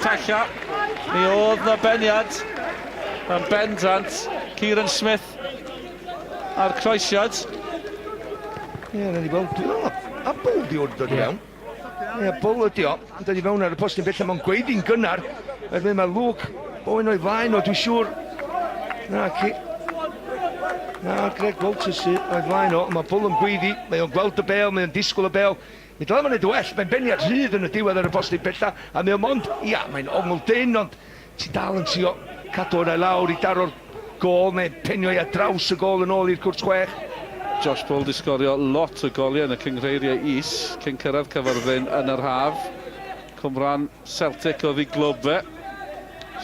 Talla, mi oedd na beniad yn bendant, Kieran Smith a'r croesiad. Ie, yeah, ni weld, dwi'n meddwl, a Bull di o'r dod i fewn. Ie, yeah, Bull ydi o, yn dod i fewn ar y postyn bellaf, mae'n gweiddi'n gynnar. Erbyn mae Luke Bowen o'i flaen o, dwi'n siŵr. Na, ci. Na, Greg Walters sydd o'i flaen o, mae Bull yn gweiddi, mae o'n gweld y bel, mae o'n disgwyl y bel. Mi dylai fo wneud yn well, mae'n beniad rhydd yn y diwedd ar y postyn pella, a mae o mond, ia, mae'n ongl dynn, ond ti dal yn trio cadw hwnna i lawr i daro'r gôl, mae'n penio i ar draws y gôl yn ôl i'r cwrt chwech. Josh Bull 'di sgorio lot o goliau yn y cynghreiriau is cyn cyrraedd Caerfyrddin yn yr haf. Cwmbrân Celtic oedd ei glwb fe.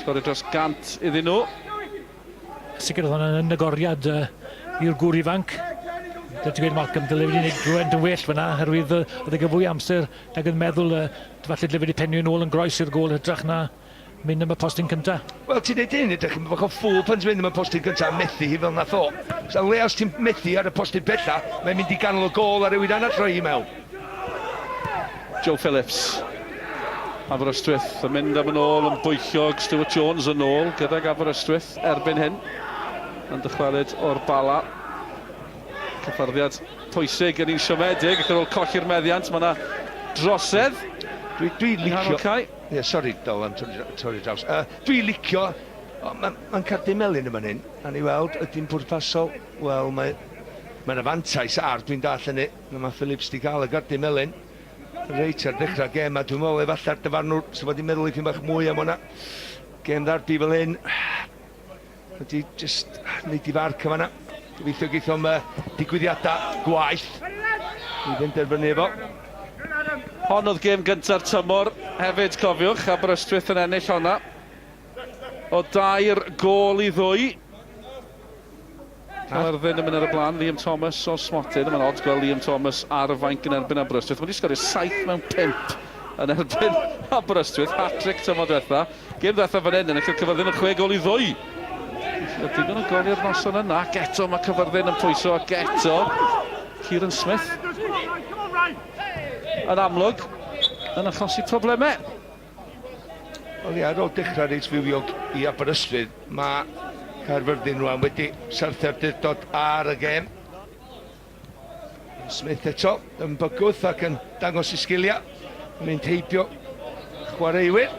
Sgorio dros 100 iddyn nhw. Sicr oedd hwnna'n yn agoriad uh, i'r gŵr ifanc. Dyna ti'n gweud Malcolm, dyle wedi gwneud rhywfaint yn well fyna, oherwydd oedd e gyda fwy amser nag yn meddwl, uh, falle dyle wedi penio yn ôl yn groes i'r gôl hytrach na mynd am y postyn cynta. Wel, ti'n neud hyn, edrych yn bach o ffŵl pan ti'n mynd am y postyn cynta a methu hi fel nath o. So, le os ti'n methu ar y postyn pella, mae'n mynd i ganol y gôl a rhywun arall rhoi hi mewn. Joe Phillips. Aberystwyth yn mynd am yn ôl yn bwyllog. Stuart Jones yn ôl gydag Aberystwyth erbyn hyn. Yn dychwelyd o'r Bala. Cyffyrddiad pwysig yn un siomedig ac ar ôl colli'r meddiant mae yna drosedd. Dwi, dwi licio... Ie, yeah, sori Dol am torri draws. Uh, dwi licio... Mae'n ma cardyn melyn yn fan hyn. A ni weld, ydy'n pwrpasol? Wel, mae... Mae'n fantais ar, dwi'n dall hynny. Na mae Phillips 'di cael y gardyn melyn reit ar ddechrau gêm a dwi'n meddwl efallai'r dyfarnwr sydd wedi meddwl ipyn bach mwy am hwnna. Gêm ddarbi fel hyn wedi just wneud i farc yn fanna. Gobeithio geith o'm digwyddiadau gwaeth i benderfynu efo. Hon oedd gêm gynta'r tymor hefyd, cofiwch, Aberystwyth yn ennill honna o dair gôl i ddwy. Caerfyrddin yn mynd ar y blaen, Liam Thomas o'r smotyn. Mae'n od gweld Liam Thomas ar y fainc yn erbyn Aberystwyth. Mae wedi sgorio 7 mewn 5 yn erbyn Aberystwyth. Hat-trick tymor diwetha. Gêm ddiwetha fan hyn yn ennill Caerfyrddin yn 6 gôl i 2. Felly digon o goliau'r noson yna. Ac eto mae Caerfyrddin yn pwyso ac eto Kieran Smith yn amlwg yn achosi problemau. Wel ia, ar ôl dechrau reit fywiog i Aberystwyth, mae Caerfyrddin rwan wedi syrthio'r awdurdod ar y gêm. Smith eto yn bygwth ac yn dangos ei sgiliau, yn mynd heibio chwaraewyr.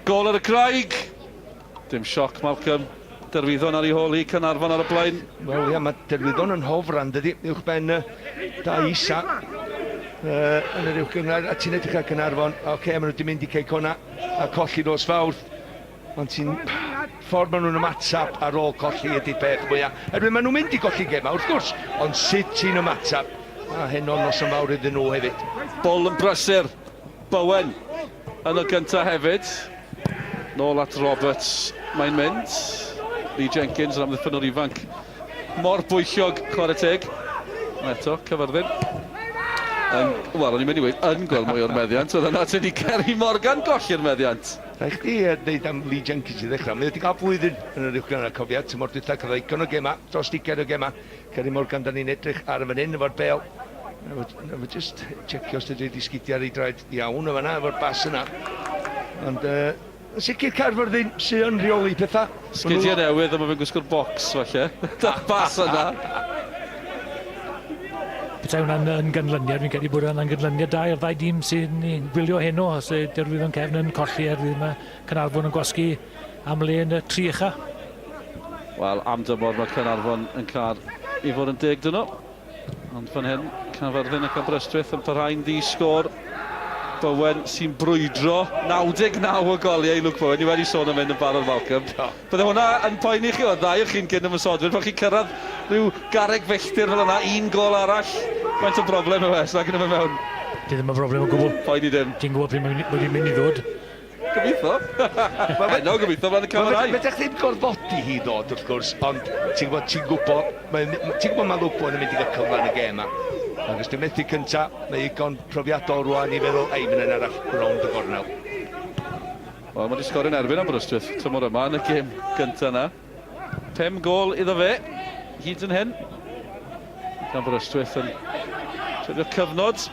Gôl ar y graig! Dim sioc, Malcolm. Derwyddon ar ei hôl hi, Caernarfon ar y blaen. Wel ia, mae Derwyddon yn hofran, dydy, uwch ben y dau isa uh, yn yr uwch gynghrair, a ti'n edrych ar Caernarfon, oce, okay, maen nhw wedi mynd i Cei Connah a colli nos Fawrth, ond ti'n ffordd maen nhw'n ymateb ar ôl colli ydy'r peth mwyaf. Erbyn maen nhw'n mynd i golli gemau, wrth gwrs, ond sut ti'n ymateb, a heno noson fawr iddyn nhw hefyd. Bull yn brysur, Bowen yn y gyntaf hefyd. Nôl at Roberts mae'n mynd. Lee Jenkins yn amddiffynnwr ifanc. Mor bwyllog, chwarae teg. Ond eto, Cyfyrddin. Yn, wel, o'n i'n mynd i weud, yn gweld mwy o'r meddiant. Oedd yna tyn i Kerry Morgan golli'r meddiant. Rhaid chdi ddeud am Lee Jenkins i ddechrau. Mae wedi cael blwyddyn yn yr uwch gynghrair, cofia, tymor dwytha cafodd ddigon o gemau, dros ugain o gemau. Kerry Morgan, da ni'n edrych ar yn fan hyn efo'r bêl. Efo just checio os dydy wedi sgidiau ar ei draed iawn o fanna efo'r bas yna. Ond uh, yn sicr Caerfyrddin sydd yn rheoli pethau. Sgidiau newydd a mae fe'n gwisgo'r bocs falle. Da'r bas yna. Petai hwnna'n yn ganlyniad, fi'n credu bod hwnna'n ganlyniad da i'r ddau dîm sy'n gwylio heno, os y Derwyddon Cefn yn colli er fydd mae Caernarfon yn gwasgu am le yn y tri ucha. Wel, am dymor mae Caernarfon yn cael i fod yn deg dyn nhw. Ond fan hyn, Caerfyrddin ac Aberystwyth yn parhau'n ddi-sgôr. Bowen sy'n brwydro 99 o goliau i Luke Bowen. Ni wedi sôn am hyn yn barod, Malcolm. Bydde hwnna yn poeni chi, o ddau o chi'n gyn ymosodwyr, pan chi'n cyrraedd rhyw garreg filltir fel yna, un gôl arall, faint o broblem yw e, os nag yn mynd mewn? Di ddim yn broblem o gwbl. Poeni dim. Ti'n gwybod pryd mae'n mynd i ddod. Gobeithio. Heno, gobeithio, flaen y camerâu. Wel, fedrech ddim gorfodi hi ddod, wrth gwrs, ond ti'n gwybod, ti'n gwybod, mae'n, ti'n gwybod mae Luke Bowen yn mynd i gael cyfle yn y gêm yma. Ac os dwi'n methu cynta, mae igon profiadol rwan i feddwl, ei, mynd yn arall rownd y gornel. Wel, mae wedi sgorio'n erbyn Aberystwyth tymor yma yn y gêm gynta yna. 5 gôl iddo fe, hyd yn hyn. Aberystwyth yn treulio cyfnod.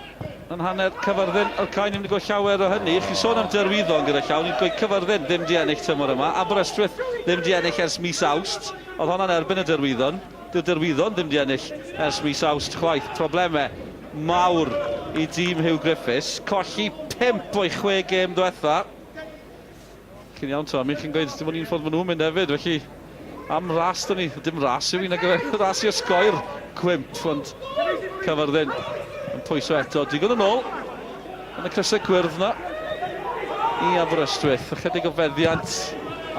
Yn hanner Cyfyrddin, o'r cae ni'n mynd i gweld llawer o hynny. Chi'n sôn am Derwyddon gyda llaw, ni'n gweud Cyfyrddin ddim di ennill tymor yma. Aberystwyth ddim di ennill ers mis Awst. Oedd honna'n erbyn y Derwyddon. Dyw'r Derwyddon ddim di ennill ers mis Awst chwaith. Problemau mawr i dîm Huw Griffiths. Colli 5 o'i 6 gêm ddiwetha. Chi'n iawn Tommy, chi'n gweud dim ond un ffordd maen nhw'n mynd hefyd, felly am ras dyn ni, dim ras yw un, ac ras i osgoi'r cwymp, ond Cyfyrddin yn pwyso eto, digon yn ôl yn y crysau gwyrdd na i Aberystwyth, ychydig o feddiant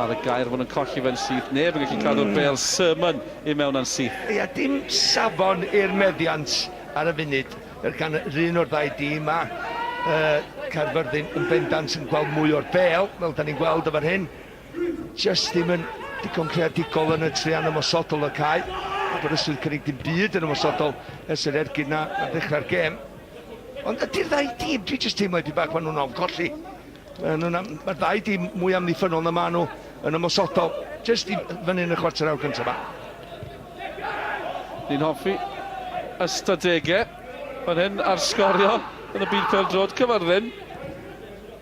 ar y gair, maen nhw'n colli fe'n syth, neb yn gallu cadw'r bêl, Sermon i mewn a'n syth. Ia, dim safon i'r meddiant ar y funud. Er gan yr un o'r ddau dîm a uh, Caerfyrddin yn bendant yn gweld mwy o'r bêl, fel da ni'n gweld y fan hyn. Just ddim yn digon creadigol yn y trian ymosodol y cae. Aberystwyth cynnig dim byd yn ymosodol ers yr ergyd na ar ddechrau'r gêm. Ond ydy'r ddau dîm, dwi jyst teimlo i bach maen nhw'n ofn colli. Mae'r ddau dîm mwy amddiffynnol na maen nhw yn ymosodol. Jyst i fyny yn y chwarter awr cyntaf yma. Ni'n hoffi ystadegau fan hyn ar sgorio yn y byd pêl-droed. Cyfyrddin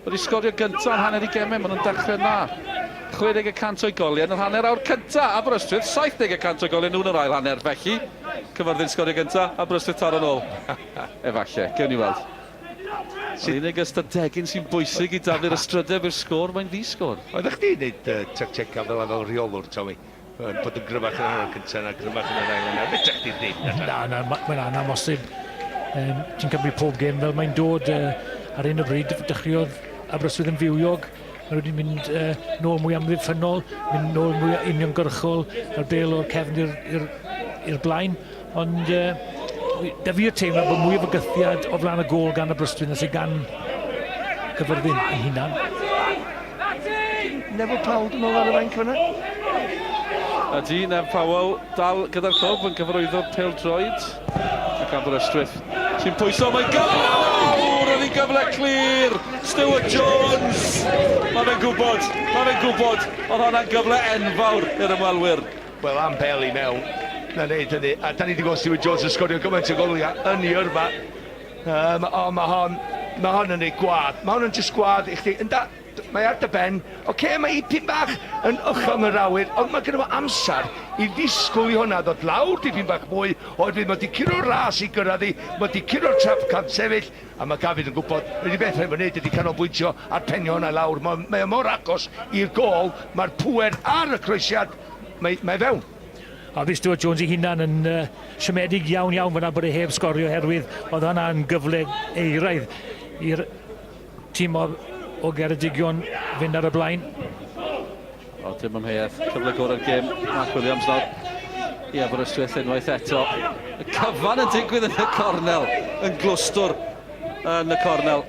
wedi sgorio gyntaf yn hanner i gemau, maen nhw'n dechrau na. 60 y cant o'i goliau yn yr hanner awr cyntaf. Aberystwyth 70 y cant o'i goliau nhw'n yr ail hanner. Felly, Cyfyrddin sgorio gyntaf, Aberystwyth taro'n ôl. Efallai, gewn ni weld. Yr unig ystadegyn sy'n bwysig i daflu'r ystrydeb i'r sgôr, mae'n ddi-sgôr. Oeddech chdi'n neud uh, tactegau fel fel rheolwr, Tommy? Bod yn gryfach yn yr hanner cyntaf na gryfach yn yr ail hanner. Fedrech chdi ddim. Na, na, mae'n anamosib. Um, ti'n cymryd pob gêm fel mae'n dod uh, ar hyn o bryd. Dechreuodd Aberystwyth yn fywiog. Mae wedi mynd uh, nôl mwy amddiffynnol, mynd nôl mwy uniongyrchol, yr bel o'r cefn i'r blaen. Ond uh, da fi'r teimlo bod mwy o fygythiad o flaen y gôl gan Aberystwyth na sydd gan Cyfyrddin ei hunan. Neville Powell, dwi'n meddwl ar y fainc fyna. Ydy, Nev Powell dal gyda'r clwb yn cyfarwyddo pêl-droed ac Aberystwyth sy'n pwyso, mae'n gyfle mawr, oedd hi'n gyfle clir, Stuart Jones, mae fe'n gwybod, mae fe'n gwybod, oedd hwnna'n gyfle enfawr i'r ymwelwyr. Wel, am bel i mewn, na wneud hynny. A da ni wedi gweld Stuart Jones yn sgorio gymaint o goliau yn ei yrfa. Um, o, mae hon, mae hon yn ei gwad. Mae hon yn just gwad i chdi. Ynda, mae ar dy ben. Oce, okay, mae ipyn bach yn uchel yn yr awyr, ond mae gyda fo amser i ddisgwyl i hwnna ddod lawr dipyn bach mwy, oherwydd mae wedi curo'r ras i gyrraedd hi, mae wedi curo'r trap camsefyll, A mae Gavin yn gwybod, yr unig beth rhaid fo wneud ydy canolbwyntio ar penio hwnna lawr. Mae, mae o mor agos i'r gôl, mae'r pŵer ar y croesiad, mae, mae fewn. A fi Stuart Jones ei hunan yn uh, siomedig iawn iawn fyna bod e heb sgorio oherwydd oedd hwnna'n gyfle eiraidd i'r tîm o, o Geredigion fynd ar y blaen. O, dim amheuaeth. Cyfle gorau'r gêm. Mark Williams nawr i Aberystwyth unwaith eto. Y cyfan yn digwydd yn y cornel, yn glwstwr yn y cornel.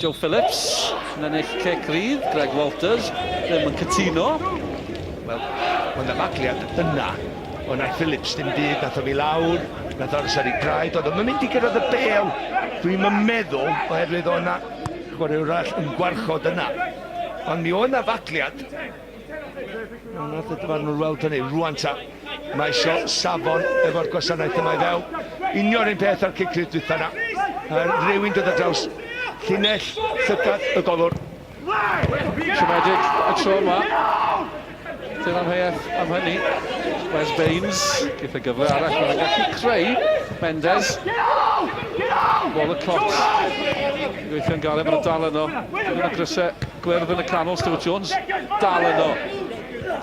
Joe Phillips yn ennill cic rydd. Greg Walters ddim yn cytuno. Wel, oedd yna fagliad yna. Ond naeth Phillips dim byd, nath o fi lawr, nath o aros ar ei draed, oedd o'n mynd i gyrraedd y bêl. Dwi'm yn meddwl, oherwydd oedd yna chwaraewr arall yn gwarchod yna. Ond mi oedd 'na fagliad. No, nath y dyfarnwr weld hynny. Rwan ta, mae isio safon efo'r gwasanaeth yma i fewn. Union un peth ar cic rydd dwytha na. Rhywun dod ar draws llinell llygad y golwr. Siomedig y tro yma. Dim amheuaeth am hynny. Wes Baines, gyda gyfle arall, mae'n gallu creu. Mendes. Wallacott. Gweithio'n galed, maen nhw dal yno. Yn y grysau gwyrdd yn y canol, Stuart Jones. Dal yno.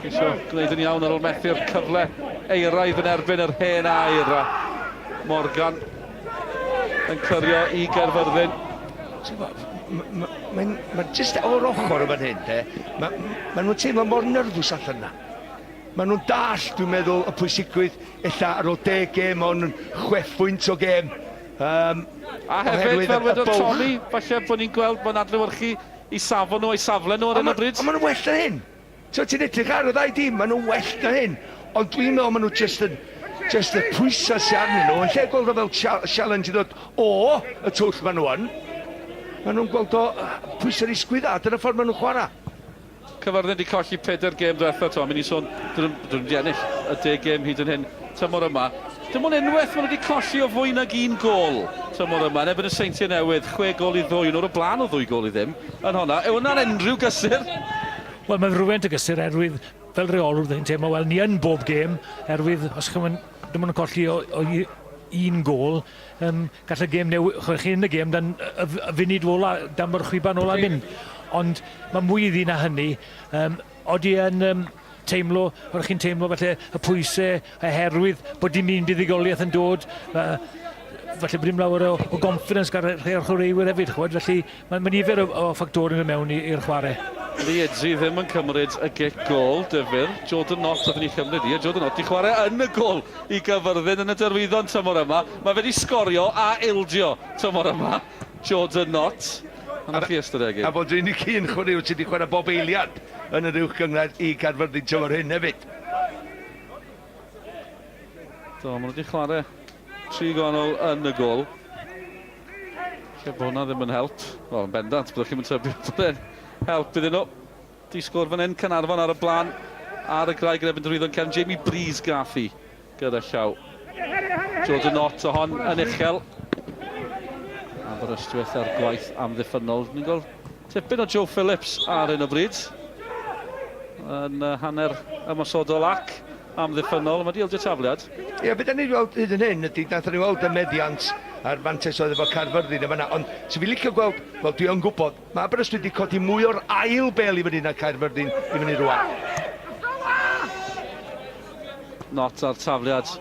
Ceisio gwneud yn iawn ar ôl methu'r cyfle eiraidd yn erbyn yr hen air. A Morgan yn clirio i Gaerfyrddin. Mae'n ma jyst o'r ochr o fan hyn, de. Mae ma nhw'n teimlo mor nyrfus allan yna. Maen nhw'n dallt, dwi'n meddwl, y pwysigrwydd ella ar ôl deg gêm, ond yn chwe phwynt o gêm. Um, a hefyd, fel wedodd Tommy, falle bod ni'n gweld bod adlewyrchu i safon nhw, ei safle nhw ar hyn o bryd. Ond maen nhw'n well na hyn. So, ti'n edrych ar y ddau dîm, maen nhw'n well na hyn. Ond dwi'n meddwl maen nhw just yn, just y pwysau sy'n arnyn nhw, yn lle gweld o fel challenge i ddod o y twll maen nhw yn, maen nhw'n gweld o pwysau'r isgwydda, dyna ffordd maen nhw'n chwarae. Cyfyrddin 'di colli pedair gêm ddiwetha' 'to, mi ni'n sôn, dyn nhw 'di ennill y deg gêm hyd yn hyn tymor yma. Dim ond unwaith maen nhw wedi colli o fwy nag un gôl. tymor yma. Yn erbyn y Seintiau Newydd, 6 gol i ddwy, nhw'r o blaen o ddwy gol i ddim yn honna. Yw hwnna'n unrhyw gysur? Wel, mae'n rhywfaint o gysur erwydd fel rheolwr, dyn ni'n teimlo, wel, ni yn bob gêm, erwydd os chi'n dim ond yn colli o, o un gol, um, gall y gêm newid, chwe chi yn y gêm dan y, y, y funud ola, dan bod y chwiban ola mynd. Ond mae mwy iddi na hynny. Um, odi yn um, teimlo, oeddech chi'n teimlo falle y pwysau oherwydd bod dim un buddugoliaeth yn dod, uh, falle bod dim lawer o, o confidence gan rhai o'r chwaraewyr hefyd, chwod, felly mae, mae nifer o, o ffactorau yn mewn i'r chwarae. Lee Idzi ddim yn cymryd y gic gol, dyfir. Jordan Knott oedd yn ei chymryd i, a Jordan Knott di chwarae yn y gol i Gyfyrddin yn y derwyddon tymor yma. Mae fe wedi sgorio a ildio tymor yma, Jordan Knott. A 'na chi ystadegyn. A fod yr unig un chwaraewr sydd wedi chwarae bob eiliad yn yr Uwch Gynghrair i Gaerfyrddin tymor hyn hefyd. Do, maen nhw wedi chwarae tri gwahanol yn y gol. Lle bod hwnna ddim yn help. Wel, yn bendant, byddwch chi'n tybio bod e'n help iddyn nhw. Di sgôr fan hyn, Caernarfon ar y blaen, ar y graig yn erbyn Derwyddon Cefn. Jamie Breeze gath hi gyda llaw. Jordan Knott o hon yn uchel. Aberystwyth ar gwaith amddiffynnol. Ni'n gweld tipyn o Joe Phillips ar hyn o bryd. Yn hanner ymosodol ac amddiffynnol. Mae di ildio tafliad. Ie, yeah, beth da ni weld hyd yn hyn ydy, nath ni weld y meddiant a'r fantais oedd efo Caerfyrddin yn fanna, ond sy'n fi licio gweld, wel dwi yn gwybod, mae Aberystwyth wedi codi mwy o'r ail bel i fyny na Caerfyrddin i fyny rwan. Not ar tafliad.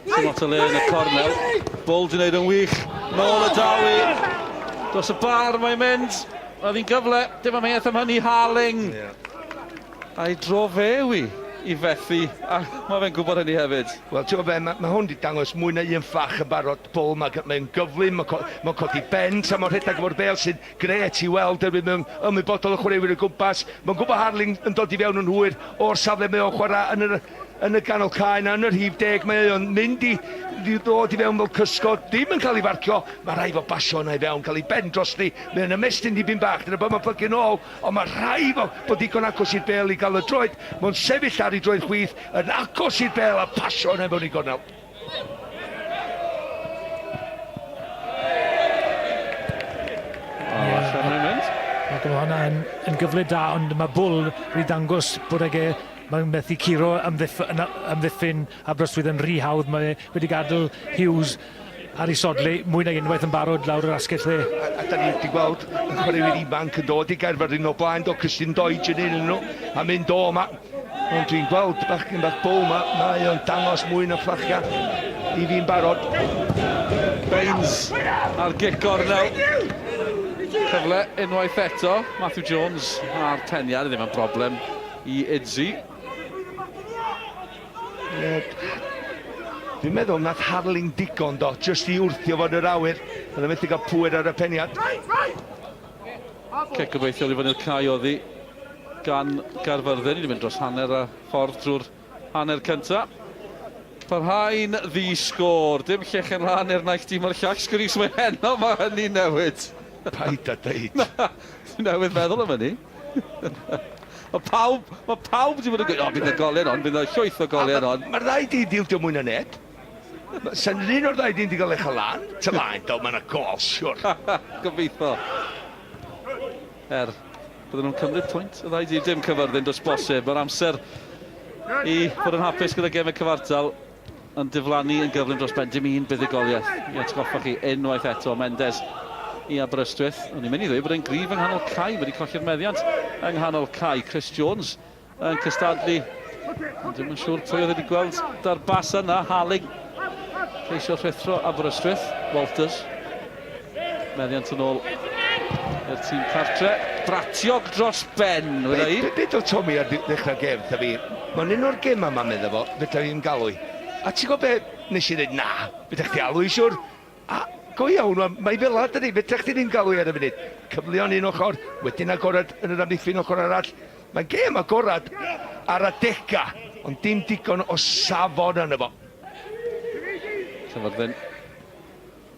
Sy'n lot o le yn y cornel. Bull di wneud yn wych. Nôl y dawi. Dros y bar mae'n mynd. Oedd hi'n gyfle. Dim amheuaeth am hynny. Harling. Yeah. A'i dro fe yw i i fethu, a mae fe'n gwybod hynny hefyd. Wel, ti'n gwybod be, mae, mae hwn wedi dangos mwy na un ffach yn barod, Bull, mae'n mae gyflym, mae'n co, mae codi ben tra mae'n rhedeg efo'r bel sy'n gret i weld, erbyn mae'n ymwybodol o chwaraewyr o gwmpas. Mae'n gwybod Harling yn dod i fewn yn hwyr o'r safle mae o'n chwarae yn yr yn y ganol cae 'na yn y rhif deg mae o'n mynd i ddod i fewn fel cysgod, ddim yn cael ei farcio, mae rhaid fo basio yna i fewn, cael ei ben drosti, mae o'n ymestyn dipyn bach, dyna pam mae'n plygu nôl, ond mae rhaid fo bod digon agos i'r bel i gael y droed, mae'n sefyll ar ei droed chwith, yn agos i'r bel a pasio yna i fewn i gornel. Allan mae'n mynd. Mae hwnna yn, yn gyfle da, ond mae Bull wedi dangos bod ag e Mae'n methu curo amddiff amddiffyn Aberystwyth yn rhy hawdd. Mae e wedi gadael Hughes ar ei sodle mwy nag unwaith yn barod lawr yr asgell dde. A, a da ni wedi gweld y chwaraewyr ifanc yn dod i Gaerfyrddin o blaen, do Christian Doidge yn un nhw, a mynd o yma. Ond dwi'n gweld bachgen bach Bow yma, mae o'n dangos mwy na fflachia i fi'n barod. Baines ar gic gornel. Cyfle unwaith eto. Matthew Jones a'r peniad, ddim yn broblem i Idzi. Yeah. Dwi'n meddwl nath Harling digon do, jyst i wrthio fo yn yr awyr. Oedd yn methu cael pŵer ar y peniad. Cic gobeithiol i fyny'r cae oddi gan Gaerfyrddin. Ni wedi mynd dros hanner a ffordd drwy'r hanner cynta. Parhau'n ddi-sgôr. Dim llechen lan i'r naill dîm o'r llall. Sgwris mae heno, mae hynny'n newid. Paid a deud. Na, dwi'n newydd feddwl am hynny. Mae pawb, mae pawb wedi bod yn gweud, o, bydd y goliau on, bydd y llwyth o goliau on. Mae'r ddau dîm di ildio mwy na neb. Sa'n un o'r ddau dîm di gael eich lan. Ta laen, do, mae yna gol, siwr. Gobeithio. Er, bydden nhw'n cymryd pwynt, y ddau dîm, dim cyfyrddin, does bosib. Mae'r amser i fod yn hapus gyda gemau cyfartal yn diflannu yn gyflym dros ben. Dim un buddugoliaeth i atgoffa chi unwaith eto. Mendes i Aberystwyth. O'n i'n mynd i ddweud bod e'n gryf yng nghanol cae. Wedi colli'r meddiant yng nghanol cae. Chris Jones yn cystadlu. Ond dim yn siŵr pwy oedd wedi gweld da'r bas yna. Harling ceisio rhuthro Aberystwyth. Walters. Meddiant yn ôl i'r tîm cartre. Bratiog dros ben, weda i. Be, be do Tommy ar ddechrau'r gêm, wrtha fi, mae'n un o'r gemau yma, medda fo, fedra i ddim galw i. A ti'n gwybod be, nes i ddeud, na, fedra chdi alw i siwr. A go iawn, wan, mae fel la, dydi, fedra chdi ddim galw i ar y funud. Cyfleon un ochr, wedyn agorad yn yr amddiffyn ochr arall. Mae'n gêm agorad ar adega, ond dim digon o safon arno fo. Cyfyrddin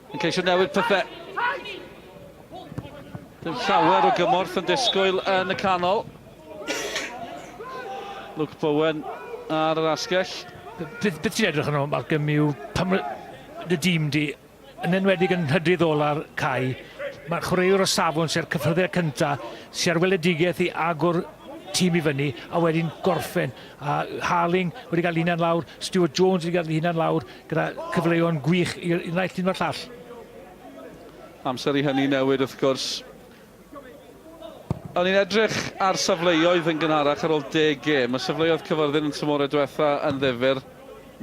yn ceisio newid pethau. Dim llawer o gymorth yn disgwyl yn y canol. Luke Bowen ar yr asgell. Beth, beth ti'n edrych arno, Malcolm, yw pam dy dîm di yn enwedig yn nhrydydd ola'r cae, mae'r chwaraewr o safon sy'r cyffyrddiad cyntaf, sy'n ar weledigaeth i agor tîm i fyny a wedyn gorffen. A Harling wedi cael hunan lawr, Stuart Jones wedi cael hunan lawr gyda cyfleon gwych i'r naill un o'r llall. Amser i hynny newid wrth gwrs. O'n i'n edrych ar safleoedd yn gynharach ar ôl deg gêm. Mae safleoedd Cyfyrddin yn tymhorau diwetha yn ddifyr.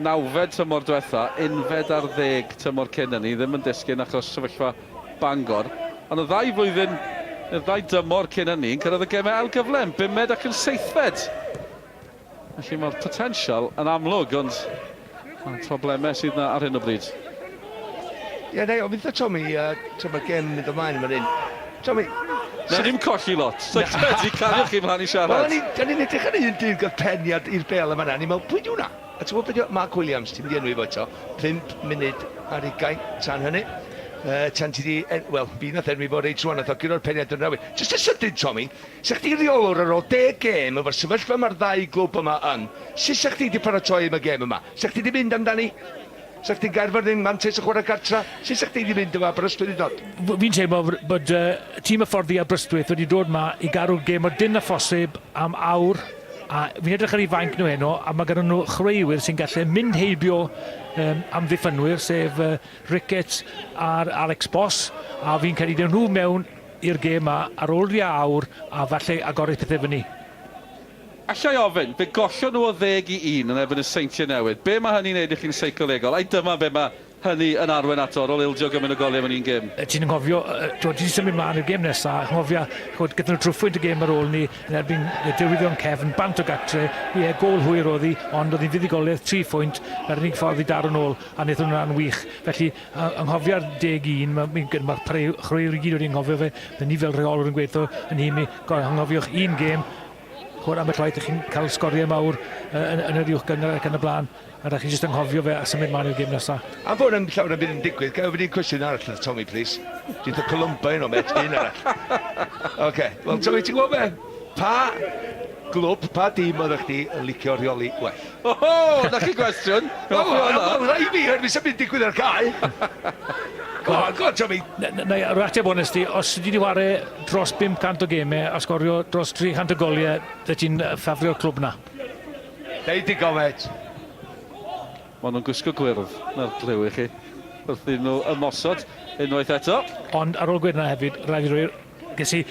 Nawfed tymor diwetha, unfed ar ddeg tymor cyn hynny, ddim yn disgyn achos sefyllfa Bangor. Ond y ddau flwyddyn, neu'r ddau dymor cyn hynny, yn cyrraedd y gemau ail gyfle, yn bumed ac yn seithfed. Felly mae'r potensial yn amlwg, ond mae'r problemau sydd yna ar hyn o bryd. Ie, na i ofyn wrtho Tommy, tra mae'r gêm yn mynd ymlaen yn fan hyn. Tommy... Na ni'm colli lot. So credu, cariwch chi mlaen i siarad. Wel, o'n i'n edrych ar un dyn gath peniad i'r bêl yn fan'na, o'n i'n meddwl, pwy 'di hwnna? A ti'n gwybod be 'di o? Mark Williams, ti'n mynd i enwi fo eto. 5 munud ar ugain tan hynny. Tan ti 'di, wel, fi nath enwi fo reit rŵan, nath o guro'r peniad yn yr awyr. Jyst yn sydyn, Tommy, 'Sa chdi reolwr ar ôl deg gêm efo'r sefyllfa ma'r ddau glwb yma yn, sut 'sa chdi 'di paratoi am y gêm yma? 'Sa chdi 'di mynd amdani? 'Sa chdi'n Gaerfyrddin, mantais o chwarae gartra? Sut 'sa chdi 'di mynd efo Aberystwyth i ddod? Fi'n teimlo bod tîm hyfforddi Aberystwyth wedi dod 'ma i garu'r gêm mor dynn â phosib am awr a fi'n edrych ar eu fainc nhw heno a ma' gyda nhw chwaraewyr sy'n gallu mynd heibio yym amddiffynwyr sef yy Ricketts a'r Alex Boss a fi'n credu dewn nhw mewn i'r gêm 'ma ar ôl rhia awr a falle agorith pethe fyny. Alla i ofyn, fe gollon nhw o ddeg i un yn erbyn y Seintiau Newydd. Be mae hynny'n neud i chi'n seicolegol? Ai dyma be mae hynny yn arwain ato ar ôl ildio gymaint o goliau mewn un gêm? Ti'n anghofio, t'wod, ti 'di symud mlaen i'r gêm nesa, anghofia, ch'mod, gaethon nhw trwffwynt y gêm ar ôl 'ny yn erbyn y Derwyddon Cefn, bant o gatre, ie, gôl hwyr o'dd hi, ond o'dd hi'n fuddugoliaeth tri phwynt, 'na'r unig ffordd i daro nôl, a nethon nhw'n rhan wych. Felly, Anghofia'r 11, mae'r ma chwaraewyr i gyd wedi anghofio fe. Byddwn ni fel rheolwr yn gweithio yn nhîm ni, anghofiwch un gêm, chwarae ambell waith, ych chi'n cael sgoriau mawr yn, yn yr uwch gynghrair ac yn y blaen, a rhaid chi jyst anghofio fe a symud mlaen i'r gêm nesaf. Am fod yn llawer yn bydd yn digwydd, gael ofyn un cwestiwn arall wrth Tommy, please. Dwi'n dweud Columbine o met, un arall. Oce, wel Tommy, ti'n gwybod be? Pa glwb, pa dîm oeddech chdi yn licio rheoli well? Oho! 'Na chi gwestiwn! Wel, wel, rhaid fi, oherwydd sa'm byd digwydd ar cae. Go on, go on, Tommy. Na i roi ateb onest ti, os ti 'di ware dros 500 o gemau a sgorio dros 300 o goliau, byddet ti'n ffafrio'r clwb 'na. Deud digon, mêt. Maen nhw'n gwisgo gwyrdd, 'na'r cliw i chi, wrth iddyn nhw ymosod unwaith eto. Ond ar ôl gweud 'na hefyd, rhaid fi roi Ges i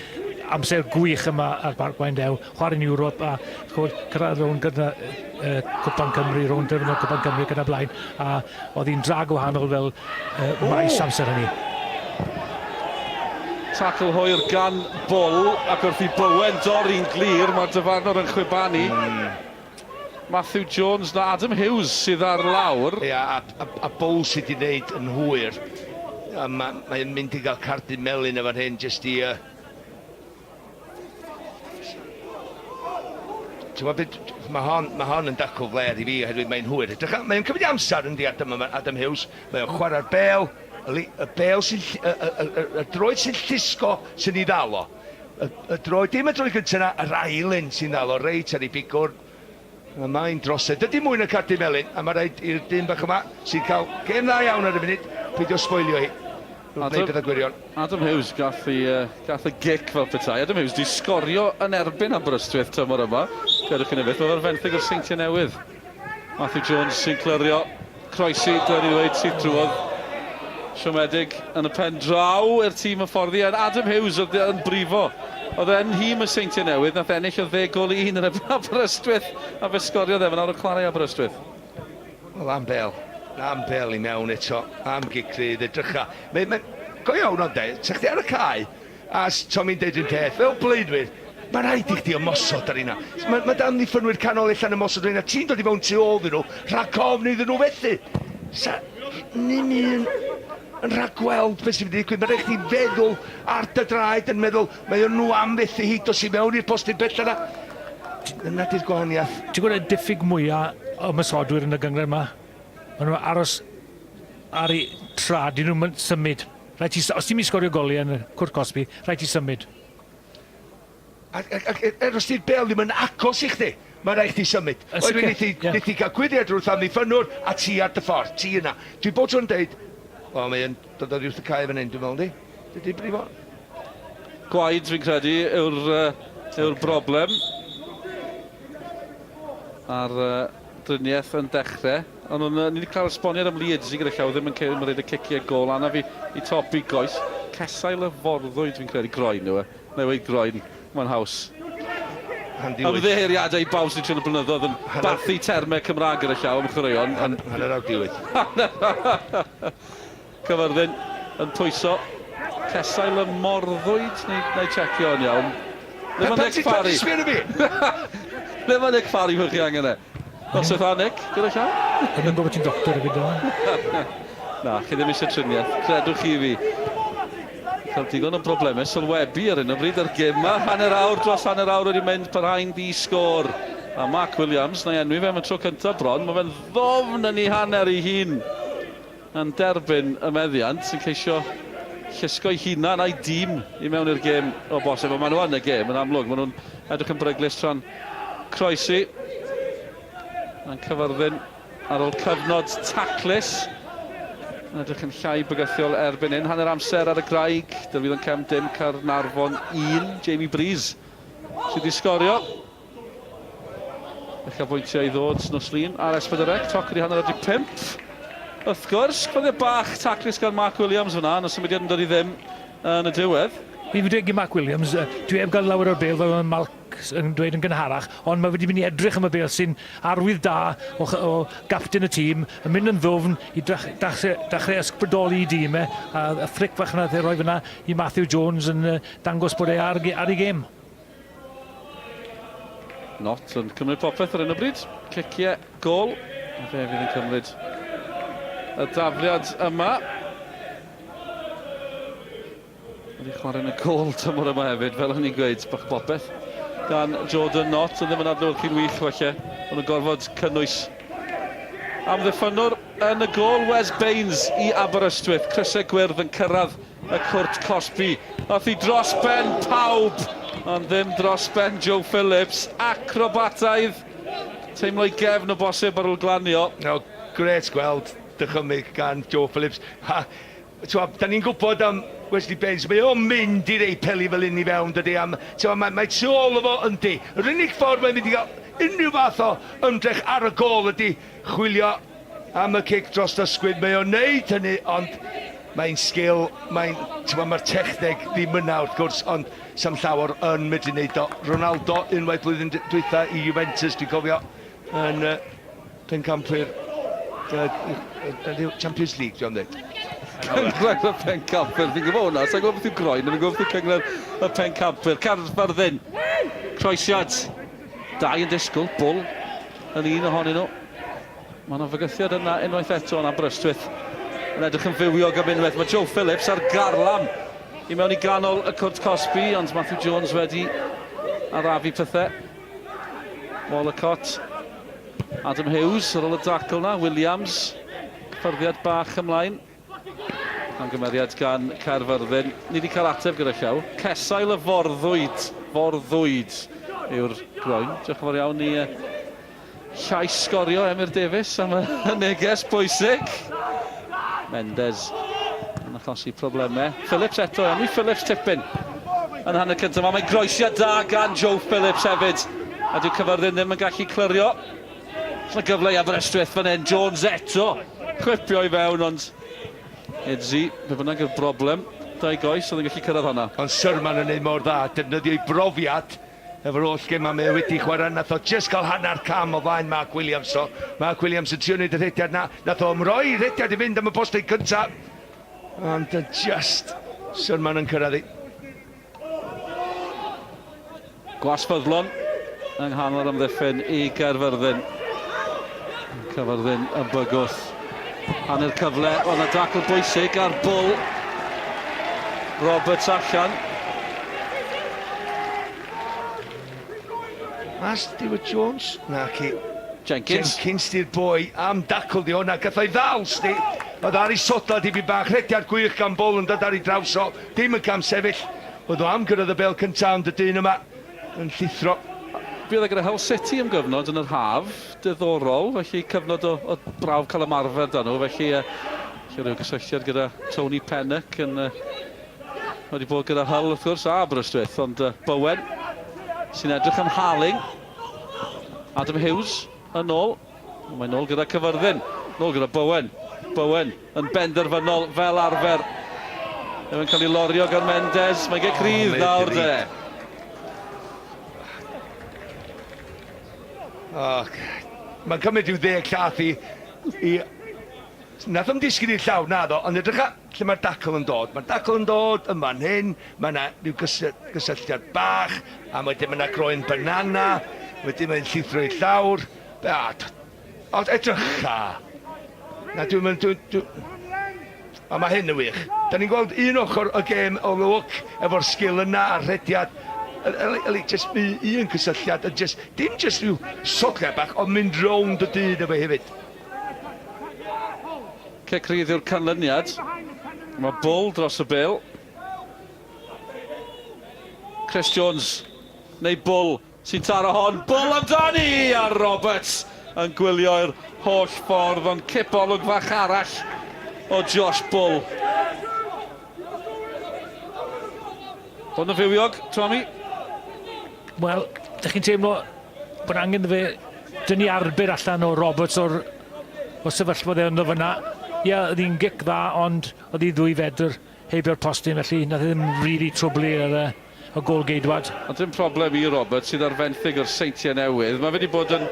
amser gwych yma ar Barc Waun-dew, chwarae yn Ewrop a ch'mod cyrraedd rownd gyda uh, Cwpan Cymru, rownd derfynol Cwpan Cymru gyda blaen, a oedd hi'n dra gwahanol fel uh, maes amser hynny. Tackle hwyr gan Bull, ac wrth i Bowen dorri'n glir, mae'r dyfarnwr yn chwibanu. Matthew Jones na Adam Hughes sydd ar lawr. Ia, a, a, a Bull sydd wedi wneud yn hwyr. A ma, mae'n mynd i gael cardyn melyn yn fan hyn, jyst i... Ti'n gwybod beth, mae hon, mae hon yn dacl flêr i fi oherwydd mae'n hwyr. Edrych, mae'n cymryd amser yndi Adam, Adam Hughes. Mae'n chwarae'r bêl, y, y bêl sy'n, y, y, y, y, y droed sy'n llusgo sy'n ei ddal o. Y, y droed, dim y droed gyntaf yna, yr ail un sy'n ddal o reit ar ei bigwrn. A mae'n drosedd. Dydy mwy na cardyn melyn, a mae rhaid i'r dyn bach yma, sy'n cael gêm dda iawn ar y funud, peidio sboilio hi. Adam, pethau gwirion. Adam Hughes gath, i, gath y gic fel petai. Adam Hughes di sgorio yn erbyn Aberystwyth tymor yma. Credwch chi neu beth, mae fe'r fenthyg o'r Seintiau Newydd. Matthew Jones sy'n clirio. Croesi, dylen ni ddweud, syth drwodd. Siomedig yn y pen draw i'r tîm hyfforddi. And Adam Hughes oedd yn brifo. Oedd e'n nhîm y Seintiau Newydd, nath ennill o ddeg gôl i un yn erbyn Aberystwyth, a fe sgoriodd e, fan awr o chwarae Aberystwyth. Wel, am bêl. Am bêl i mewn eto. Am gic rydd, edrycha. Mae, mae, go iawn ond de, sa chdi ar y cae, A Tommy'n deud un peth, fel blaenwyr, mae rhaid i chdi ymosod ar rheina. Mae, mae dy amddiffynwyr canol ella'n ymosod ar rheina, ti'n dod i fewn tu ôl iddyn nhw, rhag ofn iddyn nhw fethu. Sa ddim un yn rhagweld beth sy'n mynd i ddigwydd. Mae rhaid chdi feddwl ar dy draed yn meddwl, mae o'n nhw am fethu hi, dos i mewn i'r postyn bella 'na. Dyna di'r gwahaniaeth. Ti'n gwybod y diffyg mwya o ymosodwyr yn y gynghrair 'ma? Maen nhw'n aros ar eu traed, dyn nhw'm yn symud. Rhaid ti, os ti'n mynd i sgorio goliau yn y cwrt cosbi, rhaid ti symud. Ac, ac, ac er os di'r bêl ddim yn agos i chdi, mae rhaid chdi symud. Yn sicr, Oherwydd ie. Neith di gael gwyriad wrth amddiffynnwr a ti ar dy ffordd, ti yna. Dwi bob tro'n deud, O, mae'n dod oddi wrth y cae fan hyn, dwi'n meddwl, di? Dydy brifo? Gwaed, fi'n credu, yw'r uh, yw'r broblem. A'r uh, driniaeth yn dechrau. Ond nhw'n, ni wedi cael esboniad am Leeds i gyda llaw ddim yn cymryd y ciciau gol. Anaf i, i top i goes. Cesail y forddwyd, fi'n credu, groen yw e. Newid groen, mae'n haws. Ymddiheuriadau i bawb sy'n trin y blynyddoedd yn bathu termau Cymraeg gyda llaw am chwaraeon. Hanner awr diwedd. Cyfyrddin yn pwyso. Cesail y morddwyd, neu, neu checio yn iawn. Le mae Nick Parry? Le mae Nick Parry pan chi angen e? Noswaith dda, Nick, gyda llaw? O'n i'n gwybod ti'n doctor hefyd, do. Na, chi ddim eisiau triniaeth. Credwch chi fi. Cael digon o broblemau sylwebu ar hyn o bryd ar gêm yma. Hanner awr dros hanner awr wedi mynd, parhau'n ddi sgôr. A Mark Williams, na i enwi fe am y tro cyntaf bron, mae fe'n ddofn yn ei hanner ei hun. Yn derbyn y meddiant, yn ceisio llusgo'i hunan a'i dîm i mewn i'r gêm o bosib. Ond maen nhw yn y gêm, yn amlwg. Maen nhw'n edrych yn beryglus tra'n croesi. Mae'n Cyfyrddin ar ôl cyfnod taclus. Yn edrych yn llai bygythiol erbyn hyn. Hanner amser ar y graig. Derwyddon Cefn dim, Caernarfon 1. Jamie Breeze sydd wedi sgorio. Uchafbwyntiau i ddod nos Lun ar S4C, toc wedi hanner wedi 5. Wrth gwrs, cwyddiad bach taclus gan Mark Williams fyna, yn y symudiad yn dod i ddim yn y diwedd. Fi'n dweud i Mark Williams, dwi heb gael lawer o'r bêl fel mae Malc yn dweud yn gynharach, ond mae wedi mynd i edrych am y bêl sy'n arwydd da o, o gapten y tîm, yn mynd yn ddwfn i drach, dachrau, dachrau ysbrydoli i dîm e, a y fflic fach nath e roi fyna i Matthew Jones yn dangos bod e ar, ar ei gêm. Not yn cymryd popeth ar hyn o bryd. Ciciau gol. A fe fydd yn cymryd y dafliad yma. Wedi chwarae yn y gol tymor yma hefyd, fel o'n i'n gweud, bach o bopeth gan Jordan Knott, ond ddim yn adlewyrchu'n wych falle. Ond yn gorfod cynnwys amddiffynnwr yn y gol, Wes Baines i Aberystwyth. Crysau gwyrdd yn cyrraedd y cwrt cosbi. Ath hi dros ben pawb, ond ddim dros ben Joe Phillips. Acrobataidd, teimlo'i gefn o bosib ar ôl glanio. No, grêt gweld dychymyg gan Joe Phillips. Ha, t'mo, da ni'n gwybod am Wesley Baines, mae o'n mynd i rei peli fel un i fewn, dydy, am, t'mo, mae, mae tu ôl o fo, yndi. Yr unig ffordd mae'n mynd i gael unrhyw fath o ymdrech ar y gôl ydy chwilio am y cic dros ysgwydd. Mae o'n neud hynny, ond mae'n sgil, mae'n, t'mo, mae'r techneg ddim yna wrth gwrs, ond sa'm llawer yn medru neud o. Ronaldo, unwaith blwyddyn dwytha i Juventus, dwi'n cofio, yn uh, pencampwyr uh, uh, Champions League, dwi'n dweud. Cynghrair y Pencampwyr, fi'n gwybod hwnna, sa'n gwybod beth yw groen, fi'n gwybod beth yw cynghrair y Pencampwyr. Caerfyrddin, croesiad, dau yn disgwyl, Bull yn un ohonyn nhw. Mae yna fygythiad yna unwaith eto yn Aberystwyth yn edrych yn fywiog am unwaith. Mae Joe Phillips ar garlam i mewn i ganol y cwrt cosbi, ond Matthew Jones wedi arafu pethau. Wallacott, Adam Hughes ar ôl y dacl na, Williams, cyffyrddiad bach ymlaen. Camgymeriad gan Caerfyrddin. Ni wedi cael ateb gyda llaw. Cesail y forddwyd. Forddwyd yw'r groen. Diolch yn fawr iawn i llais sgorio Emyr Davies am y neges bwysig. Mendes yn achosi problemau. Phillips eto, Emily Phillips tipyn yn hanner cyntaf. Mae groesiad da gan Joe Phillips hefyd. A dyw Cyfyrddin ddim yn gallu clirio. Mae gyfle i Aberystwyth fan hyn. Jones eto. Chwipio i fewn, ond Idzi, be bynnag yw'r broblem, dau goes oedd yn gallu cyrraedd honna. Ond Sherman yn neud mor dda, defnyddio ei brofiad efo'r holl gemau mae o wedi chwarae. Nath o just cael hanner cam o flaen Mark Williams. So Mark Williams yn trio neud y rhediad na. Nath o ymroi rhediad i fynd am y postau cyntaf. Ond just Sherman yn cyrraedd i. Gwas ffyddlon yng nghanol yr amddiffyn i Gaerfyrddin. Cyfyrddin yn bygwth hanner cyfle, ond y dacl bwysig ar Bull. Roberts allan. A Stuart Jones? Na ci. Jenkins. Jenkins di'r boi am dacl di hwnna. Gath o'i ddal, sti. Oedd ar ei sodla dipyn bach. Rhediad gwych gan Bull yn dod ar ei draws o. Dim yn cam sefyll. Oedd o am gyrraedd y bêl cynta, ond y dyn yma yn llithro. Fuodd e gyda Hull City am gyfnod yn yr haf, diddorol, felly cyfnod o, o brawf cael ymarfer da nhw, felly uh, Lle rhyw gysylltiad gyda Tony Pennock yn uh, wedi bod gyda Hull wrth gwrs a Aberystwyth, ond uh, Bowen sy'n edrych am Harling. Adam Hughes yn ôl. Mae'n ôl gyda Cyfyrddin. Nôl gyda Bowen. Bowen yn benderfynol fel arfer. Efo'n cael ei lorio gan Mendes. Mae'n gic rydd nawr de. Oh, mae'n cymryd rhyw ddeg llath i... i Nath o'm disgyn i'r llawr, naddo, ond edrycha lle mae'r dacl yn dod. Mae'r dacl yn dod yn fan hyn, mae yna rhyw gysylltiad bach, a wedyn mae yna groen banana, wedyn mae'n llithro i'r llawr. A, ond edrycha! Na, dwi'n mynd... Dwi, dwi, a mae hyn yn wych. Da ni'n gweld un ochr y gêm o Luke efo'r sgil yna a'r rhediad. Eli, just un cysylltiad, yn just, dim just rhyw sodliad bach, ond mynd rownd y dyn efo hefyd. Cic rydd yw'r canlyniad. Mae Bull dros y bêl. Chris Jones neu Bull sy'n taro hon. Bull amdani! A Roberts yn gwylio'r holl ffordd, ond cip olwg fach arall o Josh Bull. Bod yn fywiog, Tommy? Wel, ydych chi'n teimlo bod angen fe dynnu arbed allan o Roberts o'r o sefyllfa oedd e ynddo fyna. Ie, oedd hi'n gic dda, ond oedd hi ddwy fedr heibio'r postyn, felly nath e ddim really trwblu ar y, y gôl geidwad. Ond dim problem i Roberts sydd ar fenthyg o'r Seintiau Newydd. Mae fe wedi bod yn...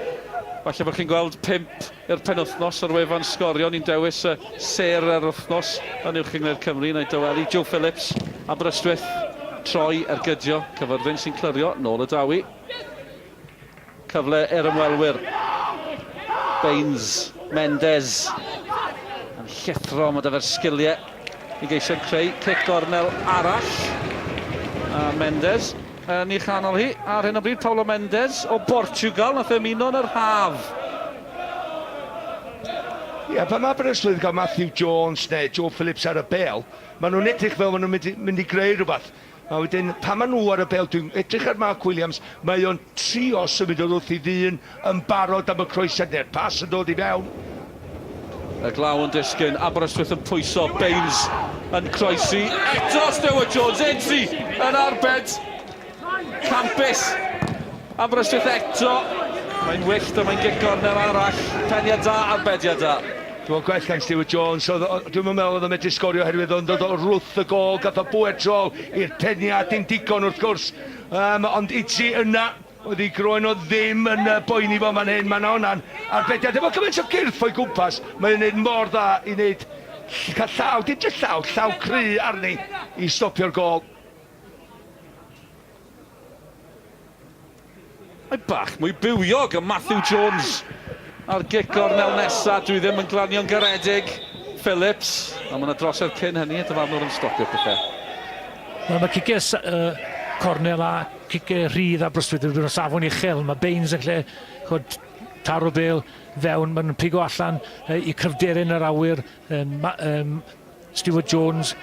Falle bod chi'n gweld pump i'r penwythnos ar wefan Sgorio. Ni'n dewis y sêr yr wythnos yn Uwch Gynghrair Cymru. Wna i dawelu Joe Phillips, Aberystwyth, troi, ergydio, Cyfyrddin sy'n clirio, nôl y dawi. Cyfle i'r ymwelwyr. Baines, Mendes yn llithro, mae 'da fe'r sgiliau i geisio creu cic gornel arall. A Mendes yn ei chanol hi ar hyn o bryd, Paulo Mendes o Bortiwgal, nath e ymuno yn yr haf. Ie, yeah, pan mae Aberystwyth yn cael Matthew Jones neu Joe Phillips ar y bel, maen nhw'n edrych fel maen nhw'n mynd i, mynd i greu rhywbeth. A wedyn, pan maen nhw ar y bêl, dwi'n edrych ar Mark Williams, mae o'n trio symud oddi wrth ei ddyn yn barod am y croesiad neu'r pas yn dod i fewn. Y glaw yn disgyn, Aberystwyth yn pwyso, Baines yn croesi, eto Stuart Jones, Ainsley yn arbed, campus, Aberystwyth eto, mae'n wyllt a mae'n gic gornel arall, peniad da, arbediad da. Dwi'n meddwl gwell gan Stuart Jones, oedd, dwi'm yn meddwl oedd o'n medru sgorio oherwydd oedd o'n dod o wrth y gôl, gath o bŵer trol i'r peniad, dim digon wrth gwrs, um, ond Itzi yna, oedd ei groen o ddim yn boeni fo fan hyn, mae'n hwnna'n arbediad, efo cymaint o gyrff o'i gwmpas, mae'n gwneud mor dda i wneud cael llaw, dim jyst llaw, llaw cry arni i stopio'r gôl. Mae bach mwy bywiog y Matthew Jones ar gic gornel nesa. Dwi ddim yn glanio'n garedig. Phillips, a mae yna drosedd cyn hynny, y dyfarnwr yn stopio pethau. Wel, mae ciciau uh, cornel a ciciau rhydd a Aberystwyth yn o safon uchel. Mae Baines yn lle chod, taro bel fewn, maen nhw'n pigo allan uh, i cryfderau yn yr awyr. Um, um, Stuart Jones,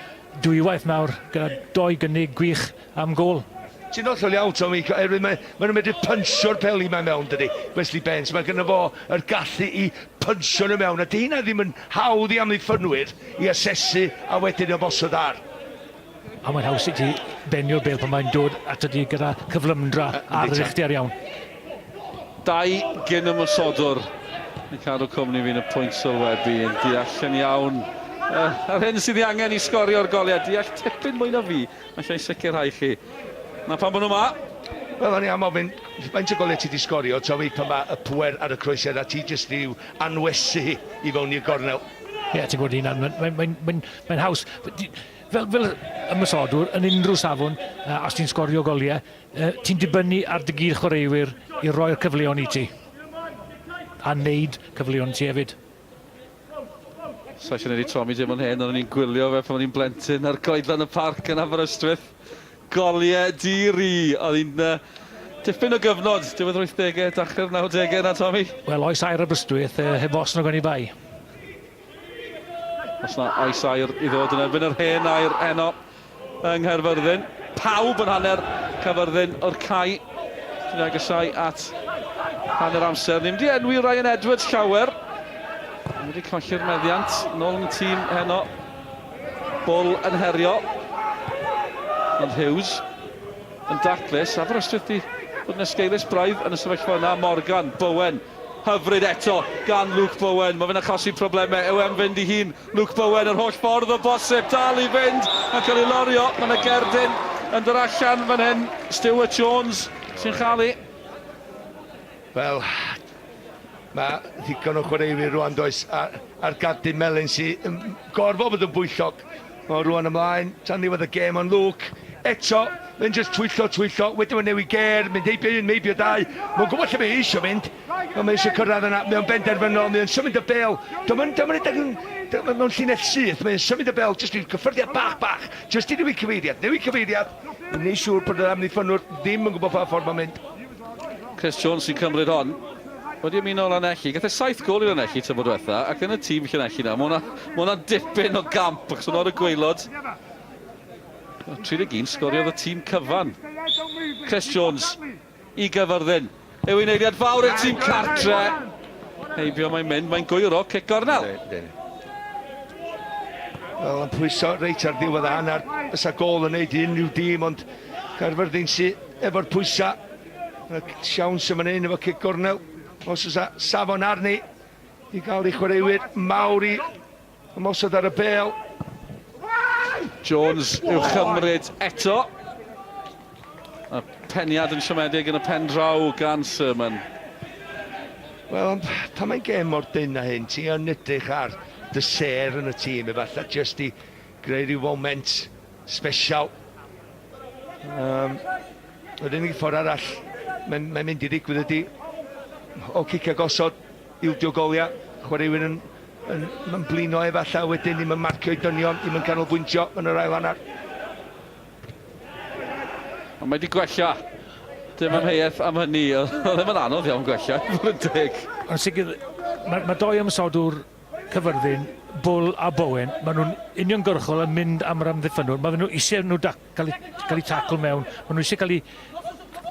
dwywaith nawr gyda doi gynnig gwych am gôl. Ti'n hollol iawn Tommy, oherwydd mae, maen nhw'n medru pynsio'r peli 'ma mewn dydy, Wesley Baines, mae gynno fo yr gallu i pynsio nhw mewn, a 'di hynna ddim yn hawdd i amddiffynwyr i asesu a wedyn ymosod ar. A mae'n haws i ti benio'r bêl pan mae'n dod ato di gyda cyflymdra ar yr uchder iawn. Dau gyn-ymosodwr yn cadw cwmni fi'n y pwynt sylwebu yn deall yn iawn yr hyn sydd ei angen i sgorio'r goliau. Deall tipyn mwy na fi, allai sicrhau chi. Na pam bod nhw 'ma. Wel, o'n i am ofyn, faint o goliau ti 'di sgorio, Tommy, pan mae y pŵer ar y croesiad a ti jyst i'w anwesu hi i fewn i'r gornel? Ie, ti'n gwybod hynna, mae'n mae, mae, mae, mae haws. Fel, fel ymosodwr, yn unrhyw safon, uh, os ti'n sgorio goliau, Ti'n dibynnu ar dy gyd chwaraewyr i roi'r cyfleon i ti. A wneud cyfleon i ti hefyd. Sa eisiau gwneud i Tommy deimlo'n hen, ond o'n i'n gwylio fe pan o'n i'n blentyn ar goedlan y parc yn Aberystwyth. Goliau di-ri. Oedd hi'n uh, dipyn o gyfnod, diwedd yr 80au, dechrau'r 90au na, Tommy? Wel, oes aur Aberystwyth, eh, heb os nag oni bai. Os na oes aur i ddod yn erbyn yr hen aur heno yng Nghaerfyrddin. Pawb yn hanner Caerfyrddin o'r cae sy'n agosau at hanner amser. Ni'n mynd i enwi Ryan Edwards llawer. Wedi colli'r meddiant, nôl yn y tîm heno. Bull yn herio. Ond Hughes yn daclus. Aberystwyth di bod yn esgeulus braidd yn y sefyllfa yna. Morgan, Bowen, hyfryd eto gan Luke Bowen. Mae fe'n achosi problemau. Yw e'n fynd i hun? Luke Bowen yr holl ffordd o bosib. Dal i fynd yn cael ei lorio. Mae yna gerdyn yn dod allan fan hyn. Stuart Jones sy'n chael ei. Wel, mae ddigon o chwaraewyr rwan does ar, ar gardyn melyn sy'n gorfod bod yn bwyllog o rwan ymlaen tan ddiwedd y gêm, ond Luke eto, mae'n just twyllo, twyllo, wedyn mae'n newid gêr, mynd heibio un, heibio dau, mae'n gwybod lle mae eisiau mynd, ond mae eisiau cyrraedd yna, mae'n benderfynol, mae'n symud y bel, dyma'n dyma edrych yn, dyma mewn llinell syth, mae'n symud y bel jyst i'r cyffyrddiad bach bach, jyst i newid cyfeiriad, newid cyfeiriad, i wneud siŵr bod yr amddiffynnwr ddim yn gwybod pa ffordd mae'n mynd. Chris Jones sy'n cymryd hon. Wedi ymuno Lanelli. Gath e 7 gol i Lanelli tymor diwetha, ac yn y tîm Llanelli na, mae hwnna, ma hwnna dipyn o gamp, achos o'n o'r y gwaelod. 31 sgoriodd y tîm cyfan. Chris Jones i Gyfyrddin. Yw hi'n eiliad fawr i'r tîm cartre. Heibio mae'n mynd, mae'n gwyro, cic gornel. Wel, yn pwyso reit ar ddiwedd y hanner. Fysa gol yn neud i unrhyw dîm, ond Caerfyrddin sy efo'r pwysa. Siawns yn fan hyn efo cic gornel. Os oes safon arni i gael ei chwaraewyr mawr i ymosod ar y bêl. Jones i'w chymryd eto. A peniad yn siomedig yn y pen draw gan Sherman. Wel, ond pan mae'n gêm mor dynn â hyn, ti yn edrych ar dy sêr yn y tîm efallai jyst i greu rhyw foment special. Um, yr unig ffordd arall mae'n mae mynd i ddigwydd ydy o cicio gosod, ildio goliau, chwaraewyr yn, yn, yn blino efallai wedyn, ddim yn marcio i dynion, ddim yn canolbwyntio yn yr ail hanner. Ond mae wedi gwella. Dim amheuaeth am hynny. Oedd ddim yn anodd iawn gwella, i fod yn deg. Ond sicr, mae, mae doi ymosodwr Cyfyrddin, Bull a Bowen, maen nhw'n uniongyrchol yn mynd am yr amddiffynnwr. Mae nhw eisiau nhw cael, cael eu tacl mewn, maen nhw eisiau cael eu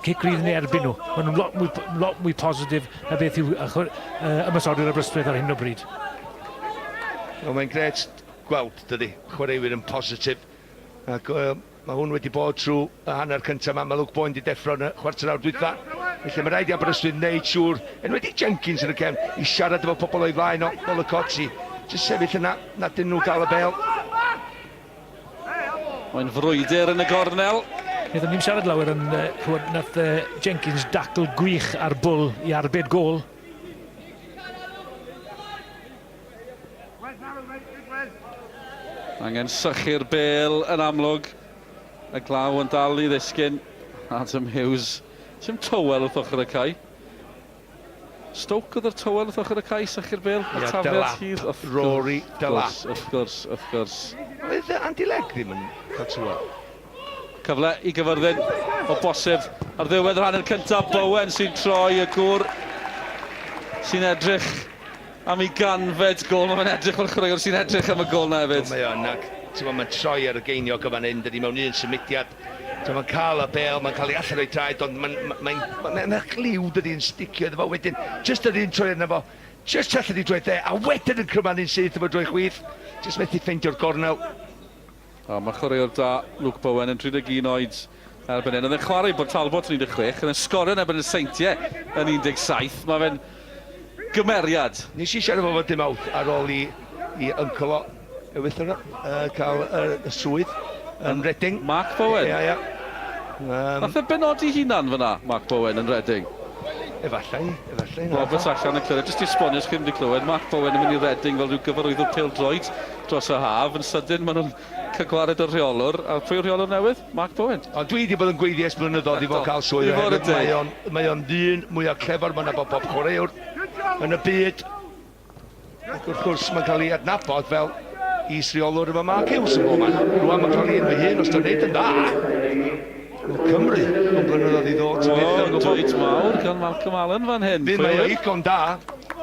cic rydd yn erbyn nhw. Maen nhw'n lot mwy, lot mwy positif na beth yw ymosodwyr Aberystwyth ar hyn o bryd. Wel, mae'n gret gweld, dydy, chwaraewyr yn positif. Ac mae hwn wedi bod trwy y hanner cyntaf yma. Mae Luke Boyne wedi deffro yn y chwarter awr dwytha. Felly mae rhaid i Aberystwyth wneud siŵr, enwedig Jenkins yn y cefn, i siarad efo pobl o'i flaen o, fel y Cotsi. Jyst sefyll yna, nad dyn nhw gael y bel. Mae'n frwydr yn y gornel. Wnaethon ni'm siarad lawer ond ch'mod nath Jenkins dacl gwych ar Bull i arbed gôl. Angen sychu'r bêl yn amlwg. Y glaw yn dal i ddisgyn. Adam Hughes. Sim tywel wrth ochr y cae. Stoke oedd yr tywel wrth ochr y cae, sychu'r bêl. Y Ia, tafliad Delap. hir. Wrth Rory Delap. Wrth gwrs, wrth gwrs. Oedd Andy Legg ddim yn cael tywel. Cyfle i Gyfyrddin o bosib ar ddiwedd yr hanner cyntaf. Bowen sy'n troi y gŵr sy'n edrych am ei ganfed gol. Mae fe'n edrych fel chwaraewr sy'n edrych am y gol na hefyd. Mae o'n, ac mae'n troi ar y geiniog o fan hyn, dydy mewn un symudiad. Mae'n cael y bel, mae'n cael ei allan o'i traed, ond mae'n ma, ma, ma, ma chliw dydy yn sticio iddo fo wedyn. Jyst yr un troi arno fo, jyst allan i droi dde, a wedyn yn crymanu'n syth efo droi chwith. Jyst methu ffeindio'r gornel. O, mae chwaraewr da Luke Bowen yn 31 oed erbyn hyn. Oedd e'n chwarae i Bort Talbot yn 16, oedd e'n sgorio yn erbyn y Seintiau yn 17. Mae fe'n gymeriad. Nes i siarad efo fo dim awth ar ôl i, i uncle o, ewythr o, uh, cael y, y swydd yn Reading. Mark Bowen? Ia, ia. Nath e benodi hunan fyna, Mark Bowen, yn Reading? Efallai, efallai. Roberts allan yn clywed, jyst i esbonio os chi ddim wedi clywed, Mark Bowen yn mynd i Reading fel rhyw gyfarwyddwr pêl-droed dros y haf. Yn sydyn maen nhw'n cael gwared o'r rheolwr, a pwy yw'r rheolwr newydd? Mark Bowen. Ond dwi wedi bod yn gweiddi ers blynyddoedd i fo cael swydd I fod yn oherwydd mae deg. o'n, mae o'n ddyn mwyaf clefar mae'n nabod pob chwaraewr yn y byd. Ac wrth gwrs mae'n cael ei adnabod fel is-reolwr efo Mark Hughes yn bob man. Rwan mae'n cael ei enwi hun os dwi'n neud yn dda. Wel, Cymru, mewn blynyddoedd i ddod. Ti'n byth yn gwybod. Dweud mawr gan Malcolm Allen fan hyn. Fydd mae o igon da,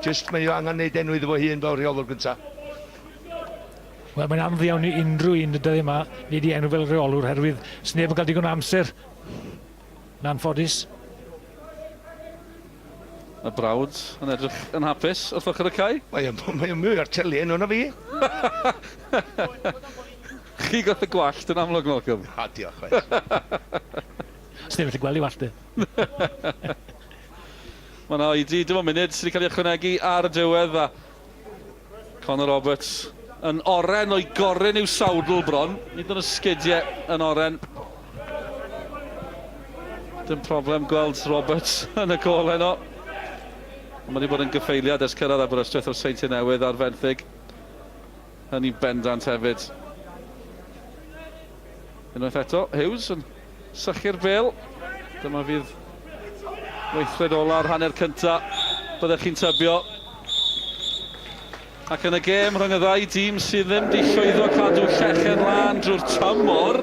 jyst mae o angen neud enw iddo fo hun fel rheolwr gynta. Wel, mae'n anodd iawn i unrhyw un y dyddiau yma wneud ei enw fel rheolwr, herwydd sneb yn cael digon o amser. Yn anffodus. Y brawd yn edrych yn hapus wrth ochr y cae. Mae o'n mae o'n mwy ar teli enw na fi. Chi gath y gwallt yn amlwg, Malcolm. Ha, diolch, oes. Sneb yn gallu gweld ei wallt e. Mae yna oedi, dim ond munud sydd wedi cael ei ychwanegu ar y diwedd a Conor Roberts yn oren o'i goryn i'w sawdl bron. Nid yn y sgidiau yn oren. Dim problem gweld Roberts yn y gol heno. Ond mae wedi bod yn gyffeiliad ers cyrraedd Aberystwyth o'r Seintiau Newydd ar fenthyg. Hynny bendant hefyd. Unwaith eto, Hughes yn sychu'r bel. Dyma fydd weithred ola'r hanner cynta, byddech chi'n tybio. Ac yn y gêm rhwng y ddau dîm sydd ddim di llwyddo cadw llechen lân drwy'r tymor,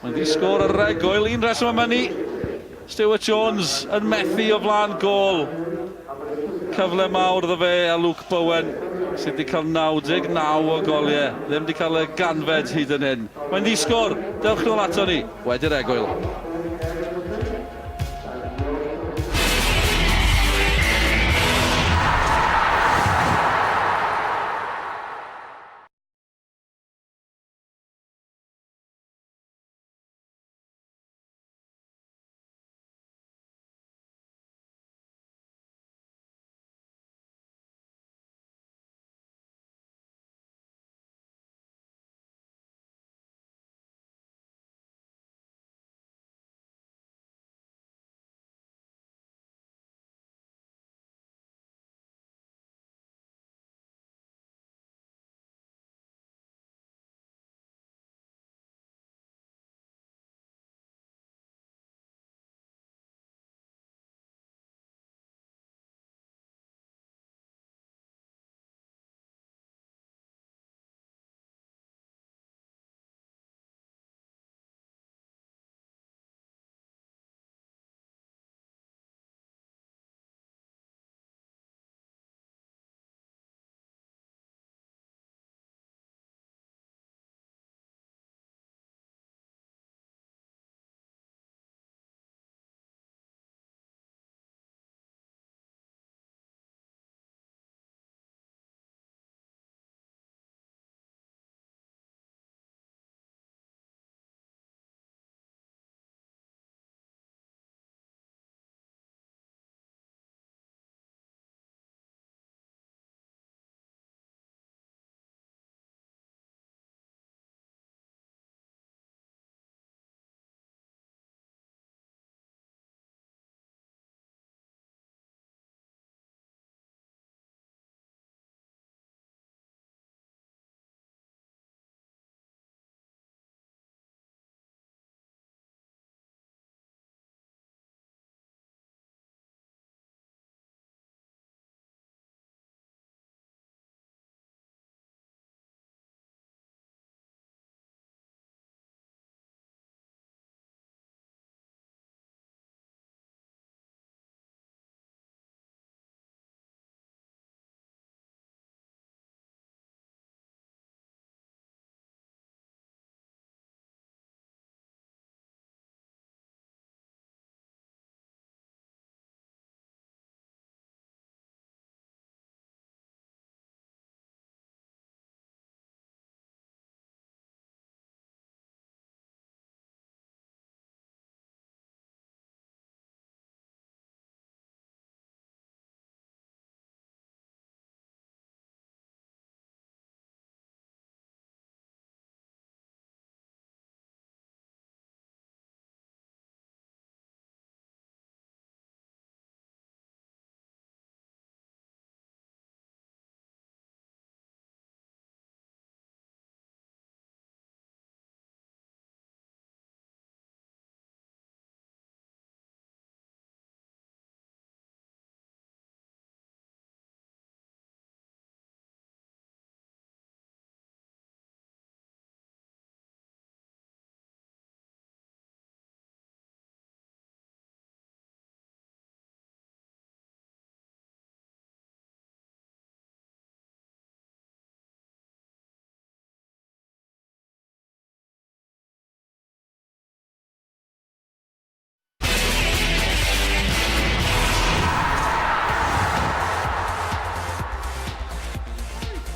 mae'n ddi sgôr yr egwyl. Un reswm am hynny, Stuart Jones yn methu o flaen gôl. Cyfle mawr iddo fe a Luke Bowen sydd wedi cael 99 o goliau, ddim wedi cael y ganfed hyd yn hyn. Mae'n ddi sgôr, dewch nôl ato ni wedi'r egwyl.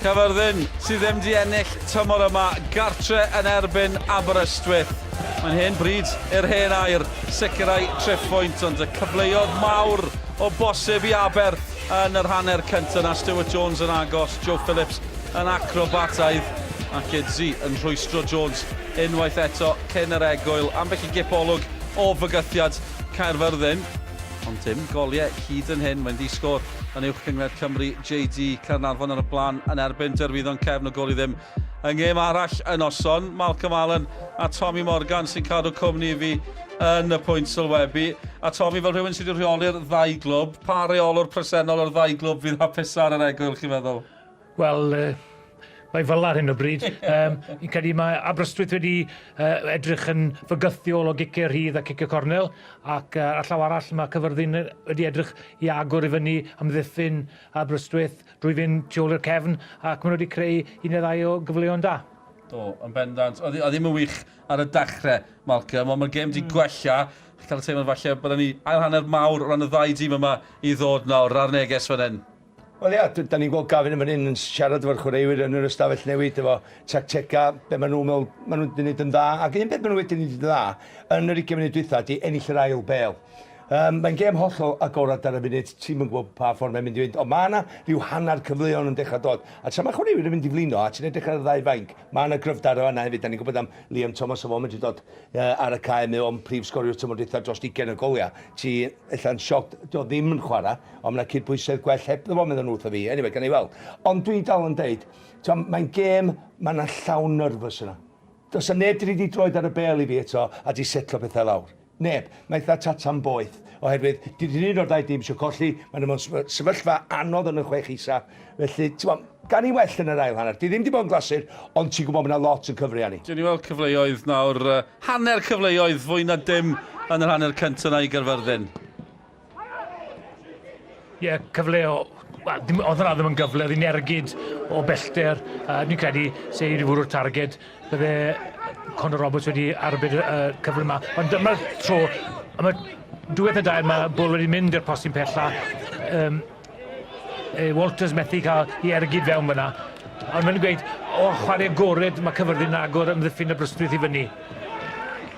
Caerfyrddin sydd ddim 'di ennill tymor yma gartre yn erbyn Aberystwyth. Mae'n hen bryd i'r hen air sicrhau triphwynt ond y cyfleoedd mawr o bosib i Aber yn yr hanner cyntaf 'na. Stuart Jones yn agos, Joe Phillips yn acrobataidd ac Idzi yn rhwystro Jones unwaith eto cyn yr egwyl. Ambell i gipolwg o fygythiad Caerfyrddin. Ond dim goliau hyd yn hyn, mae'n ddi-sgôr yn Uwch Gynghrair Cymru, JD Caernarfon ar y blaen yn erbyn Derwyddon Cefn o gôl i ddim. Yng ngêm arall y noson, Malcolm Allen a Tommy Morgan sy'n cadw cwmni i fi yn y pwynt sylwebu. A Tommy, fel rhywun sydd wedi rheoli'r ddau glwb, pa reolwr presennol o'r ddau glwb fydd hapusaf ar yr egwyl, chi'n meddwl? Wel, mae fel ar hyn o bryd. Fi'n credu mae Aberystwyth wedi edrych yn fygythiol o giciau rhydd a ciciau cornel, ac ar llaw arall mae Cyfyrddin wedi edrych i agor i fyny amddiffyn Aberystwyth drwy fynd tu ôl i'r cefn, ac maen nhw wedi creu un neu ddau o gyfleon da. Do, yn bendant. Oedd ddim yn wych ar y dechrau, Malcolm, ond mae'r gêm wedi gwella. Chi'n cael y teimlad falle bod ni ail hanner mawr o ran y ddau dîm yma i ddod nawr ar neges fan hyn. Wel ia, da ni'n gweld Gavin yn fan hyn yn siarad efo'r chwaraewyr yn yr ystafell newid efo tactegau, be maen nhw'n meddwl maen nhw'n wedi gwneud yn dda. Ac un peth maen nhw wedi gwneud yn dda yn yr 20 munud dwytha ydy ennill yr ail bêl. Um, mae'n gêm hollol agorad ar y funud, ti'm yn gwybod pa ffordd mae'n mynd i fynd, ond mae yna rhyw hanner cyfleon yn dechrau dod. A tra mae chwaraewyr yn mynd i flino, a ti'n edrych ar y ddau fainc, mae yna gryfder o yna hefyd. Da ni'n gwybod am Liam Thomas o fo'n medru dod ar y cae, mae o'n prif sgoriwr tymor dwytha dros 20 o goliau. Ti ella'n shocked, dio ddim yn chwarae, Ond mae 'na cydbwysedd gwell hebddo fo, medden nhw wrtho fi. Anyway, gawn ni weld. Ond dwi dal yn deud, t'mo, mae'n gêm, mae 'na llawn nervous yna. Does 'na neb 'di roid 'i droed ar y bêl i fi eto a 'di setlo pethau lawr. Neb. Mae eitha tata'n boeth. Oherwydd, dydy un o'r ddau dîm eisiau colli, maen nhw mewn sefyllfa anodd yn y chwech isa. Felly, t'mo, gawn ni well yn yr ail hanner. Di ddim 'di bod yn glasur, ond ti'n gwybod mae 'na lot yn cyfri arni. Gewn ni weld cyfleoedd nawr, hanner cyfleoedd fwy na dim yn yr hanner cyntaf 'na i Gaerfyrddin. Ie, yeah, cyfle o... Wel, ddim, oedd hwnna ddim yn gyfle, oedd hi'n ergyd o bellter. Dwi'n credu, se i wedi fwrw'r targed, bydde Conor Roberts wedi arbed y cyfle yma. Ond dyma'r tro, am y diwedd y dair mae bol wedi mynd i'r postyn pella. Um, e, Walters methu cael i ergyd fewn fyna. Ond mae'n gweud, o chwarae agored, mae Cyfyrddin agor ymddiffyn Aberystwyth i fyny.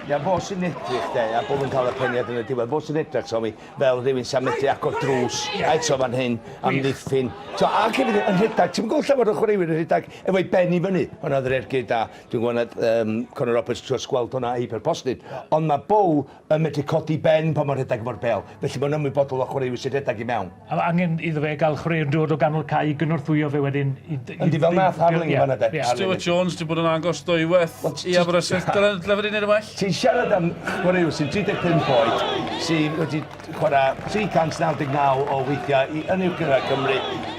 Ia, fo sy'n edrych de, a bod yn cael y peniad yn y diwedd, fo sy'n edrych, Tommy, fel rhywun sy'n medru agor drws, a eto fan hyn, amddiffyn. So, ac hefyd yn rhedeg, ti'n gweld llawer o chwaraewyr yn rhedeg efo'i ben i fyny. Hwnna oedd yr ergyd da, dwi'n gwybod nad um, Conor Roberts trio gweld hwnna ei postyn. Ond mae Bow yn medru codi ben pan mae'n rhedeg efo'r bêl, felly mae'n ymwybodol o chwaraewyr sy'n rhedeg i mewn. A mae angen iddo fe gael chwaraewr dod o ganol cae i gynorthwyo fe wedyn. Yndi, fel nath Harling yn fan'na de. Stuart Jones 'di bod yn agos ddwywaith i Aberystwyth. Dyle fo 'di neud yn well? Ti'n siarad am chwaraewr sy'n 35 oed, sydd wedi chwarae 399 o weithiau i yn Uwch Gynghrair Cymru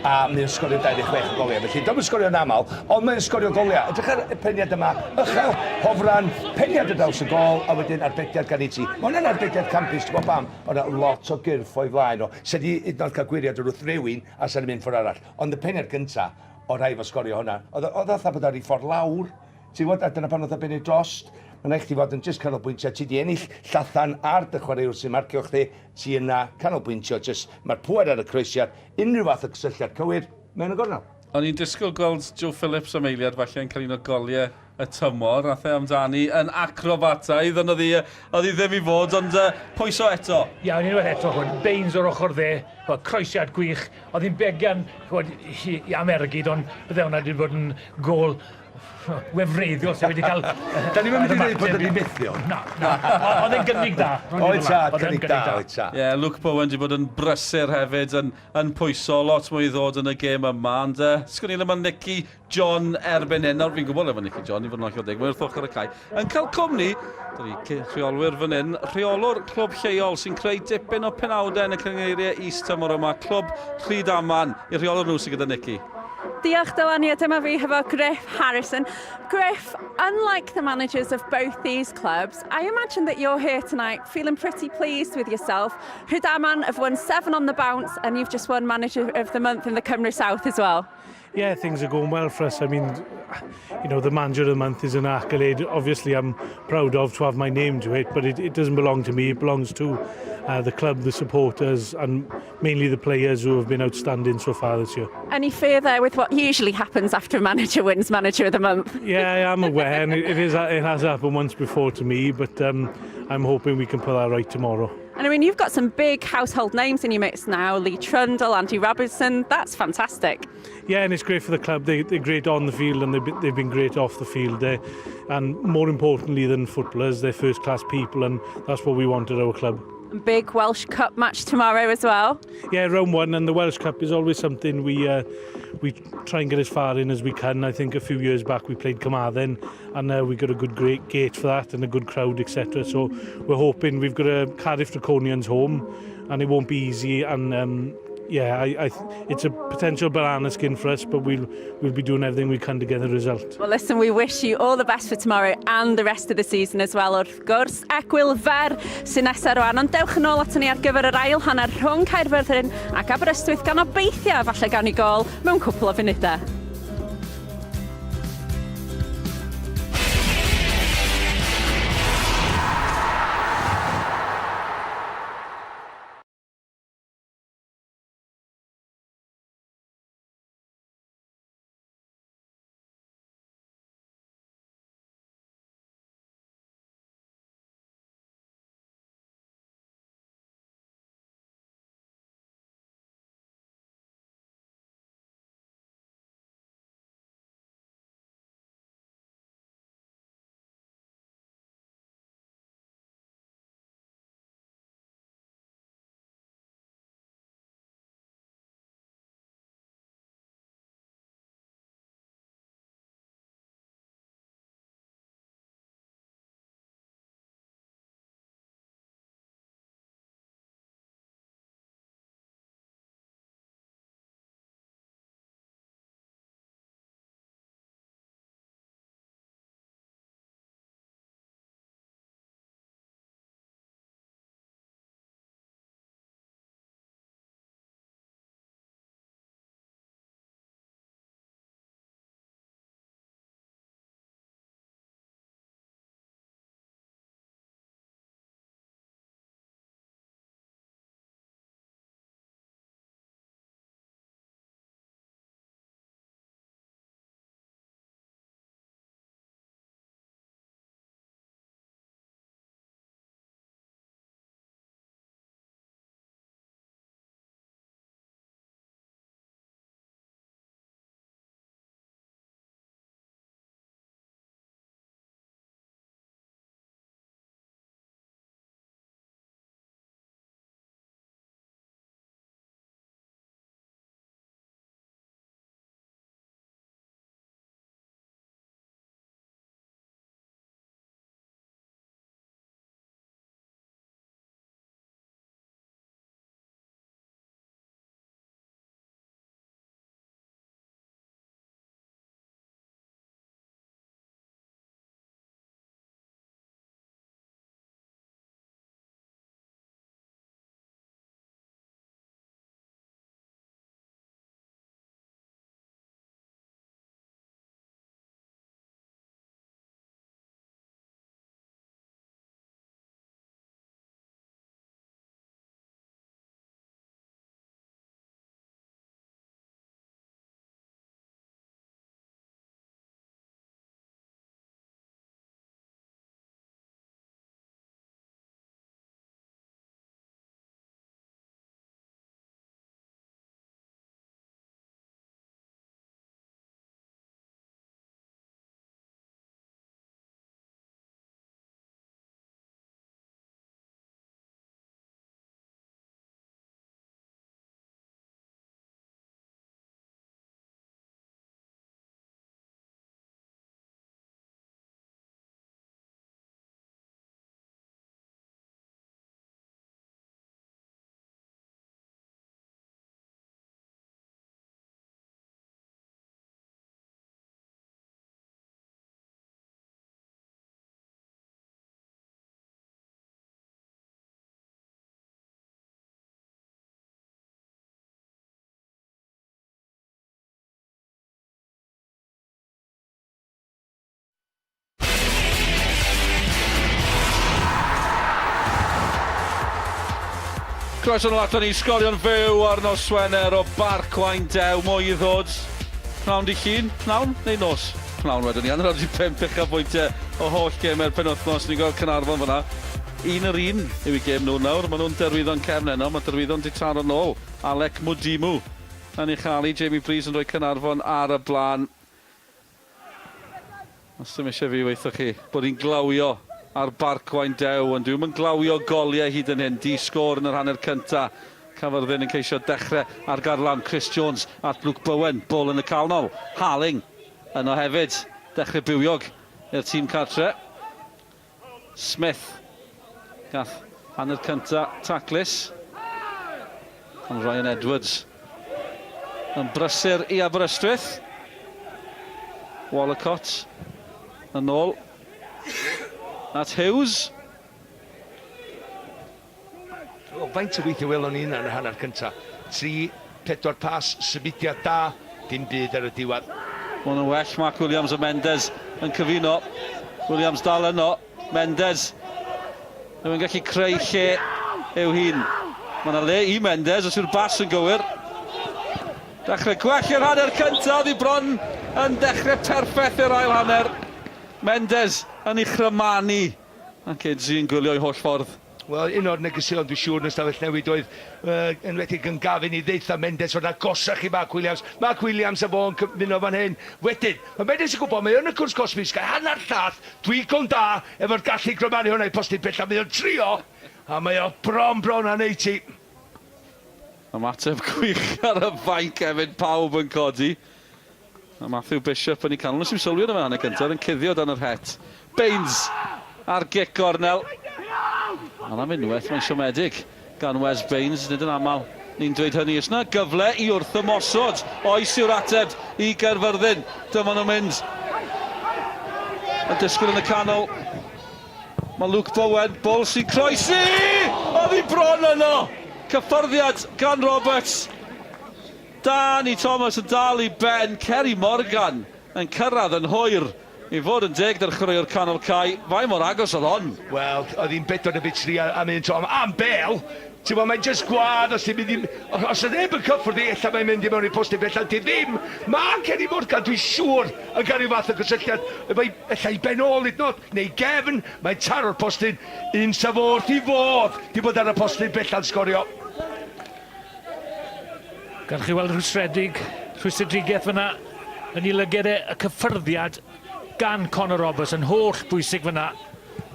a mae o'n sgorio 26 o goliau. Felly, dio'm yn sgorio'n aml, ond mae'n sgorio goliau. Edrych ar y peniad yma, uchel, hofran, peniad ar draws y gôl, a wedyn arbediad gan i ti. Mae hwnna'n arbediad campus, ti'n gwybod pam? Oedd 'na lot o gyrff o'i flaen o. 'Sa di hyd yn oed cael gwiriad wrth rywun a 'sa 'di mynd ffordd arall. Ond y peniad gynta, o rhaid fo sgorio hwnna. Oedd o oedd fatha bod ar ei ffordd lawr. Ti'n gwybod, a dyna pan oedd o bennu drost. Mae'n rhaid chdi fod yn jyst canolbwyntio. Ti di ennill llathan ar dy chwaraewr sy'n marcio chdi. Ti yna, canolbwyntio, jyst mae'r pŵer ar y croesiad. Unrhyw fath o gysylltiad cywir, mewn y gornel. O'n i'n disgwyl gweld Joe Phillips am eiliad falle yn cael un o goliau y tymor. Nath e amdani yn acrobataidd, ond oedd hi, oedd hi ddim i fod, ond uh, pwyso eto. Ia, yeah, unwaith eto, chwyd, Baines o'r ochr dde, chwyd, croesiad gwych, oedd hi'n began chwyd, i, i am ergyd, ond bydde hwnna wedi bod yn gol wefreiddiol sydd wedi cael... Da ni'n mynd i ddweud bod wedi methu o. Na, na. Oedd e'n gynnig da. Oedd ta, gynnig da, oedd ta. Ie, Luke Bowen wedi bod yn brysur hefyd, yn, yn pwyso, lot mwy i ddod yn y gêm yma, ond uh, sgwn i le mae Nicky John erbyn hyn. Nawr fi'n gwybod le mae Nicky John, i fod yn hollol deg, mae wrth ochr y cae. Yn cael cwmni, dyn ni rheolwyr fan hyn, rheolwr clwb lleol sy'n creu dipyn o penawdau yn y cynghreiriau is tymor yma, clwb Rhydaman, i'r rheolwr nhw sydd gyda Nicky. Diolch Dylan, ie dyma fi hefo Griff Harrison. Griff, unlike the managers of both these clubs, I imagine that you're here tonight feeling pretty pleased with yourself. Rhydaman have won seven on the bounce and you've just won Manager of the Month in the Cymru South as well. Yeah, things are going well for us. I mean, The manager of the month is an accolade. Obviously, I'm proud of to have my name to it, but it doesn't belong to me. It belongs to the club, the supporters, and mainly the players who have been outstanding so far this year. Any fear there with what usually happens after a manager wins Manager of the Month? Yeah, I am aware, and it has happened once before to me, but I'm hoping we can put that right tomorrow. And I mean, you've got some big household names in your midst now: Lee Trundle, Andy Robinson. That's fantastic. Yeah, and it's great for the club. They're great on the field and they've been great off the field. And more importantly than footballers, they're first-class people, and that's what we want at our club. Big Welsh Cup match tomorrow as well. Yeah, round one, and the Welsh Cup is always something we try and get as far in as we can. I think a few years back we played Carmarthen, and we got a good great gate for that and a good crowd, etc. So we're hoping. We've got a Cardiff Draconians home, and it won't be easy. And yeah, it's a potential banana skin for us, but we'll be doing everything we can to get the result. Well, listen, we wish you all the best for tomorrow and the rest of the season as well. Wrth gwrs, egwyl fer sy'n nesaf rwan, ond dewch yn ôl aton ni ar gyfer yr ail hanner rhwng Caerfyrddin ac Aberystwyth, gan obeithio falle gawn ni gol mewn cwpl o funudau. Croeso nôl aton ni, sgorio'n fyw ar nos Wener o Barc Waun Dew, mwy i ddod. Pnawn di Llun, pnawn neu nos? Pnawn wedwn ni, hanner awr wedi pump uchafbwyntiau o holl gemau'r penwythnos, ni'n gweld Caernarfon fan'na. Un yr un yw eu gêm nhw nawr, maen nhw'n derwyddon cefn heno, mae derwyddon 'di taro nôl. Alec Mudimu yn ei chael hi, Jamie Breeze yn rhoi Caernarfon ar y blaen. Os dim eisiau fi weitho chi bod hi'n glawio ar Barc Waun Dew, ond dwi'm yn glawio goliau hyd yn hyn. Di sgôr yn yr hanner cynta. Caerfyrddin yn ceisio dechrau ar garlam. Chris Jones at Luke Bowen. Ball yn y canol. Harling yno hefyd. Dechrau bywiog i'r tîm cartre. Smith. Gath hanner cynta taclus. Ond Ryan Edwards yn brysur i Aberystwyth. Wallacott yn ôl at Hughes. O, faint o weithiau welon ni hynna yn yr hanner cynta? 3, 4 pas, symudiad da, dim byd ar y diwedd. Mae hwn yn well, Mark Williams a Mendes yn cyfuno. Williams dal yno, Mendes ddim yn gallu creu lle i'w hun. Mae yna le i Mendes os yw'r bas yn gywir. Dechrau gwell i'r hanner cyntaf, oedd hi bron yn dechrau perffaith i'r ail hanner. Mendes yn ei chrymanu. Ac Edzi yn gwylio'i holl ffordd. Wel, un o'r negeseuon dwi'n siŵr yn y stafell newid oedd, uh, enwedig yn gafyn i ddeutha Mendes fod agosach i Mark Williams. Mark Williams a fo'n cymuno fan hyn. Wedyn, mae Mendes yn gwybod, mae yn y cwrs cosbi, sgai hanner llath, digon da, efo'r gallu grymanu hwnna i postyn pella, mae o'n trio, a mae o bron bron â neud ti. Ymateb gwych ar y fainc hefyd, pawb yn codi. A Matthew Bishop yn ei canol. Nes i'm sylwi arno fe hanner cyntaf, yn cuddio dan yr het. Baines ar gic gornel. Ond am unwaith mae'n siomedig gan Wes Baines, nid yn aml ni'n dweud hynny. Oes 'na gyfle i wrthymosod? Oes yw'r ateb i Gaerfyrddin. Dyma nhw'n mynd. Y disgwyl yn y canol. Mae Luke Bowen, bol sy'n croesi! Oedd hi bron yno! Cyffyrddiad gan Roberts. Danny Thomas yn dal i ben, Kerry Morgan yn cyrraedd yn hwyr i fod yn deg 'da'r chwaraewr canol cae. Faint mor agos oedd hon? Wel, oedd hi'n bedwar neu tri am un tro, am bêl! Ti'n gwbod, mae'n jyst gwadd os ti'n mynd i... Os oedd neb yn cyffwrdd hi, ella mae'n mynd i mewn i'r postyn bellach, di ddim! Mae Kerry Morgan, dwi'n siŵr, yn cael rhyw fath o gysylltiad efo'i... ella i ben ôl hyd yn oed, neu gefn, mae'n taro'r postyn, un sa fo wrth ei fodd 'di bod ar y postyn bella'n sgorio. Gallwch chi weld rhwystredig, rhwystredigaeth fyna yn ei lyged e, y cyffyrddiad gan Conor Roberts yn holl bwysig fyna.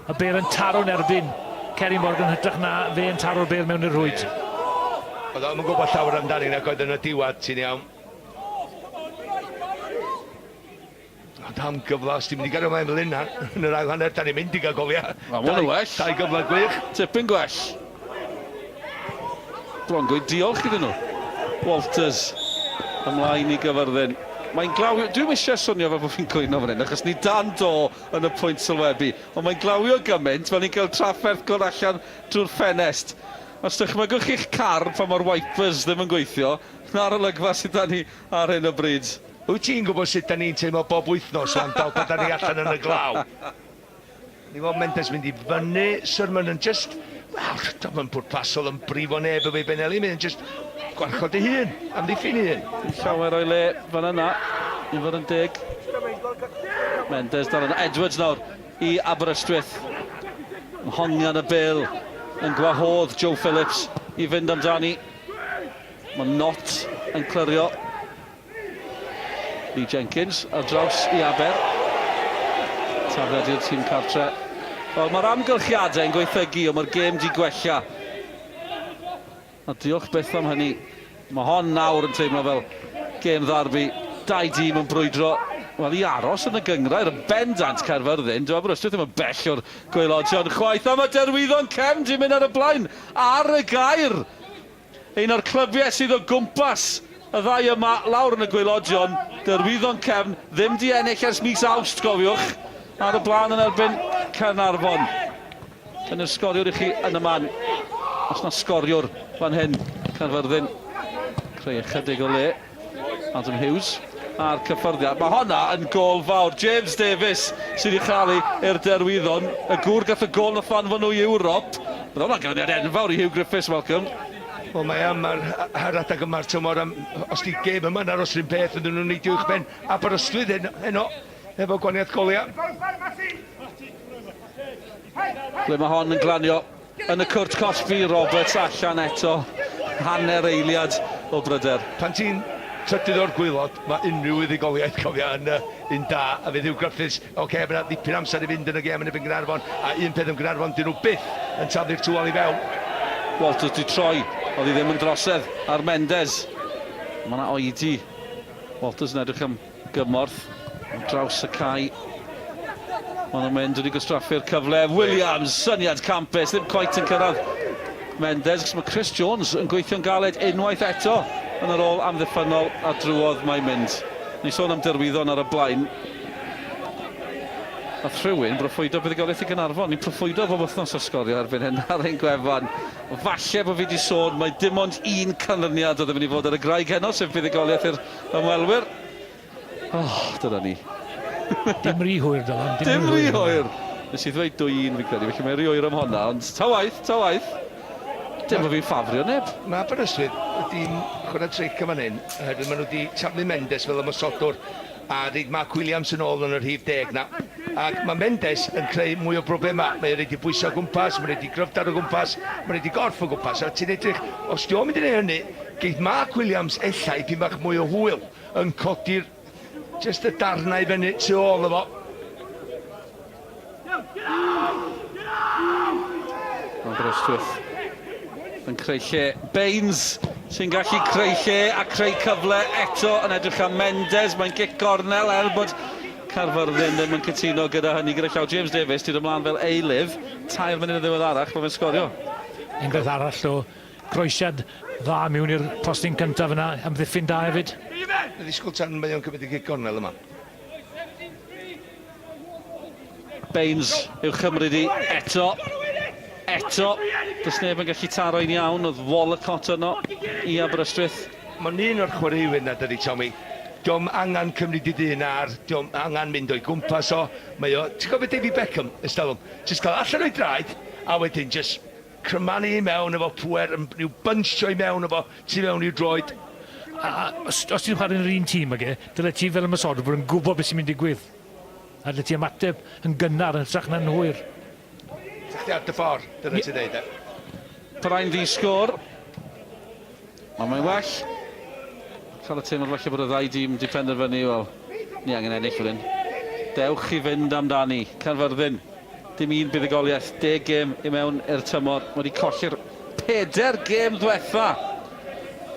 Y bêl yn taro'n erbyn Kerry Morgan hytrach na fe yn taro'r bêl mewn i'r rhwyd. Oedd o'm yn gwybod llawer amdani nag oedd yn y diwedd, ti'n iawn. Ond am gyfle, os ti'n mynd i gario ymlaen fel hynna yn yr ail hanner, da ni'n mynd i gael goliau. Mae hwn yn well. Dau gyfle gwych. Tipyn gwell. Bron gweud diolch iddyn nhw. Walters ymlaen i Gyfyrddin. Mae'n glawio... Dwi'm eisiau swnio fel bod fi'n cwyno fan hyn, achos ni dan do yn y pwynt sylwebu. Ond mae'n glawio gymaint fel ni'n cael trafferth gweld allan drwy'r ffenest. Os dychmygwch chi'ch car pan mae'r wipers ddim yn gweithio, 'na'r olygfa sydd 'da ni ar hyn o bryd. Wyt ti'n gwybod sut 'da ni'n teimlo bob wythnos wan dal pan 'da ni allan yn y glaw? Ni weld Mendes mynd i fyny, Surman yn just, wel, dio'm yn bwrpasol yn brifo neb efo'i benelin, mae'n just gwarchod ei hun, amddiffyn ei hun. Dim llawer o'i le fan yna, i fod yn deg. Mendes dal yna, Edwards nawr i Aberystwyth. Yn hongian y bêl, yn gwahodd Joe Phillips i fynd amdani. Mae Knott yn clirio. Lee Jenkins ar draws i Aber. Tafliad i'r tîm cartre. Wel, mae'r amgylchiadau yn gwaethygu, ond mae'r gêm di gwella. A diolch byth am hynny. Mae hon nawr yn teimlo fel gêm ddarbi. Dau dîm yn brwydro wel, i aros yn y gynghrair yn bendant Caerfyrddin. Dyw Aberystwyth ddim yn bell o'r gwaelodion chwaith. A mae Derwyddon Cefn di mynd ar y blaen ar y gair. Un o'r clybiau sydd o gwmpas y ddau yma lawr yn y gwaelodion, Derwyddon Cefn, ddim 'di ennill ers mis Awst, cofiwch, ar y blaen yn erbyn Caernarfon. Dyna'r sgoriwr i chi yn y man. Os na sgoriwr fan hyn, Caerfyrddin creu ychydig o le. Adam Hughes a'r cyffyrddiad. Mae honna yn gôl fawr. James Davies sydd wedi chael ei i'r Derwyddon. Y gŵr gath y gôl nath anfon nhw i Ewrop. Bydd hwnna'n ganlyniad enfawr i Hugh Griffiths, Malcolm. Wel mae am ar, ar adeg yma'r tymor am, os di gêm yma'n aros yr un peth, ydyn nhw'n neidio uwch ben Aberystwyth heno efo gwaniaeth goliau. Ble mae hon yn glanio yn y cwrt cosbi, Roberts allan eto, hanner eiliad o bryder. Pan ti'n trydydd o'r gwaelod, mae unrhyw fuddugoliaeth, cofia, yn uh, un da, a fydd Huw Griffiths, oce, okay, mae yna ddipyn amser i fynd yn y gêm yn erbyn Gaernarfon, a un peth am Gaernarfon, dyn nhw byth yn taflu'r tywel i fewn. Walters di troi, oedd hi ddim yn drosedd ar Mendes. Mae yna oedi. Walters yn edrych am gymorth ar draws y cae. Maen nhw'n mynd wedi gwastraffu'r cyfle. Williams, syniad campus, ddim cweit yn cyrraedd Mendes, achos mae Chris Jones yn gweithio'n galed unwaith eto yn yr ôl amddiffynnol a drwodd mae'n mynd. Ni sôn am derwyddon ar y blaen. Nath rhywun broffwydo buddugoliaeth i Gaernarfon. Ni'n proffwydo bob wythnos ar Sgorio erbyn hyn ar ein gwefan. Falle bod fi wedi sôn mai dim ond un canlyniad oedd yn mynd i fod ar y graig heno, sef buddugoliaeth i'r ymwelwyr. Oh, dyna ni. Dim rhy hwyr, Dylan. Dim, Dim rhy hwyr. Nes i ddweud 2-1 fi'n credu, felly mae'n rhy oer am honna, ond ta waith, ta waith. Dim bod fi'n ffafrio neb. Mae Aberystwyth wedi chwarae tric yn fan hyn, oherwydd maen nhw wedi taflu Mendes fel ymosodwr a rhoid Mark Williams yn ôl yn y rhif deg 'na. Ac mae Mendes yn creu mwy o broblemau. Mae o'n rhoid ei bwysau o gwmpas, mae'n rhoid ei gryfder o gwmpas, mae'n rhoid ei gorff o gwmpas. A ti'n edrych, os 'di o'n mynd i wneud hynny, geith Mark Williams ella ipyn bach mwy o hwyl yn codi'r jyst y darnau i fyny tu ôl iddo fo. Aberystwyth yn creu lle. Baines sy'n gallu creu lle a creu cyfle eto yn edrych am Mendes. Mae'n gic gornel er bod Caerfyrddin ddim yn cytuno gyda hynny. Gyda llaw James Davies, dyd ymlaen fel eilydd. Tair munud yn ddiweddarach, mae fe'n sgorio. Enghraifft arall o groesiad dda mewn i'r postyn cyntaf yna, amddiffyn da hefyd. Dwi'n ddisgwyl tan mae o'n cymryd y gic gornel yma. Baines i'w chymryd i eto. Eto. Does neb yn gallu taro un iawn. Oedd Wallacott yno i Aberystwyth. Mae'n un o'r chwaraewyr na dydi Tommy. Dio'm angen cymryd i ddyn ar, dio'm angen mynd o'i gwmpas o. Mae o, ti'n cofio David Beckham, ers talwm? Jyst cael allan o'i draed, a wedyn jyst crymanu i mewn efo pŵer, yn rhyw bynshio i mewn efo tu mewn i'w droed. A, a os, os ti'n chwarae yn yr un tîm ag e, dyle ti fel ymosodwr bod yn gwybod beth sy'n mynd i digwydd. A dyle ti ymateb yn gynnar yn hytrach na'n hwyr. Sa chdi ar dy ffordd, dyna ti'n dweud e. Parau'n ddi-sgôr. Ond mae'n well. Cael y teimlad falle bod y ddau dîm wedi penderfynu, wel, ni angen ennill fan hyn. Dewch i fynd amdani. Caerfyrddin, dim un buddugoliaeth, deg gêm i mewn i'r tymor. Mae wedi colli'r peder gêm ddwetha.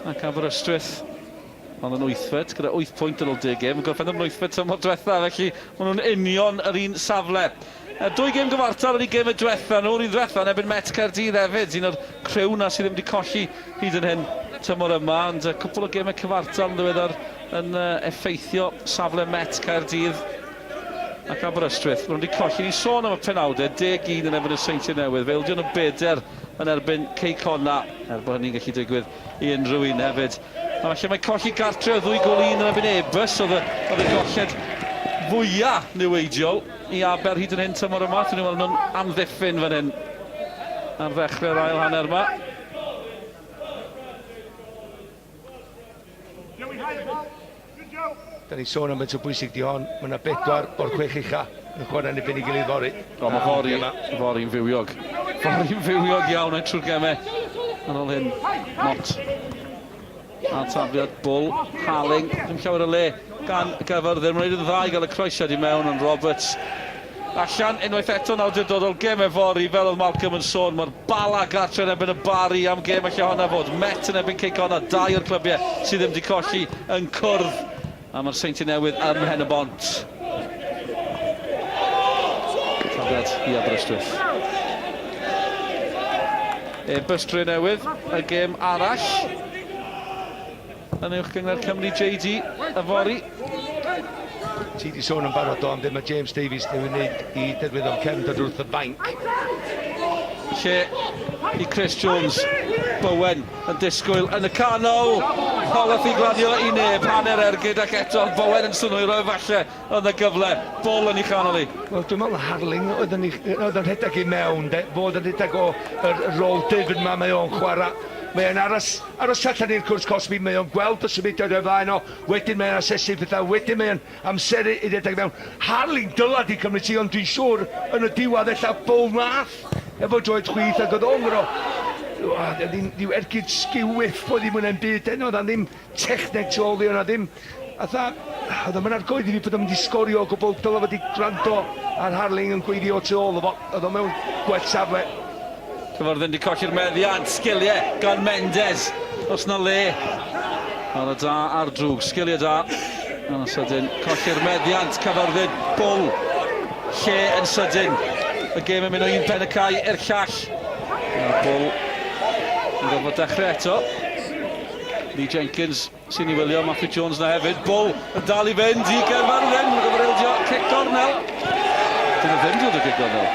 Ac Aberystwyth, ond yn wythfed, gyda 8 pwynt ar ôl deg gêm, yn gorffen yn wythfed tymor diwetha, felly maen nhw'n union yr un safle. Dwy gêm gyfartal yn eu gêm y diwetha nhw, yr un ddiwetha yn erbyn Met Caerdydd hefyd, un o'r criw na sydd ddim wedi colli hyd yn hyn tymor yma, ond cwpl o gemau cyfartal yn ddiweddar yn effeithio safle Met Caerdydd ac Aberystwyth. Maen nhw wedi colli, ni'n sôn am y penawdau, 10-1 yn erbyn y Seintiau Newydd, fe ildion nhw bedair yn erbyn Cei Connah, er bod hynny'n gallu digwydd i unrhyw un hefyd. A falle mae colli gartre o ddwy gol un yn erbyn Airbus oedd y, oedd y golled fwyaf niweidiol i Aber hyd yn hyn tymor yma. Dwi'n weld nhw'n amddiffyn fan hyn ar ddechrau'r ail hanner yma. Da ni'n sôn am faint o bwysig di hon. Mae yna bedwar o'r chwech ucha yn chwarae yn erbyn ei gilydd fory. O, mae fory, fory'n fywiog. Fory'n fywiog iawn a'i trwy'r gemau. Ar ôl hyn, Mott. A tafliad Bull, Harling, ddim llawer o le gan Gaerfyrddin. Mae'n gwneud yn dda i gael y croesiad i mewn, ond Roberts allan unwaith eto'n awdurdodol. Gem yfory, fel oedd Malcolm yn sôn, mae'r Bala gartre yn erbyn y Bari am gêm alle honna fod. Met yn erbyn Cei Connah, dau o'r clybiau sydd ddim wedi colli yn cwrdd. A mae'r Seintiau Newydd ym Mhen-y-bont. Tafliad i Aberystwyth. Airbus Drenewydd, y gêm arall yn Uwch Gynghrair Cymru JD yfory. Ti 'di sôn yn barod do am be mae James Davies newydd wneud i Derwyddon Cefn dod wrth y fainc. Lle i Chris Jones, Bowen yn disgwyl yn y canol. Holeth i glanio i neb, hanner ergyd ac eto Bowen yn synhwyro efallai yn y gyfle. Bol yn ei chanol hi. Wel, dwi'n meddwl Harling oedd yn, oedd yn rhedeg i mewn, de, fod yn rhedeg o yr rôl dyfn ma mae o'n chwarae. Mae o'n aros, aros allan i'r cwrs cosbi, mae o'n gweld y symudiad o'i flaen o, wedyn mae o'n asesu pethau, wedyn mae o'n amseru i redeg mewn. Harling dyla di cymryd ti, ond dwi'n siŵr yn y diwedd ella Bull nath efo droed chwith ac oedd o'n gyro. Ddim rhyw ergyd sgiwyff oedd ddim yn byd heno, oedd ddim techneg tu ôl i o'na ddim fatha oedd o'm yn argoeddi fi bod o'n mynd i sgorio o gwbl dylai fod i gwrando ar Harling yn gweiddi o tu ôl o fo oedd o mewn gwell safle. Cyfyrddin 'di colli'r meddiant, sgiliau gan Mendes, os na le ar y da a'r drwg, sgiliau da, yn sydyn, colli'r meddiant, Cyfyrddin, Bull, lle yn sydyn, y gêm yn mynd o un pen y cae i'r llall, a Bull yn gorfod dechrau eto. Lee Jenkins sy'n ei wylio, Matthew Jones na hefyd. Bull yn dal i fynd i Gaerfyrddin. Mae'n gorfod ildio cic gornel. Dyn nhw ddim dod o gic gornel.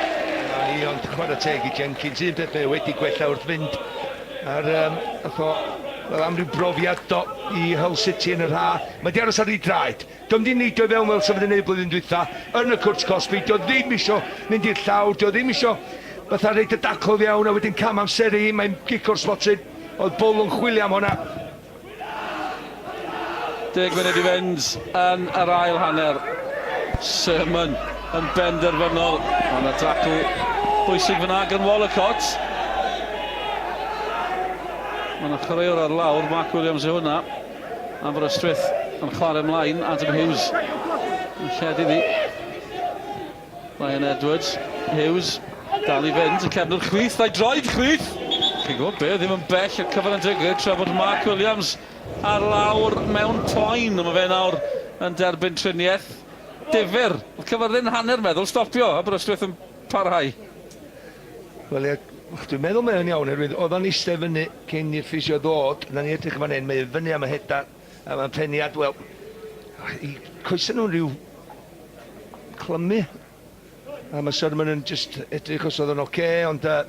Na ni, ond chwarae teg i Jenkins. Un peth mae wedi gwella wrth fynd ar um, o, wel, am ryw brofiad do i Hull City yn yr ha. Mae di aros ar ei draed. Dio'm di neidio i fewn fel sa fo di neud blwyddyn dwytha yn y cwrt cosbi. Dio ddim isio mynd i'r llawr, dio ddim isio fatha roid y dacl fewn a wedyn cam amseru hi, mae'n gic o'r smotyn. Oedd Bull yn chwilio am hwnna. Deg munud i fynd yn yr ail hanner. Sermon yn benderfynol. Mae yna dacl bwysig fyna gan Wallacott. Mae yna chwaraewr ar lawr, Mark Williams yw hwnna. Aberystwyth yn chwarae ymlaen, Adam Hughes yn lled iddi. Ryan Edwards, Hughes, dal i fynd, y cefnwr chwith, a'i droed chwith! Chi'n gwybod be, ddim yn bell i'r cyfan yn digwydd, tra bod Mark Williams ar lawr mewn poen, mae fe nawr yn derbyn triniaeth difyr. Oedd Cyfyrddin hanner meddwl stopio, Aberystwyth yn parhau. Wel ie, dwi'n meddwl mae o'n iawn, oherwydd oedd o'n eistedd fyny cyn i'r ffisio ddod, na ni edrych yn fan hyn, mae o fyny am y hedan, a mae'n peniad, wel, i coesau nhw'n rhyw clymu, a mae Sherman yn just edrych os oedd o'n oce, okay, ond uh,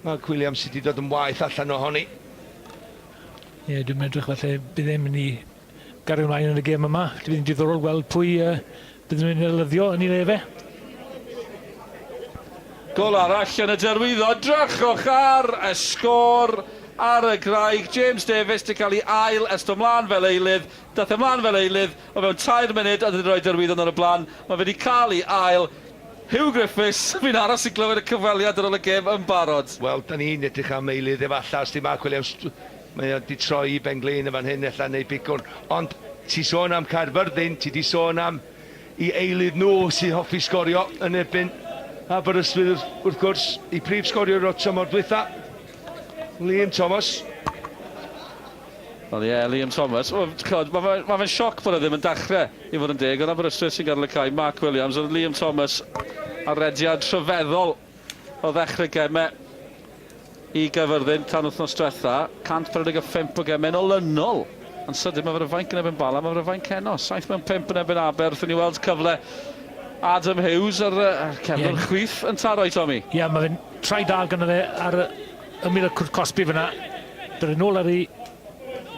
Mark Williams sydd wedi dod yn waeth allan ohoni. Ie, yeah, dwi'n edrych falle bydd e'n mynd i gario ymlaen yn y gêm yma. Bydd yn diddorol gweld pwy uh, bydd nhw'n elyddio yn ei le fe. Gol arall yn y derwyddo. Drychwch ar y sgôr ar y graig. James Davies 'di cael ei ail ers dod mlaen fel eilydd. Daeth e mlaen fel eilydd o fewn tair munud a wedi rhoi derwyddon ar y blaen. Mae fe wedi cael ei ail. Huw Griffiths, fi'n aros i glywed y cyfweliad ar ôl y gêm yn barod. Wel, da ni'n edrych am eilydd efallai, os di Mark Williams, mae o 'di troi i ben-glin yn fan hyn ella, neu bigwrn. Ond ti sôn am Caerfyrddin, ti 'di sôn am i eilydd nhw sy'n hoffi sgorio yn erbyn Aberystwyth wrth gwrs, i prif sgoriwr o tymor dwytha, Liam Thomas. Wel ie, Liam Thomas. Wel, chod, mae fe'n ma fe sioc bod e ddim yn dechrau i fod yn deg, ond Aberystwyth sy'n gadael y cae, Mark Williams, oedd Liam Thomas ar rediad rhyfeddol o ddechrau gemau i Gaerfyrddin tan wythnos diwetha, 145 o gemau yn olynol. Yn sydyn, mae fe'r fainc yn erbyn Bala, mae fe'r fainc heno, 7 mewn 5 yn erbyn Aber, wrth i ni weld cyfle Adam Hughes ar y cefnwr yeah. chwith yn taro i Tommy. Ie, yeah, mae fe'n trai da gynno fe ar ymyl y cwrt cosbi fyna. Dod yn ôl ar ei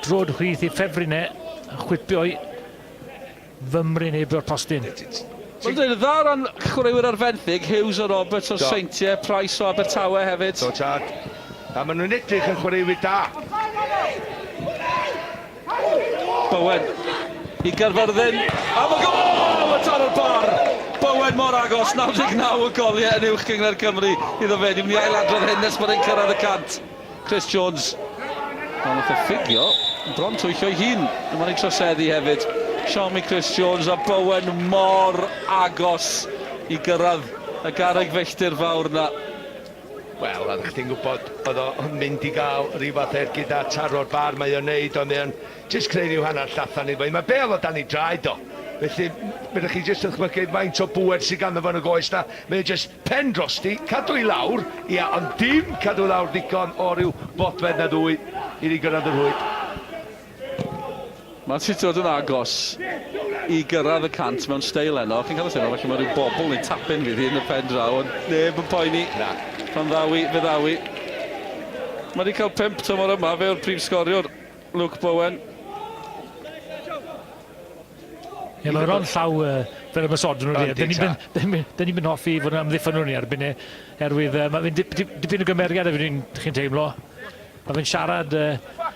drod chwith i ffefryn e, a chwipio i fymryn heibio'r postyn. Mae'n dweud yn dda o ran chwaraewyr ar fenthyg, Hughes a Roberts o'r Seintiau, Price o Abertawe hefyd. Do tad. A maen nhw'n edrych yn chwaraewyr da. Bowen i Gaerfyrddin. A mae gol! Mae taro'r bar! Bowen mor agos, 99 o goliau yn uwch gynghrair Cymru iddo fe. Ni'n mynd i ailadrodd hyn nes bod e'n cyrraedd y cant. Chris Jones. Ond nath o ffugio, bron twyllo ei hun. A mae'n ei troseddu hefyd. Siom i Chris Jones a Bowen mor agos i gyrraedd y garreg filltir fawr na. Wel, oeddech chdi'n gwybod, oedd o'n mynd i gael rhyw fath ergyd a taro'r bar mae o'n neud, ond mae o'n jyst creu rhyw hanner llathan iddo fo. Mae bêl o dan ei draed o. Felly, fedrwch chi jyst ddychmygu faint o bŵer sydd ganddo fo yn y goes 'na. Mae o jyst pen drosti, cadw i lawr, ia, ond dim cadw lawr ddigon o ryw fodfedd na ddwy iddi gyrraedd y rhwyd. Mae ti dod yn agos i gyrraedd y 100 mewn steil heno. Chi'n cael y teimlo falle mae rhyw bobl neu tap-in fydd hi yn y pen draw, ond neb yn poeni. Na. Pan ddaw i, fe ddaw i. Mae wedi cael pump tymor yma, fe yw'r prif sgoriwr, Luke Bowen. Ie, mae ron llaw uh, fel y mysodwn nhw. Dyn ni'n mynd hoffi fod yn amddiffyn nhw ni erbyn e, erwydd uh, mae'n dipyn o gymeriad a fi'n chi'n teimlo. Mae fe'n siarad uh,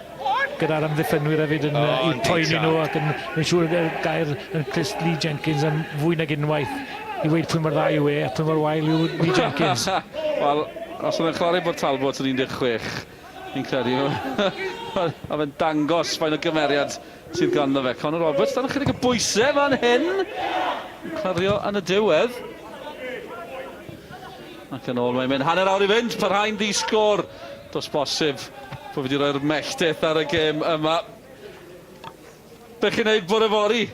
gyda'r amddiffynwyr hefyd yn oh, i poeni nhw ac yn, mae'n siŵr y gair yn clust Lee Jenkins am fwy nag unwaith i weud pwy mor dda yw e a pwy mor wael yw Lee Jenkins. Wel, os oedd e'n chwarae bod Talbot yn 16, fi'n credu, a fe'n dangos fain o gymeriad sydd ganddo fe. Conor Roberts, dan ychydig o bwysau fan hyn. Clirio yn y diwedd. Ac yn ôl mae'n mynd hanner awr i fynd, parhau'n ddi-sgôr. Does bosib bod fi wedi rhoi'r melltith ar y gêm yma. Be chi'n neud bore fory?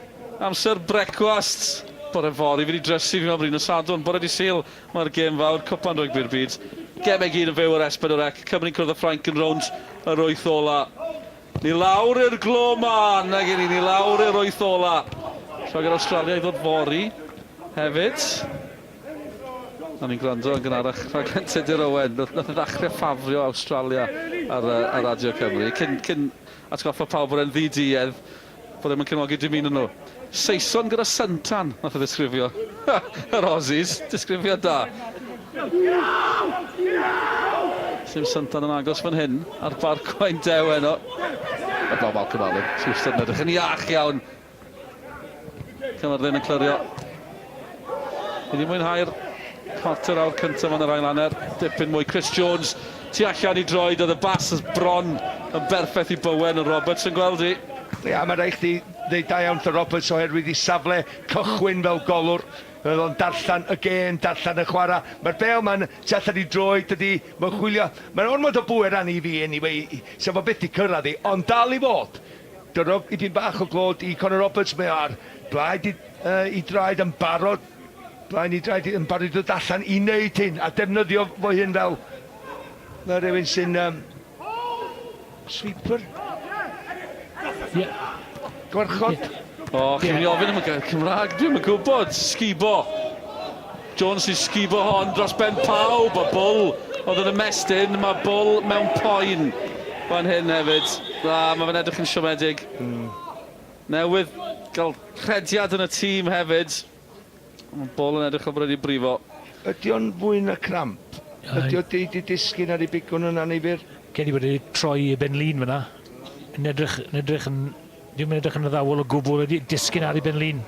Amser brecwast bore fory. Fi wedi drysu fi mewn bryd nos Sadwrn. Bore di Sul mae'r gêm fawr, Cwpan Rygbi'r Byd. Gemau gyd yn fyw ar S4C. Cymru'n cwrdd â Ffrainc yn rownd yr wyth ola. Ni lawr i'r glo mân, nag i ni, ni lawr i'r wyth ola. Lloegr Awstralia i ddod fory hefyd. O'n i'n gwrando yn gynharach rhaglen Tudur Owen. Nath, nath e ddechrau ffafrio Awstralia ar, uh, ar Radio Cymru. Cyn, cyn atgoffa pawb bod e'n ddi-duedd, bod e'n cefnogi dim un o'n nhw. Saeson gyda suntan, nath e ddisgrifio yr Aussies. Disgrifiad da. Sim suntan yn agos fan hyn ar Barc Waun Dew heno. Heblaw Malcolm Allen, sy'n wastad yn edrych yn iach iawn. Caerfyrddin yn clirio. Ni wedi mwynhau'r chwarter awr cyntaf yn yr ail hanner. Dipyn mwy. Chris Jones tu allan i droed. Oedd y bas bron yn berffaith i Bowen. Ond Roberts yn gweld hi. Ia, mae rhaid chdi ddeud da iawn wrth Roberts oherwydd i safle cychwyn fel golwr. Roedd o'n darllen y gêm, darllen y chwarae. Mae'r bêl ma'n tu allan i droed, dydy, mae'n chwilio. Mae'n ormod o bŵer arni i fi anyway, sa fo byth 'di cyrraedd hi, ond dal i fod. Dyro dipyn bach o glod i Conor Roberts, mae o ar blaid i, uh, i draed yn barod, blaen i draed yn barod i ddod allan i wneud hyn a defnyddio fo hyn fel, fel rhywun sy'n um, sweeper. Yeah. Gwarchod. Yeah. O, oh, chi'n mynd i ofyn am y gair Cymraeg, dwi'n yn gwybod. Sgibo. Jones sy'n sgibo hon dros ben pawb, a Bull oedd yn ymestyn, mae Bull mewn poen fan hyn hefyd. Na, mae fe'n edrych yn siomedig. Mm. Newydd gael rhediad yn y tîm hefyd. Mae Bull yn edrych fel bod wedi brifo. Ydy o'n fwy na cramp? Ydy o di, di disgyn ar ei bigwn yn anifyr? Cedi bod wedi troi ei ben-lin fyna. Yn edrych, yn edrych yn... Ddim yn edrych yn addawol o gwbl, wedi disgyn ar ei ben-lin.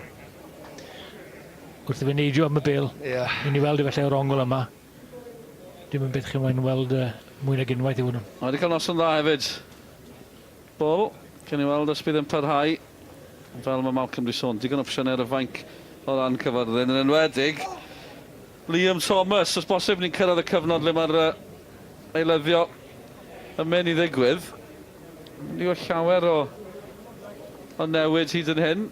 Wrth i fe neidio am y bêl. Ie. Ni'n ei weld e felly o'r ongl yma. Dim yn beth chi moyn weld uh, mwy nag unwaith i hwnnw. Mae wedi cael noson dda hefyd. Bol, cyn i weld os bydd yn parhau. Fel mae Malcolm wedi sôn, digon opsiynau ar y fainc o ran Cyfyrddin, yn enwedig Liam Thomas. Os bosib ni'n cyrraedd y cyfnod le mae'r uh, eilyddio yn mynd i ddigwydd. Ni o llawer o, o newid hyd yn hyn.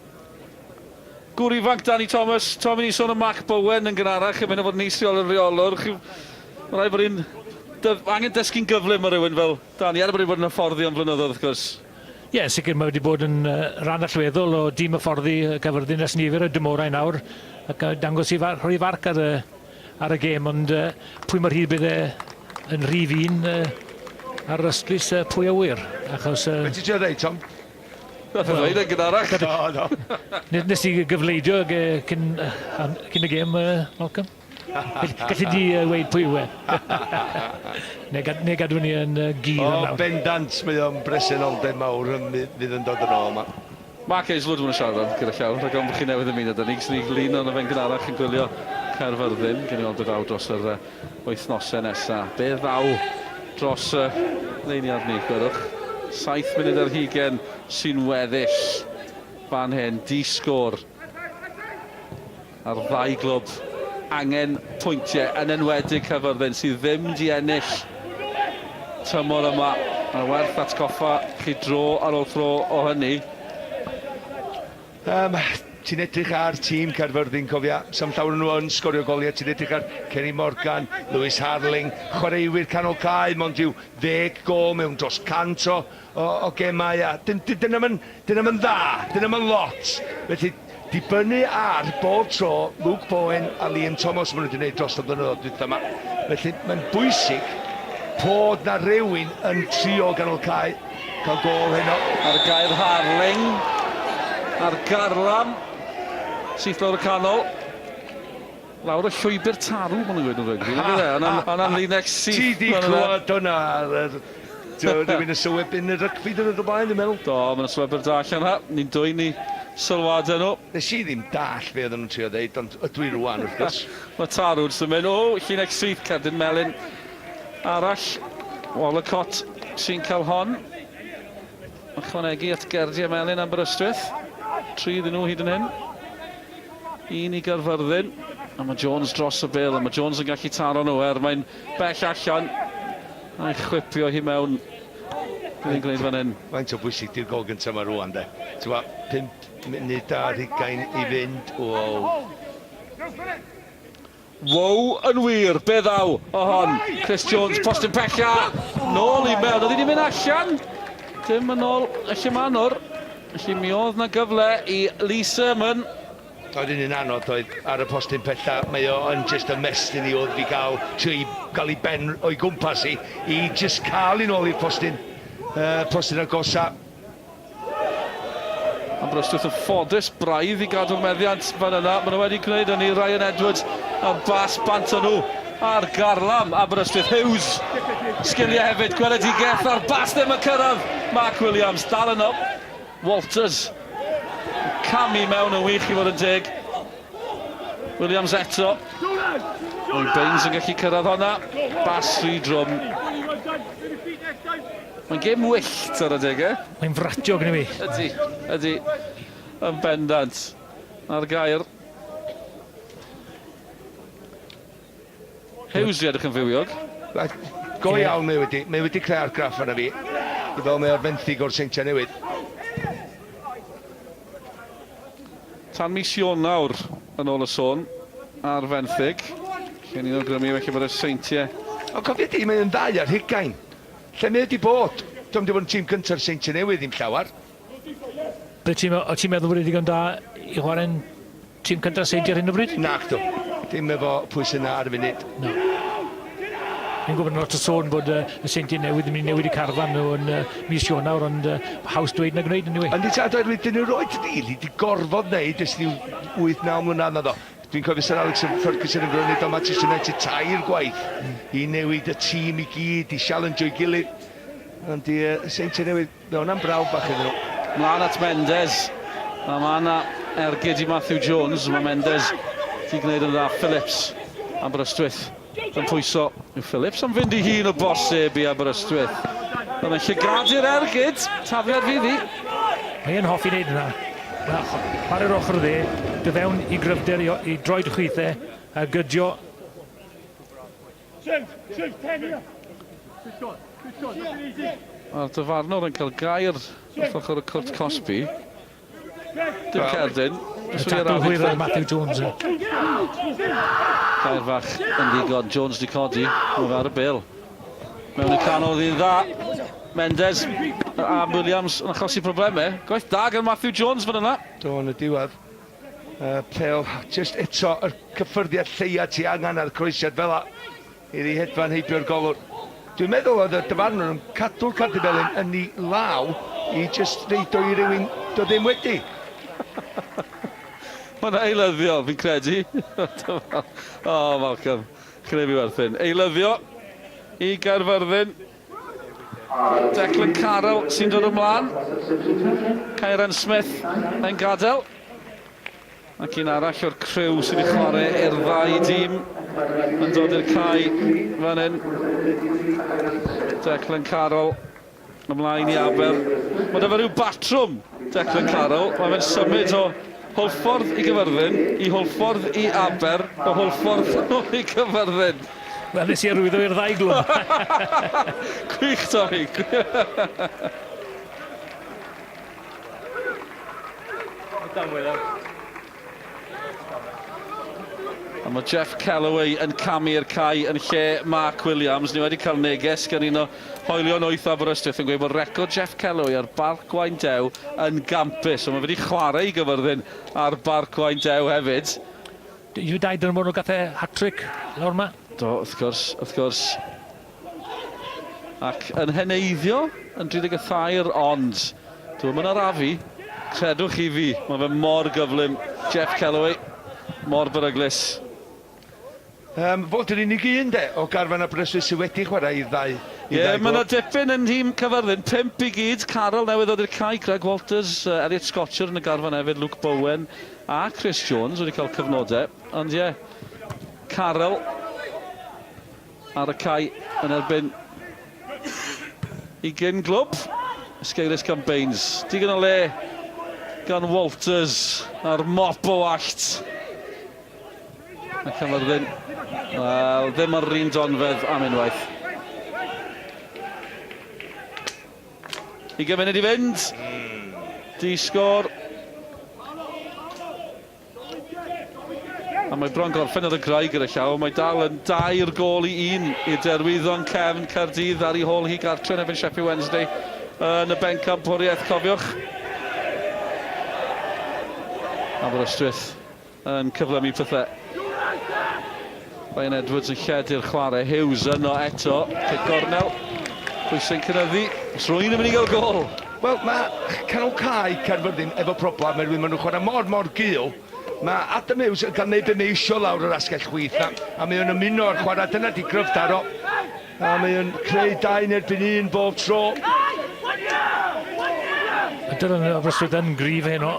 Gŵr ifanc Danny Thomas, Tom, i ni sôn am Mark Bowen yn gynharach, yn mynd o fod yn eisiol yn rheolwr. Chi, mae rhaid bod hi'n angen dysgu'n gyflym ar rhywun fel Danny, er bod hi'n bod yn hyfforddi am flynyddoedd wrth gwrs. Ie, yeah, sicr mae wedi bod yn uh, rhan allweddol o dîm hyfforddi Caerfyrddin ers nifer o dymorau nawr ac uh, dangos i far, rhoi farc ar y, ar y gêm, ond uh, pwy mor hir bydd e yn rhif un uh, ar yr ystlys uh, pwy a wyr, achos... Uh, Beth ti'n trio ddeud, Tom? Nath e ddweud e'n gynharach. Do, do. Nes i gyfleidio cyn, cyn y gêm, Malcolm. Gallu di weud pwy yw e? neu, gad, neu gadw ni yn uh, gul O, bendant, mae o'n bresenoldeb mawr yn fydd yn dod yn ôl yma. Mark Hazelwood mae'n siarad am gyda llaw, rhag ofn bod chi newydd ymuno 'da ni, gys ni lun o'n fe'n gynharach yn gwylio Caerfyrddin, gen i weld be ddaw dros yr uh, wythnosau nesaf. Be ddaw dros y uh, leiniad ni, gwelwch. 7 munud ar hugen sy'n weddill fan hyn, di sgôr ar ddau glwb angen pwyntiau, yn enwedig Caerfyrddin sydd ddim di ennill tymor yma. Mae werth atgoffa chi dro ar ôl thro o hynny. Um, ti'n edrych ar tîm Caerfyrddin, cofia, sam llawer nhw yn sgorio goliau, ti'n edrych ar Kenny Morgan, Lewis Harling, chwaraewyr canol cae, mond yw ddeg gol mewn dros 100 o, o, o gemau, a dyn, dyn, dyn, dyn, dyn dda, dyn yn lot. Felly, dibynnu ar bob tro Luke Bowen a Liam Thomas maen nhw wedi gwneud dros y blynyddoedd dwytha yma. Felly, mae'n bwysig bod na rywun yn trio ganol cae cael gol heno. Ar gair Harling, ar garlam, syth lawr y canol. Lawr y llwybr tarw, maen nhw'n gweud yn rygbi. Yna linell syth. Ti di clywed hwnna ar yr... Rhywun yn sylwebu'n y rygbi dwrnod o blaen, dwi'n meddwl. Do, mae 'na sylwebwyr da allan 'na. Ni'n dwyn i sylwadau nhw. Nes i ddim dallt be oedden nhw'n trio ddeud, ond ydw i rwan, wrth gwrs. Mae Tarwds yn mynd, o, llinell syth, cerdyn melyn arall. Wallacott sy'n cael hon. Ychwanegu at gerdiau melyn Aberystwyth. Tri iddyn nhw hyd yn hyn. Un i Gaerfyrddin. A mae Jones dros y bel, a mae Jones yn gallu taro nhw er mae'n bell allan. A'i chwipio hi mewn. Bydd hi'n gwneud fan hyn. Faint o bwysig di'r gol gyntaf yma rwan de? Ti'n gwybod, 5 munud ar hugain i fynd. Wow. Wow yn wir, be ddaw o hon? Chris Jones, postyn pella, nôl i mewn, oedd hi wedi mynd allan? Dim yn ôl y llumanwr, felly mi oedd na gyfle i Lee Sermon. Oedd un yn anodd oedd ar y postyn pella, mae o yn just ymestyn i oedd fi gael, trio i gael ei ben o'i gwmpas i, i just cael un ôl i'r postyn, uh, postyn agosa. Aberystwyth yn ffodus braidd i gadw'r meddiant fan yna. Maen nhw wedi gwneud hynny. Ryan Edwards a bas bant â nhw ar garlam. Aberystwyth Hughes. Sgiliau hefyd. Gweledigaeth a'r bas ddim yn cyrraedd. Mark Williams dal yno. Walters camu mewn yn wych i fod yn deg. Williams eto. O'i Baines yn gallu cyrraedd honna. Bas rhy drwm. Mae'n gêm wyllt ar adegau. Mae'n fratiog yn fi. Ydy, ydy. Yn bendant. Ar gair. Hughes di edrych yn fywiog. Go iawn mae wedi. Mae wedi creu argraff arna fi. I fel mae o'r fenthyg o'r Seintiau Newydd. Tan mis Ionawr, yn ôl y sôn, ar fenthyg. Lle ni'n awgrymu felly bod y Seintiau... Ond cofia di, mae o'n ddau ar hugain. Lle mae o 'di bod? Dio'm 'di bod yn tîm cynta'r Seintiau Newydd ddim llawer. Be ti'n o ti'n meddwl bod e digon da i chwarae'n tîm cynta'r Seintiau ar hyn o bryd? Nacdw. Dim efo pwy sy'n na ar y funud. Na. Fi'n gwybod lot o sôn bod uh, y Seintiau Newydd yn mynd i newid y carfan nhw yn uh, mis Ionawr, ond uh, haws dweud na gwneud, anyway. Yndi tad, oherwydd dyn nhw roed rili 'di gorfod wneud ers ryw 8-9 mlynedd naddo. Dwi'n cofio Sir Alex Ferguson yn gwneud o Manchester United tair gwaith i newid y tîm i gyd, i sialensio i gilydd. Ond i uh, Seintiau Newydd, mae hwnna'n brawf bach iddyn nhw. Mlaen at Mendes. A mae yna ergyd i Matthew Jones. Mae Mendes wedi gwneud yn dda. Phillips, Aberystwyth yn pwyso. Yw Phillips am fynd i hun o bosib i Aberystwyth. Mae'n llygadu'r ergyd. Tafliad fydd hi. Mae e'n hoffi wneud yna. Ar yr ochr dde, dy fewn i gryfder i, i droed chwith e, a gydio. Mae'r dyfarnwr yn cael gair wrth ochr y cwrt cosbi. Dim cerdyn. Y tacl hwyr ar Matthew Jones. Gair fach yn ddigon. Jones di codi. Mae fe ar y bel. Mewn y canol ddi'n dda. Mendes a Williams yn achosi problemau. Gwaith da gan Matthew Jones fan yna. Do, yn y diwedd. Uh, pel, just eto, yr cyffyrddiad lleia ti angen ar croesiad fel a iddi hedfan heibio'r golwr. Dwi'n meddwl oedd y dyfarnwr yn cadw'r cardyn felyn yn ei law i just reid o i rywun do ddim wedi. Mae'n eilyddio, fi'n credu. o, oh, Malcolm, chyn i fi werthin. Eilyddio i Gaerfyrddin. Declan Carroll sy'n dod ymlaen. Kyran Smith yn gadael. Ac un arall o'r criw sydd wedi chwarae i'r ddau dîm yn dod i'r cae fan hyn. Declan Carroll ymlaen i Aber. Mae dyfa rhyw batrwm Declan Carroll. Mae fe'n symud o Hwlffordd i Gyfyrddin, i Hwlffordd i Aber, o Hwlffordd nôl i Gyfyrddin. Wel, nes i arwyddo i'r ddau glwb. Gwych, Tommy. A mae Jeff Kellaway yn camu i'r cae yn lle Mark Williams. Ni wedi cael neges gan un o hoelion wyth Aberystwyth yn gweud bod record Jeff Kellaway ar Barc Gwaun Dew yn gampus. So mae wedi chwarae i Gyfyrddin ar Barc Gwaun Dew hefyd. Yw dau dyn nhw gath e hat-trick lawr yma? Do, wrth gwrs, wrth gwrs. Ac yn heneiddio yn 33 ond dwi'm yn arafu, credwch chi fi, mae fe mor gyflym, Jeff Kellaway, mor beryglus. Um, fod yr unig un de o garfan Aberystwyth sydd wedi chwarae i'r ddau Ie, mae yna dipyn yn nhîm Caerfyrddin, 5 i gyd. Carroll newydd ddod i'r cae, Greg Walters, Elliot Scotcher yn y garfan hefyd, Luke Bowen a Chris Jones wedi cael cyfnodau. Ond ie, Carroll ar y cae yn erbyn i gyn glwb. Esgeulus gan Baines. Digon o le gan Walters a'r mop o wallt. A Caerfyrddin, wel, ddim ar yr un donfedd am unwaith. 20 munud i fynd. Di sgôr. A mae bron gorffen ar y graig gyda llaw. Mae dal yn dair gôl i un i'r Derwyddon cefn Caerdydd ar ei hôl hi gartre yn erbyn Sheffield Wednesday yn y bencampwriaeth, cofiwch. Aberystwyth yn cyflymu pethau. Ryan Edwards yn lledu'r chwarae. Hughes yno eto. Cic gornel. Pwysau'n cynyddu. Os rwy'n yn mynd i gael gol. Wel, mae canol cae Caerfyrddin efo problem oherwydd maen nhw'n chwarae mor, mor gul. Mae Adam Hughes yn cael neud be mae eisiau lawr yr asgell chwith na, a mae o'n ymuno â'r chwarae. Dyna di gryfder o. A mae o'n creu dau yn erbyn un bob tro. Dylan Aberystwyth yn gryf heno.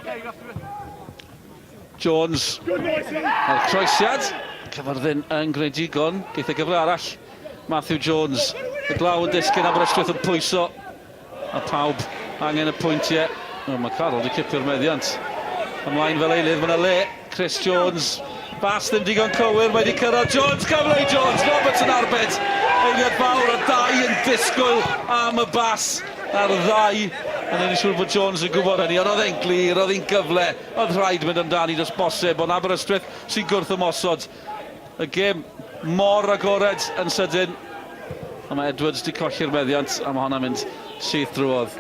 Jones a'r croesiad. Cyfyrddin yn gwneud digon. Geith e gyfle arall. Matthew Jones. Y glaw yn disgyn, Aberystwyth yn pwyso. A pawb angen y pwyntiau. O, mae Carroll wedi cipio'r meddiant. Ymlaen fel eilydd, mae yna le. Chris Jones. Bas ddim digon cywir, mae wedi cyrraedd Jones, cyfle i Jones, Roberts yn arbed. Eiliad fawr a dau yn disgwyl am y bas a'r ddau. Yn ei siŵr bod Jones yn gwybod hynny, ond oedd e'n glir, oedd hi'n gyfle. Oedd rhaid mynd amdani does bosib, ond Aberystwyth sy'n gwrth ymosod. Y gêm mor agored yn sydyn. A mae Edwards 'di colli'r meddiant a mae honna'n mynd syth drwodd.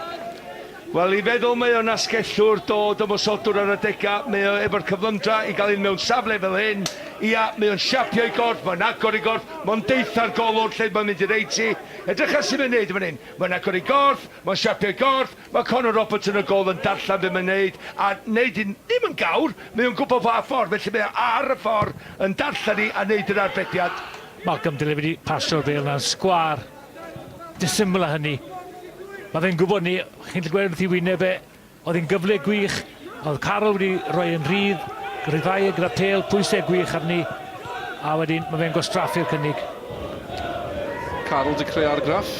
Wel, i feddwl mae o'n asgellwr dod ymosodwr ar adega, mae o efo'r cyflymdra i gael un mewn safle fel hyn. Ia, mae o'n siapio ei gorff, mae'n agor ei gorff, mae'n deutha'r golwr lle mae'n mynd i reit i. Edrycha sut mae'n neud yn fan hyn. Mae'n agor ei gorff, mae'n siapio ei gorff, Mae Connor Roberts yn y gôl yn darllen be mae'n neud a neud hi'n ddim yn gawr, mae o'n gwybod pa ffordd, felly mae o ar y ffordd yn darllen hi a neud yr arbediad. Malcolm dyle wedi pasio'r bêl 'na'n sgwâr. Disyml â hynny. Mae fe'n gwybod 'ny, chi'n gallu gweld wrth 'i wyneb e, oedd hi'n gyfle gwych, oedd Carroll wedi rhoi e'n rhydd, rhyddhau e gyda pêl, pwysau gwych arni, a wedyn mae fe'n gwastraffu'r cynnig. Carroll 'di creu argraff.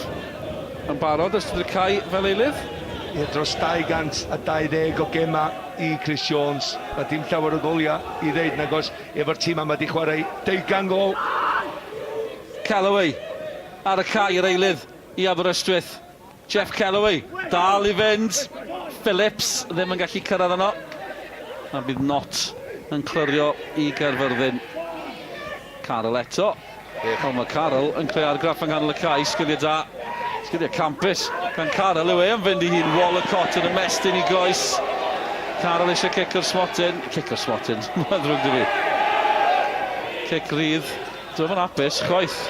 Yn barod ers dod i'r cae fel eilydd. Ie, dros 220 o gemau i Chris Jones. Mae dim llawer o goliau i ddeud nag oes efo'r tîm yma wedi chwarae deugain gôl. Callaway ar y cae, yr eilydd i Aberystwyth. Jeff Callaway dal i fynd. Phillips ddim yn gallu cyrraedd yno. A bydd Knott yn clirio i Gaerfyrddin. Carroll eto. Ond mae Carroll yn creu argraff yng nghanol y cae, sgiliau da, sgiliau campus gan Carroll yw e am fynd i hun. Wollacott yn ymestyn i goes. Carroll eisiau cic o'r smotyn. Cic o'r smotyn, mae'n ddrwg 'da fi. Cic rydd. Dwi'm yn hapus chwaith.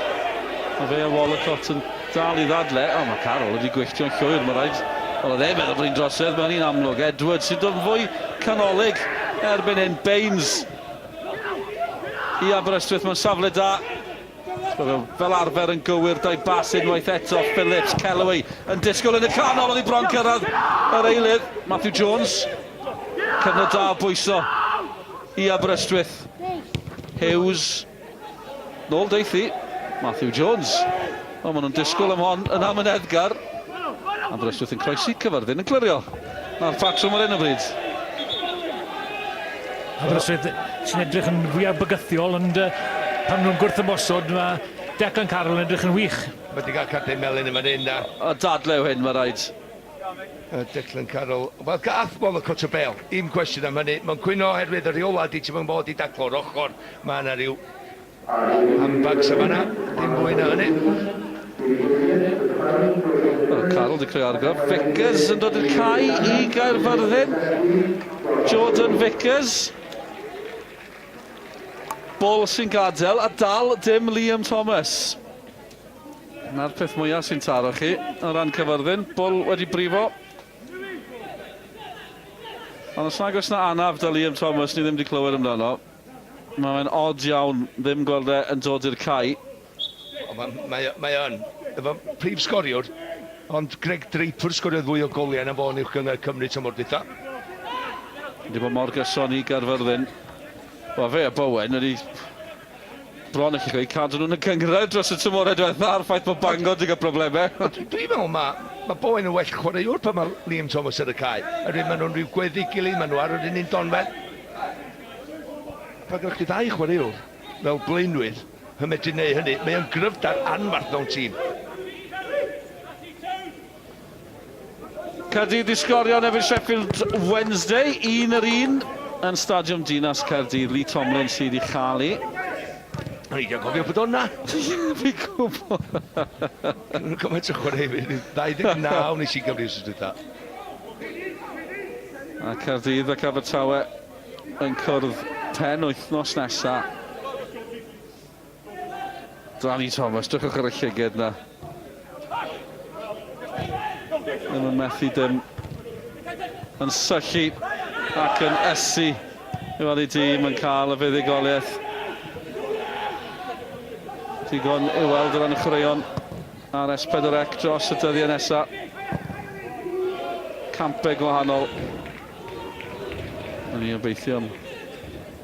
Mae fe a Wollacott yn dal i ddadle. O, mae Carroll wedi gwylltio'n llwyr, mae rhaid. Wel, oedd e'n meddwl bod hi'n drosedd, mae'n un amlwg. Edwards sy'n dod yn fwy canolig erbyn hyn. Baines i Aberystwyth mewn safle da. Fel arfer yn gywir, dau bas unwaith eto. Phillips, Kellaway yn disgwyl yn y canol, oedd hi bron cyrraedd yr eilydd. Matthew Jones, cyfnod da o bwyso i Aberystwyth. Hughes, nôl deithi. Matthew Jones. O, maen nhw'n disgwyl am hon yn amyneddgar. Aberystwyth yn croesi, Cyfyrddin yn clirio. Na'r patrwm ar hyn o bryd. Aberystwyth sy'n edrych yn fwyaf bygythiol, ond uh, pan nhw'n gwrth ymosod, mae Declan Carroll yn edrych yn wych. Mae wedi cael cardau melyn yn fan hyn na. O, dadle yw hyn, mae rhaid. Declan Carroll, wel gath Wollacott y bêl, un cwestiwn am hynny. Mae'n cwyno oherwydd y rheolau di ti'm yn fod i daclo'r ochr. Mae yna rhyw Handbags yn fanna, dim mwy na hynny. Wel, Carl wedi creu argraff. Vickers yn dod i'r cae i Gaerfyrddin. Jordan Vickers. Bol sy'n gadael a dal dim Liam Thomas. Na'r peth mwyaf sy'n taro chi o ran Cyfyrddin. Bol wedi brifo. Ond os nag oes na anaf da Liam Thomas, ni ddim wedi clywed amdano. Mae fe'n od iawn ddim gweld e yn dod i'r cae. Mae, mae, mae o'n efo prif sgoriwr, ond Greg Draper sgoriodd fwy o goliau na fo yn Uwch Gynghrair Cymru tymor dwytha. Wedi bod mor gyson i Gaerfyrddin. Wel, fe a Bowen wedi bron y gweud cadw nhw'n y gynghrair dros y tymorau diwetha a'r ffaith bod Bangor wedi cael problemau. Dwi'n meddwl mae, mae Bowen yn well chwaraewr pan mae Liam Thomas ar y cae. Oherwydd maen nhw'n rhyw gweddu gilydd, maen nhw ar yr un un donfedd. Pan gyda chdi ddau chwaraewr fel blaenwyr yn medru neud hynny, mae o'n gryfder anferth mewn tîm. Caerdydd di sgorio yn erbyn Sheffield Wednesday, 1-1 yn Stadiwm Dinas Caerdydd. Lee Tomlin sydd i chael hi. O'n i 'di anghofio bod o 'na. Fi'n gwybod. Gymaint o chwaraewyr, 29 nes i gyfri wsos dwytha. A Caerdydd ac Abertawe yn cwrdd pen wythnos nesa. Danny Thomas, drychwch ar y llyged na. Ddim yn methu dim. Yn syllu ac yn ysu i weld ei dîm yn cael y fuddugoliaeth. Digon i weld o ran y chwaraeon ar S4C dros y dyddiau nesaf. Campau gwahanol. Yn ni obeithio am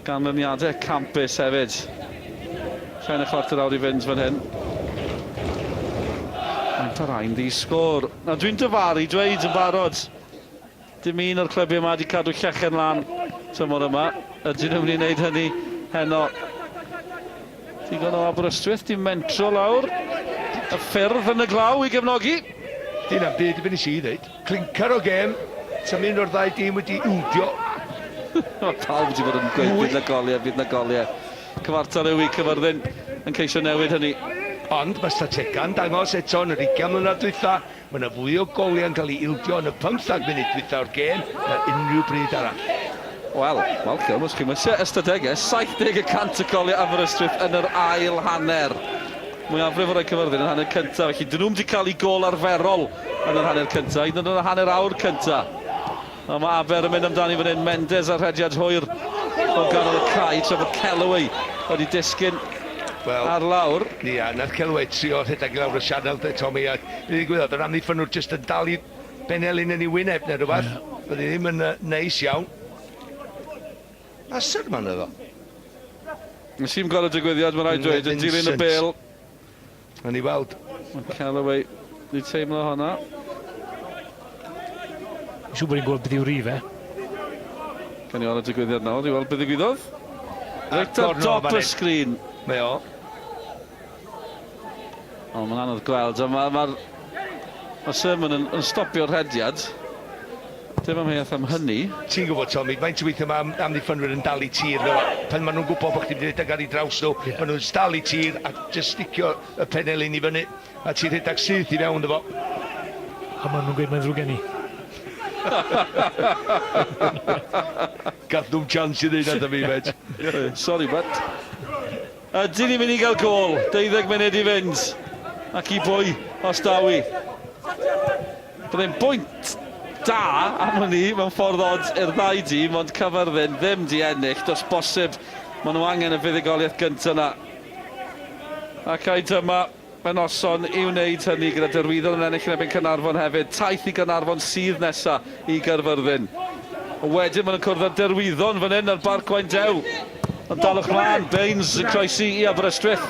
ganlyniadau campus hefyd. Llai na chwarter awr i fynd fan hyn. Mae'n parhau'n ddi-sgôr. Na, dwi'n dyfaru dweud yn barod. Dim un o'r clybiau yma wedi cadw llechen lan tymor yma. Ydyn nhw'n mynd i wneud hynny heno? Digon o Aberystwyth di mentro lawr y ffyrdd yn y glaw i gefnogi. Dyna byd i be nes i ddeud. Clincer o gêm, 'sa'm un o'r ddau dîm wedi ildio. Mae pawb wedi bod yn gweud bydd 'na goliau, bydd 'na goliau. Cyfartal yw i Cyfyrddin yn ceisio newid hynny. Ond mae statega'n dangos eto yn yr ugain mlynedd dwytha, mae 'na fwy o goliau'n cael eu ildio yn y pymthag munud dwytha o'r gêm na unrhyw bryd arall. Wel, Malcolm, os chi'n mysio ystadegau, 70 y cant y goliau Aberystwyth yn yr ail hanner. Mwyafrif o rai Cyfyrddin yn hanner cyntaf, felly dyn nhw'm 'di cael eu gôl arferol yn yr hanner cyntaf, hyd yn oed yn y hanner awr cyntaf. Ond mae Aber yn mynd amdani fan hyn, Mendes ar rhediad hwyr o ganol y cae, tra bod Kellaway wedi disgyn Wel, ar lawr. Ia, nath Kellaway trio rhedeg i lawr y sianel de, Tommy, a be ddigwyddodd, yr amddiffynnwr jyst yn dal i benelin yn ei wyneb neu rhywbeth. Yeah. Oedd hi ddim yn uh, neis iawn. A Syrman oedd o. Nes i'm gweld y digwyddiad, mae'n rhaid dweud, yn dilyn y bêl. Nawn ni weld. Mae Callaway wedi teimlo hwnna. Fi'n siŵr bod ni'n gweld beth yw'r rif e. Gawn ni weld y digwyddiad nawr i weld beth ddigwyddodd. Reit ar dop y sgrin. Mae o. O, mae'n anodd gweld. Ond mae'r ma, ma Sherman yn, yn stopio'r rhediad. Dim amheuaeth am hynny. Ti'n gwybod, Tommy, faint o weithiau mae amddiffynwyr yn dal i tir fel pan maen nhw'n gwybod bod chdi'n mynd i redeg ar ei draws nhw, yeah. maen nhw'n dal i tir a just sticio y penelin i fyny a ti'n rhedeg syth i fewn iddo fo. A maen nhw'n gweud mae'n ddrwg gen i. Gath nhw'm chance i ddeud na fi, mate. Sorry, but... Ydyn ni'n mynd i gael gôl? Deuddeg munud i fynd. Ac i bwy os daw i? Byddai'n bwynt da am hynny mewn ffordd od i'r ddau dîm, ond Cyfyrddin ddim di ennill, does bosib. Maen nhw angen y fuddugoliaeth gyntaf yna. Ac ai dyma y noson i wneud hynny gyda Derwyddon yn ennill yn erbyn Caernarfon hefyd. Taith i Gaernarfon sydd nesa i Gaerfyrddin. Wedyn maen nhw'n cwrdd â Derwyddon fan hyn ar Barc Waun Dew. Ond dalwch mlaen, Baines yn croesi i Aberystwyth.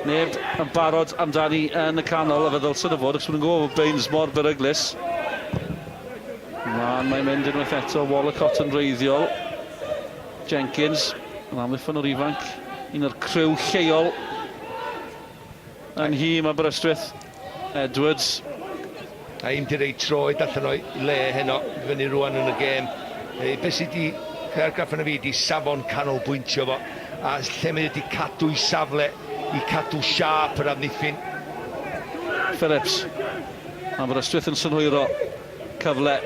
Neb yn barod amdani yn y canol, a fe ddylsen nhw fod, achos maen nhw'n gwybod bod Baines mor beryglus. Mlaen mae'n mynd unwaith eto, Wallacott yn wreiddiol. Jenkins, yn amddiffyn o'r ifanc, un o'r criw lleol yn nhîm Aberystwyth. Edwards. A un di rei troed allan o'i le heno, fyny rwan yn y gêm. E, be sydd wedi creu argraff arna fi di safon canolbwyntio fo, a lle mae wedi cadw'i safle i cadw siâp yr amddiffyn. Phillips. Aberystwyth yn synhwyro cyfle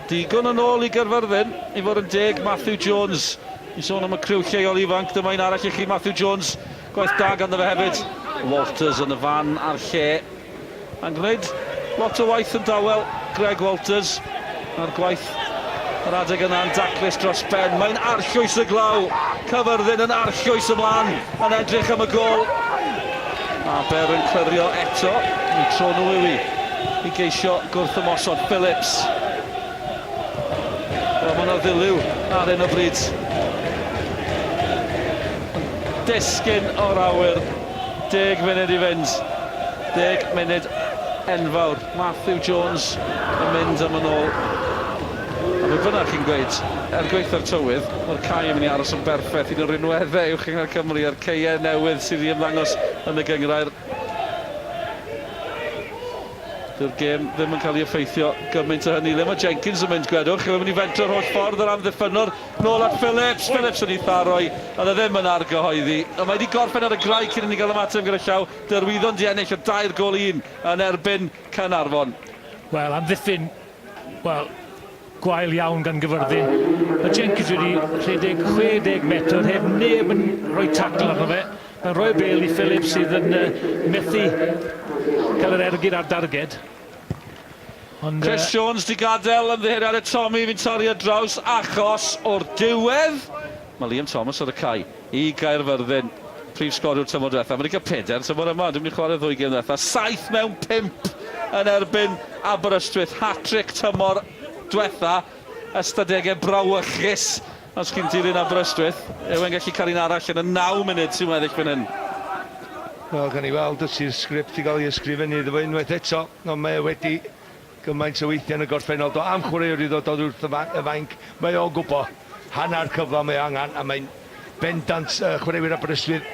digon yn ôl i Gaerfyrddin i fod yn deg. Matthew Jones i sôn am y criw lleol ifanc. Dyma un arall i chi, Matthew Jones. Gwaith da ganddo fe hefyd. Walters yn y fan a'r lle. A'n gwneud lot o waith yn dawel, Greg Walters. A'r gwaith yr adeg yna yn daclus dros ben. Mae'n arllwys y glaw. Cyfyrddin yn arllwys ymlaen yn edrych am y gôl. Aber yn clirio eto. Eu tro nhw yw i i geisio gwrth ymosod. Phillips. Wel, mae yna ddilyw ar hyn o bryd. Disgyn o'r awyr. Deg munud i fynd. Deg munud enfawr. Matthew Jones yn mynd am yn ôl. A be bynnag chi'n gweud, er gwaetha'r tywydd, mae'r cae yn mynd i aros yn berffaith. Un o rinweddau Uwch Gynghrair Cymru a'r caeau newydd sydd i ymddangos yn y gynghrair. Dyw'r gêm ddim yn cael ei effeithio gymaint o hynny. Le mae Jenkins yn mynd, gwedwch? Yw e'n mynd i fentro'r holl ffordd yr amddiffynnwr? Nôl at Phillips. Phillips yn ei tharoi. Oedd e ddim yn argyhoeddi. Ond mae wedi gorffen ar y graig cyn i ni gael ymateb gyda llaw. Derwyddon 'di ennill o dair gôl i un yn erbyn Caernarfon. Wel, amddiffyn, wel, gwael iawn gan Gyfyrddin. Mae Jenkins wedi rhedeg 60 metr heb neb yn rhoi tacl arno fe. Mae'n rhoi'r bêl i Phillips sydd yn methu cael yr ergyd ar darged. Ond, Chris Jones 'di gadael, ymddiheuriadau Tommy, fi'n torri ar draws achos o'r diwedd mae Liam Thomas ar y cae i Gaerfyrddin, prif sgoriwr tymor diwetha. Mae wedi cael pedair tymor yma, dwi'n mynd i chwarae ddwy gêm ddiwetha. 7 mewn 5 yn erbyn Aberystwyth, hat-trick tymor diwetha, ystadegau brawychus os chi'n dilyn Aberystwyth. Yw e'n gallu cael un arall yn y naw munud sy'n weddill fan hyn? Wel, gawn ni weld os yw'r sgript 'di gael ei ysgrifennu iddo fo unwaith eto, ond mae e wedi gymaint o weithiau yn y gorffennol. Do, am chwaraewr i ddod oddi wrth y y fainc, mae o'n gwybod hanner cyfle mae o angen, a mae'n bendant uh, chwaraewyr Aberystwyth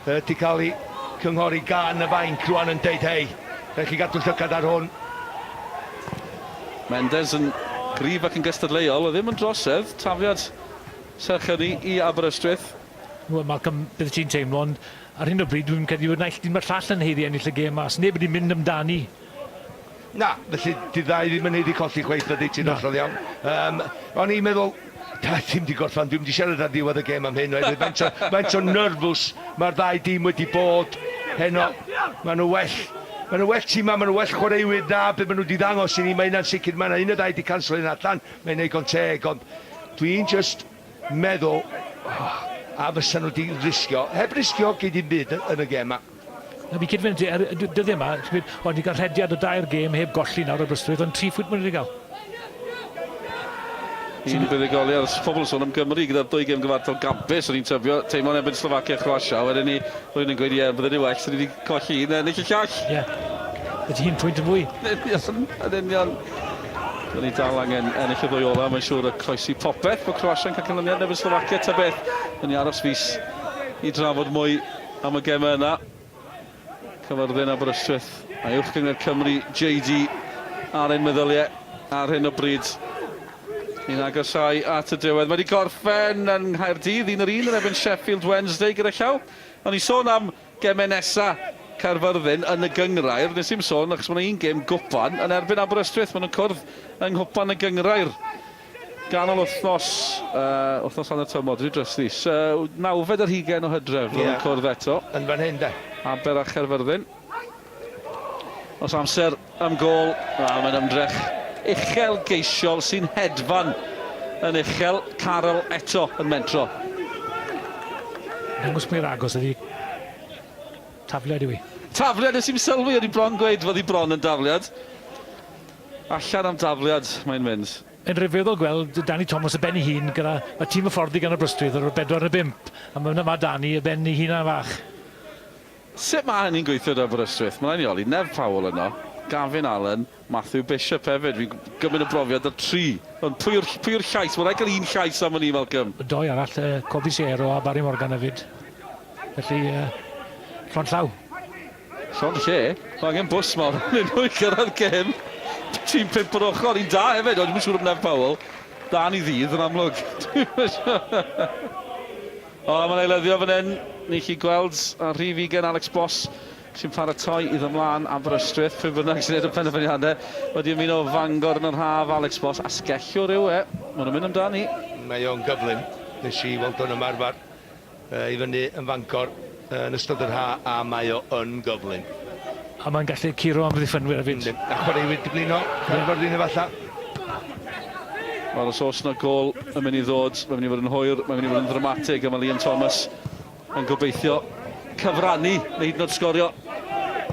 uh, 'di cael eu cynghori gan y fainc rwan yn deud, hei, rhaid chi gadw llygad ar hwn. Mendes yn gryf ac yn gystadleuol, oedd ddim yn drosedd, tafliad serch hynny i Aberystwyth. Wel Malcolm, beth ti'n teimlo, ond ar hyn o bryd dwi'n credu bod naill dyn mae'r llall yn haeddu ennill y gêm a sneb wedi mynd amdani. Na, felly di ddau ddim yn haeddu colli chwaith nadi, ti'n hollol iawn. Um, o'n i'n meddwl, da, ddim di gorffan, dwi'n di siarad ar ddiwedd y gêm am hyn, oherwydd faint o, faint o nervous mae'r ddau dîm wedi bod heno. Maen nhw well, maen nhw well tîmau, maen nhw well chwaraewyr na beth maen nhw wedi ddangos i ni, mae hynna'n sicr, mae yna un o ddau wedi canslo un allan, mae'n ei teg, ond dwi'n just meddwl, oh, a fysa nhw wedi risgio, heb risgio gei dim byd yn y gêm 'ma. Na, fi cyd-fynd, er, dyddiau yma, ti'n gwybod, o, ni gael rhediad o dair gêm heb golli nawr Aberystwyth, ond tri phwynt maen nhw wedi cael. Un buddugoliaeth, pobl yn sôn am Gymru gyda'r dwy gêm gyfartal gampus, o'n i'n tybio, teimlo'n erbyn Slovacia a Chroatia, wedyn ni, rwy'n yn gweud, ie, bydden ni well, sy'n ni wedi colli un, ennill y llall. Ie, yeah. Ydy un pwynt yn fwy. Yn union, yn union. Dyn ni dal angen ennill y ddwy ola, mae'n siŵr y croesi popeth bod Croatia yn cael canlyniad yn erbyn Slovacia, ta beth. Dyn ni aros fis i drafod mwy am y gemau yna. Cyfyrddin Aberystwyth a Uwch Gynghrair Cymru JD ar ein meddyliau ar hyn o bryd. Ni'n agosáu at y diwedd. Mae wedi gorffen yng Nghaerdydd, un yr un yn erbyn Sheffield Wednesday gyda llaw. O'n i sôn am Gemau nesa Caerfyrddin yn y gynghrair, nes i'm sôn achos ma' 'na un gêm gwpan yn erbyn Aberystwyth, ma' nhw'n cwrdd yng nghwpan y gynghrair ganol wythnos, uh, wythnos hanner tymor, dwi drysu, uh, nawfed ar hugain o Hydref, yeah. nhw'n cwrdd eto. Yn fan hyn, de. Aber a Chaerfyrddin. Os amser am gôl, a mae'n ymdrech uchel geisiol sy'n hedfan yn uchel. Carroll eto yn mentro. Dangos mwy agos ydi tafliad yw i. Tafliad, nes i'm sylwi, o'n i bron gweud fod hi bron yn dafliad. Allan am dafliad mae'n mynd. Yn rhyfeddol gweld Danny Thomas ar ben ei hun gyda, mae tîm hyfforddi gan Aberystwyth ar y bedwar yn y bump, a mae yna Danny ar ben ei hunan fach. Sut mae hynny'n gweithio 'da Aberystwyth? Mae'n rhaid ni holi Nev Powell yno, Gavin Allen, Matthew Bishop hefyd. Fi'n gymryd y brofiad o'r tri. Ond pwy yw'r pwy yw'r llais? Mae'n rhaid cael un llais am wn i, Malcolm. Y doi arall, uh, Kobe Sierro a Barry Morgan hefyd. Felly, uh, llond llaw. Llond lle? Mae angen bws mawr arnyn nhw i gyrraedd gêm. Tîm pump o'r ochr, un da hefyd, ond dwi'm yn siŵr am Nev Powell. Da ni ddydd yn amlwg. O, mae'n eilyddio fan hyn. Ni'n gallu gweld ar rhif ugain Alex Boss sy'n paratoi i ymlaen Aberystwyth, pwy bynnag sy'n gwneud y penderfyniadau. Wedi ymuno o Fangor yn yr haf, Alex Boss, asgellwr yw e. Maen nhw'n mynd amdani. Mae o'n gyflym. Nes i weld o'n ymarfer i fyny yn Fangor yn ystod yr ha a mae o yn gyflym. A mae'n gallu curo amddiffynwyr hefyd. Yndi. A chwaraewyr diflino, Caerfyrddin efallai. Wel, os oes yna gol yn mynd i ddod, mae'n mynd i fod yn hwyr, mae'n mynd i fod yn ddramatig, a mae Liam Thomas yn gobeithio. cyfrannu, neu hyd yn oed sgorio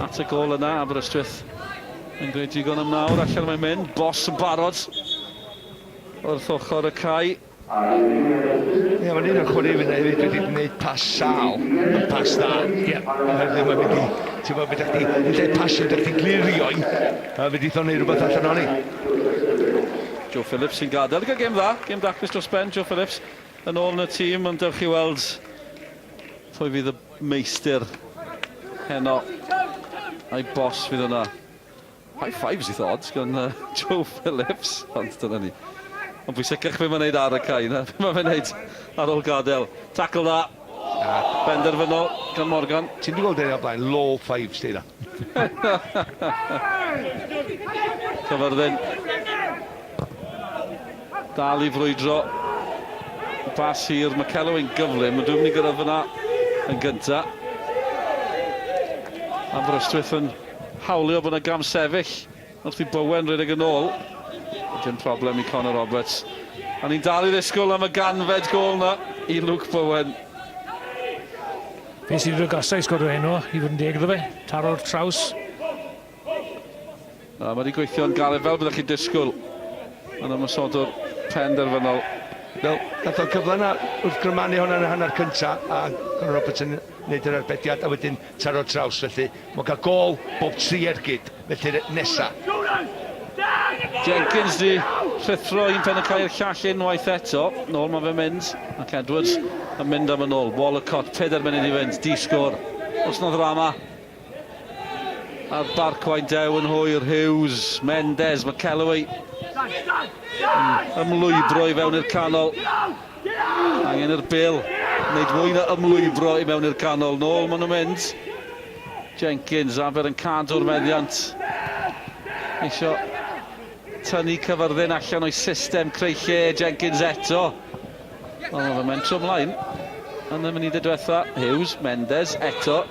at y gol yna. Aberystwyth yn gwneud digon am nawr, allan mae'n mynd, Boss yn barod wrth ochr y cae. Ie, mae'n un o'r chwaraewyr yna hefyd wedi gwneud pas sâl yn pas dda. Ie. Oherwydd mae'n mynd i, ti'n gwybod, beth chdi, yn lle pasio, ydych chdi'n glirio i, a fe di wneud rhywbeth allan o'n i. Joe Phillips sy'n gadael. Gael gêm dda, gêm daclus dros ben, Joe Phillips yn ôl yn y tîm, ond dewch i weld pwy fydd y meistr heno. A'i bos fydd yna. High fives eitha odd gan uh, Joe Phillips, ond dyna ni. Ond bwysicach be mae'n neud ar y cae na be mae'n neud ar ôl gadael. Tackle dda. Benderfynol gan Morgan. Ti'n di gweld e o'r blaen, low fives di na. Cyfyrddin. Dal i frwydro. Bas hir, mae Kellaway'n gyflym, ond dwi'n mynd i gyrraedd fyna yn gynta. Aberystwyth yn hawlio bod yna gam sefyll wrth i Bowen redeg yn ôl. Dim problem i Connor Roberts. A ni'n dal i ddisgwyl am y ganfed gol na i Luke Bowen. Fe sydd wedi gosau i sgorio heno, i fod yn deg iddo fe. Taro'r traws. Na, mae wedi gweithio'n galed fel byddech chi'n disgwyl yn ymosodwr penderfynol. Wel, nath o'r cyfle yna wrth grymanu hwnna yn y hanner cynta a Conor Roberts yn neud yr arbediad a wedyn taro traws felly mae'n cael gôl bob tri ergyd felly'r nesa. Jenkins di rhuthro un pen y cae i'r llall unwaith eto. Nôl mae fe'n mynd ac Edwards yn mynd am yn ôl. Wallacott, 4 munud i fynd, di sgôr. Os na ddrama A'r Barcwain dew yn hwyr, Hughes, Mendes, McElwee yn ymlwybro i fewn i'r canol. Angen i'r Bill wneud mwy na ymlwybro i mewn i'r canol. Nôl maen nhw'n mynd. Jenkins, Aber yn cadw'r meddiant. Eisio tynnu Cyfyrddin allan o'i system, creu lle, Jenkins eto. Ond mae fe'n mentro ymlaen yn y munudau diwetha. Hughes, Mendes eto.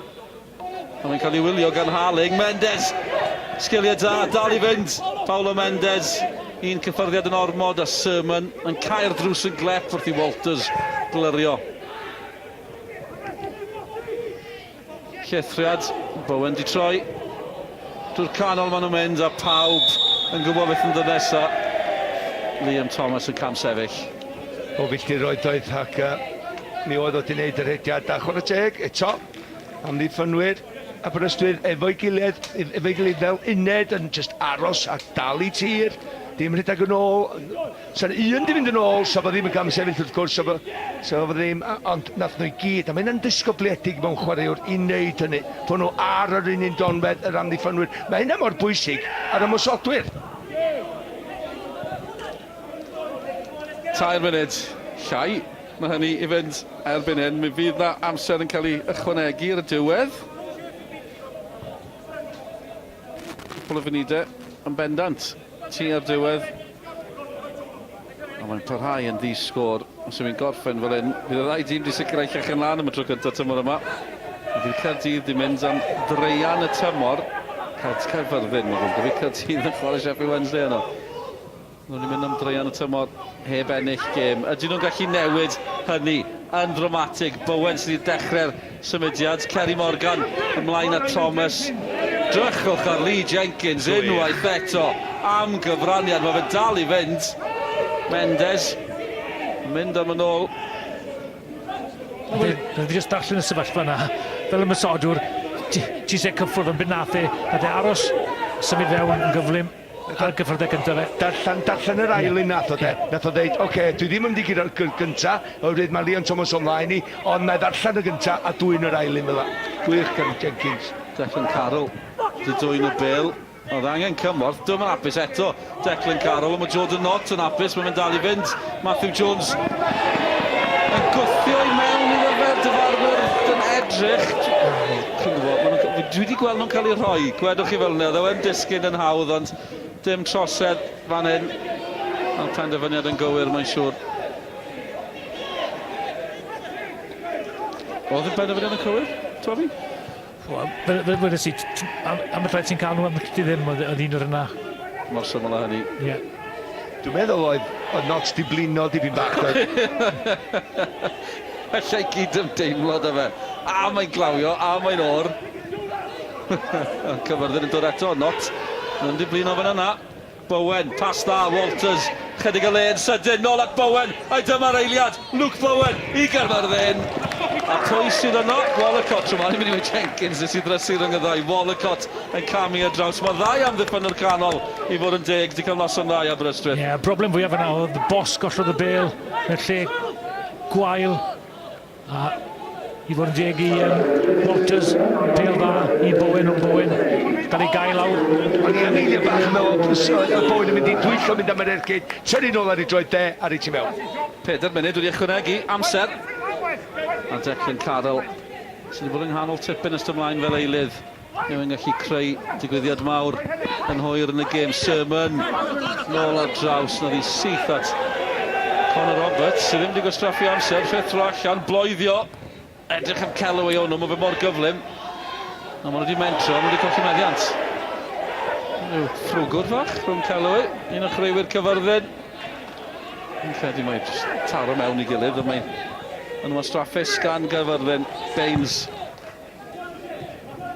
Ond mae'n cael ei wylio gan Harling. Mendes! Sgiliau da, dal i fynd. Paulo Mendes, un cyffyrddiad yn ormod a Sermon yn cau'r drws yn glep wrth i Walters glirio. Llethriad, Bowen di troi. Drwy'r canol maen nhw'n mynd a pawb yn gwybod beth yn dod nesa. Liam Thomas yn cam sefyll. O filltiroedd doedd ac uh, mi oedd o di wneud yr hediad a chwarae teg eto amddiffynwyr Aberystwyth efo'i gilydd, efo'i gilydd fel uned yn just aros a dal i tir, dim rhedeg yn ôl. Sa'n un di fynd yn ôl, sa fo ddim yn cam sefyll wrth gwrs, sa fo, sa fo ddim, ond nath nhw i gyd, a mae hynna'n ddisgybledig mewn chwaraewr i wneud hynny, bod nhw ar yr un un donfedd yr amddiffynwyr. Mae hynna mor bwysig ar ymosodwyr. Tair munud llai na hynny i fynd erbyn hyn. Mi fydd na amser yn cael ei ychwanegu ar y diwedd. Cwpl o funudau yn bendant tua'r diwedd. Ond mae'n parhau yn ddi-sgôr. Os yw'n gorffen fel hyn, bydd y ddau dîm wedi sicrhau llechen lân am y tro cyntaf tymor yma. Fydd Caerdydd wedi mynd am draean y tymor. Caerfyrddin, mae'n ddrwg. Caerdydd yn chwarae Sheffield Wednesday yno. Nhw wedi mynd am draean y tymor heb ennill gêm. Ydyn nhw'n gallu newid hynny yn ddramatig? Bowen sydd wedi dechrau'r symudiad. Kerry Morgan ymlaen at Thomas. Drychwch ar Lee Jenkins unwaith eto am gyfraniad. Mae fe dal i fynd. Mendes yn mynd am yn ôl. Roedd fi jyst darllen y sefyllfa yna. Fel ymosodwr, ti eisiau cyffwrdd ond beth nath e, nath e aros, symud fewn yn gyflym. Ar gyffwrdd e gyntaf fe. Darllen, darllen yr ail un nath o de. Nath o ddeud, oce, okay, dwi ddim yn mynd i guro'r gynta, oherwydd mae Leon Thomas o'n mlaen i, ond na i ddarllen y gynta a dwyn yr ail un fel 'a. Gwych gan Jenkins. Declan Carroll 'di dwyn y bêl. Oedd angen cymorth, dwi'm yn hapus eto Declan Carroll, ond mae Jordan Knott yn hapus, mae'n mynd dal i fynd. Matthew Jones yn gwthio i mewn iddo fe, dyfarnwr yn edrych. Chi'n gwybod, ma' nhw'n, dwi wedi gweld nhw'n cael eu rhoi, gwedwch chi fel yna, oedd e'n disgyn yn hawdd, ond dim trosedd fan hyn. Ond penderfyniad yn gywir, mae'n siŵr. Oedd y penderfyniad yn cywir, Toby? Wel, fel, fel wedes i, am, am y rhaid ti'n cael nhw, am y ti ddim, oedd, oedd un o'r yna. Mor syml â hynny. Ie. Yeah. Dwi'n meddwl oedd, oedd Notts di blino dipyn bach. Doedd? Alla i gyd-ymdeimlo 'da fe. A mae'n glawio, a mae'n oer. Cyfyrddin yn dod eto, Not. Ddim wedi blino fan yna. Bowen, pas dda, Walters, chydig o le yn sydyn, nôl at Bowen, ai dyma'r eiliad, Luke Bowen i Gaerfyrddin. A pwy sydd yno? Wollacott, tro 'ma, ni'n mynd i weud Jenkins, nes i ddrysu rhwng y ddau, Wollacott yn camu ar draws, mae ddau amddiffynnwr canol i fod yn deg, 'di cael noson dda i Aberystwyth. Ie, yeah, broblem fwyaf yna oedd Bos gollodd y bêl mewn lle gwael. A i fod yn deg i um, Walters, bêl dda i Bowen o Bowen, gael ei gael lawr. O'n i am eiliad bach yn meddwl oedd Bowen yn mynd i dwyllo mynd am yr ergyd, tynnu nôl ar ei droed dde a reit i mewn. Pedair munud wedi ychwanegu amser. A Declan Carroll sydd wedi bod yng nghanol tipyn ystod ymlaen fel eilydd. Yw e'n gallu creu digwyddiad mawr yn hwyr yn y gêm. Sherman nôl ar draws, na ddi syth at Conor Roberts, sydd ddim wedi gwastraffu amser, rhuthro allan, bloeddio. Edrych am Callaway o'n nhw, mae fe mor gyflym. Ond maen nhw wedi mentro, maen nhw wedi colli meddiant. Rhyw ffrwgwr fach rhwng Callaway, un o chwaraewyr Cyfyrddin. Fi'n credu mai jyst taro mewn i gilydd, ond mae'n yn wastraffus gan Gaerfyrddin. Baines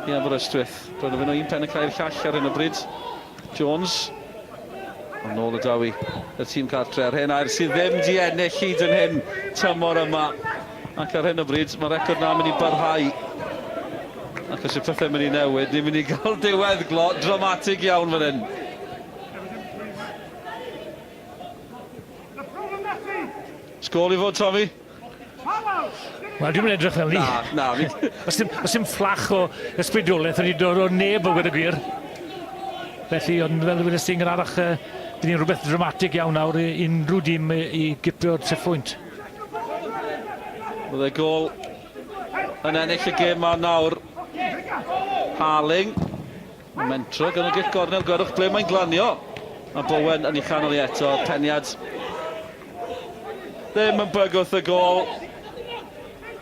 i Aberystwyth. Roedd yn o un pen y cael llall ar hyn o bryd. Jones. Ond nôl y dawi y tîm cartre. Ar hen air sydd ddim di ennill hyd yn hyn tymor yma. Ac ar hyn o bryd mae'r record na'n mynd i barhau. Ac os yw pethau'n mynd i newid, ni'n mynd i gael diweddglo dramatig iawn fan hyn. Sgôl i fod, Tommy. Wel, dwi'm yn edrych fel 'ny. Na, na. Fi... O's dim, o's dim fflach o ysbrydoliaeth wedi dod o neb o gweud y gwir. Felly, ond fel wedes ti'n gynharach, uh, bydd hi'n rhywbeth dramatig iawn nawr i unrhyw dîm i, i gipio'r triphwynt. Bydd e gôl yn ennill y gêm ma nawr. Harling. Mentro gan y gic gornel, gwelwch ble mae'n glanio. Mae Bowen yn ei chanol i eto, peniad ddim yn bygwth y gôl.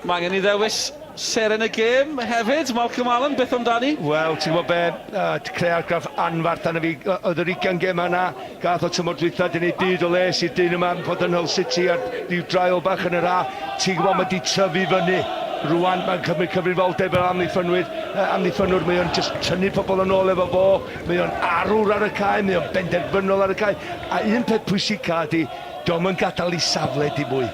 Mae angen i ddewis seren y gêm hefyd, Malcolm Allen, beth amdani? Wel, ti'n gwybod be, uh, creu argraff anfarth arna fi, oedd yr 20 gêm yna, gath o tymor dwytha, di wneud byd o les i'r dyn yma, fod yn Hull City ar ryw draul bach yn yr A, Ti'n gwybod, mae 'di tyfu fyny. Rwan mae'n cymryd cyfrifoldeb fel amddiffynwyr, uh, amddiffynnwr. Mae o'n just tynnu pobl yn ôl efo fo. Mae o'n arwr ar y cae, mae o'n benderfynol ar y cae. A un peth pwysica ydy, dio'm yn gadael ei safle dim mwy.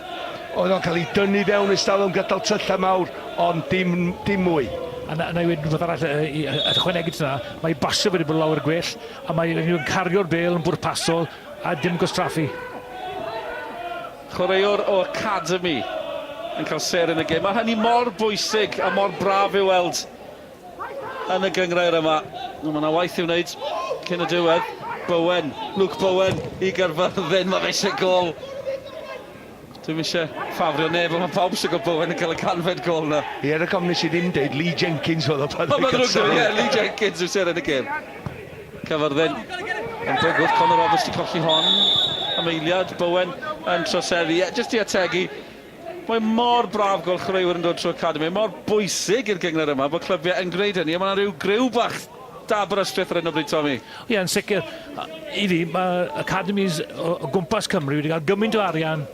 Oedd o'n cael ei dynnu fewn ers talwm, gadael tyllau mawr, ond dim, dim mwy. A na, na i weud rhywbeth arall i, i, ychwanegu at hynna, mae basio wedi bod lawer gwell, a mae nhw'n cario'r bêl yn bwrpasol a dim gwastraffu. Chwaraewr o Academy yn cael sêr yn y gêm. Mae hynny mor bwysig a mor braf i'w weld yn y gynghrair yma. Mae yna waith i'w wneud cyn y diwedd. Bowen, Luke Bowen i Gaerfyrddin, mae fe eisiau gôl. Dwi'm eisiau ffafrio neb, ond mae pawb eisiau gweld Bowen yn cael y canfed gôl yna. Ie, er y cofn nes i ddim deud Lee Jenkins oedd o pan oedd e'n cael Ie, Lee Jenkins yw seren y gêm. Cyfyrddin yn bygwth Conor Roberts 'di colli hon am eiliad. Bowen yn troseddu. Ie, jyst i ategu, mae mor braf gweld chwaraewyr yn dod trwy academi. Mor bwysig i'r gynghrair yma bod clybiau yn gwneud hynny. A mae 'na ryw griw bach da Aberystwyth ar hyn o bryd, Tommy. Ie, yn sicr. I fi, mae academies o, o gwmpas Cymru wedi cael gymaint o arian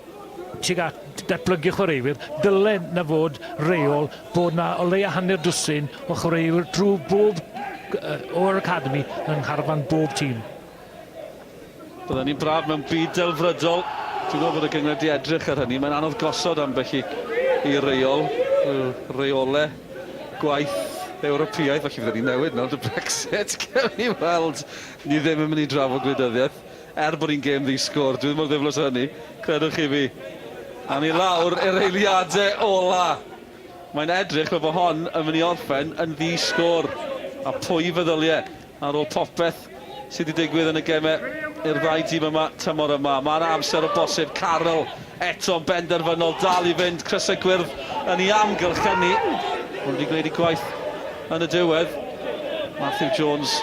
tuag at datblygu chwaraewyr, dyle na fod reol bod na o leia hanner dwsin o chwaraewyr drwy bob o'r academi yng ngharfan bob tîm. Bydden ni'n braf mewn byd delfrydol. Dwi'n gwybod bod y gynghrair 'di edrych ar hynny. Mae'n anodd gosod ambell i i reol, reole gwaith Ewropeaidd. Felly fydden ni'n newid nawr 'da Brexit. Gewn ni weld. Ni ddim yn mynd i drafod gwleidyddiaeth. Er bod hi'n gêm ddi-sgôr, dwi ddim mor ddiflas â hynny, credwch chi fi. A ni lawr i'r eiliadau ola. Mae'n edrych fel bod hon yn mynd i orffen yn ddi-sgôr. A pwy feddylie ar ôl popeth sydd wedi digwydd yn y gemau i'r ddau dîm yma tymor yma. Mae yna amser o bosib. Carroll eto'n benderfynol dal i fynd. Crysau gwyrdd yn ei amgylchynu. Maen nhw wedi gwneud eu gwaith yn y diwedd. Matthew Jones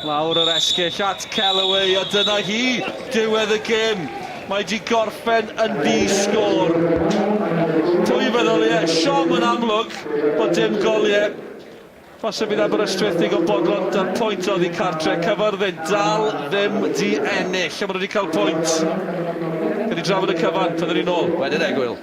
Lawr yr esgyll at Kellaway a dyna hi, diwedd y gêm. Mae di gorffen yn ddi-sgôr. Pwy feddylie, siom yn amlwg bod dim goliau. Falle bydd Aberystwyth digon bodlon da'r pwynt oddi cartre. Cyfyrddin dal ddim di ennill, a maen nhw wedi cael pwynt. Gawn ni drafod y cyfan pan ddaw ni nôl wedyn egwyl.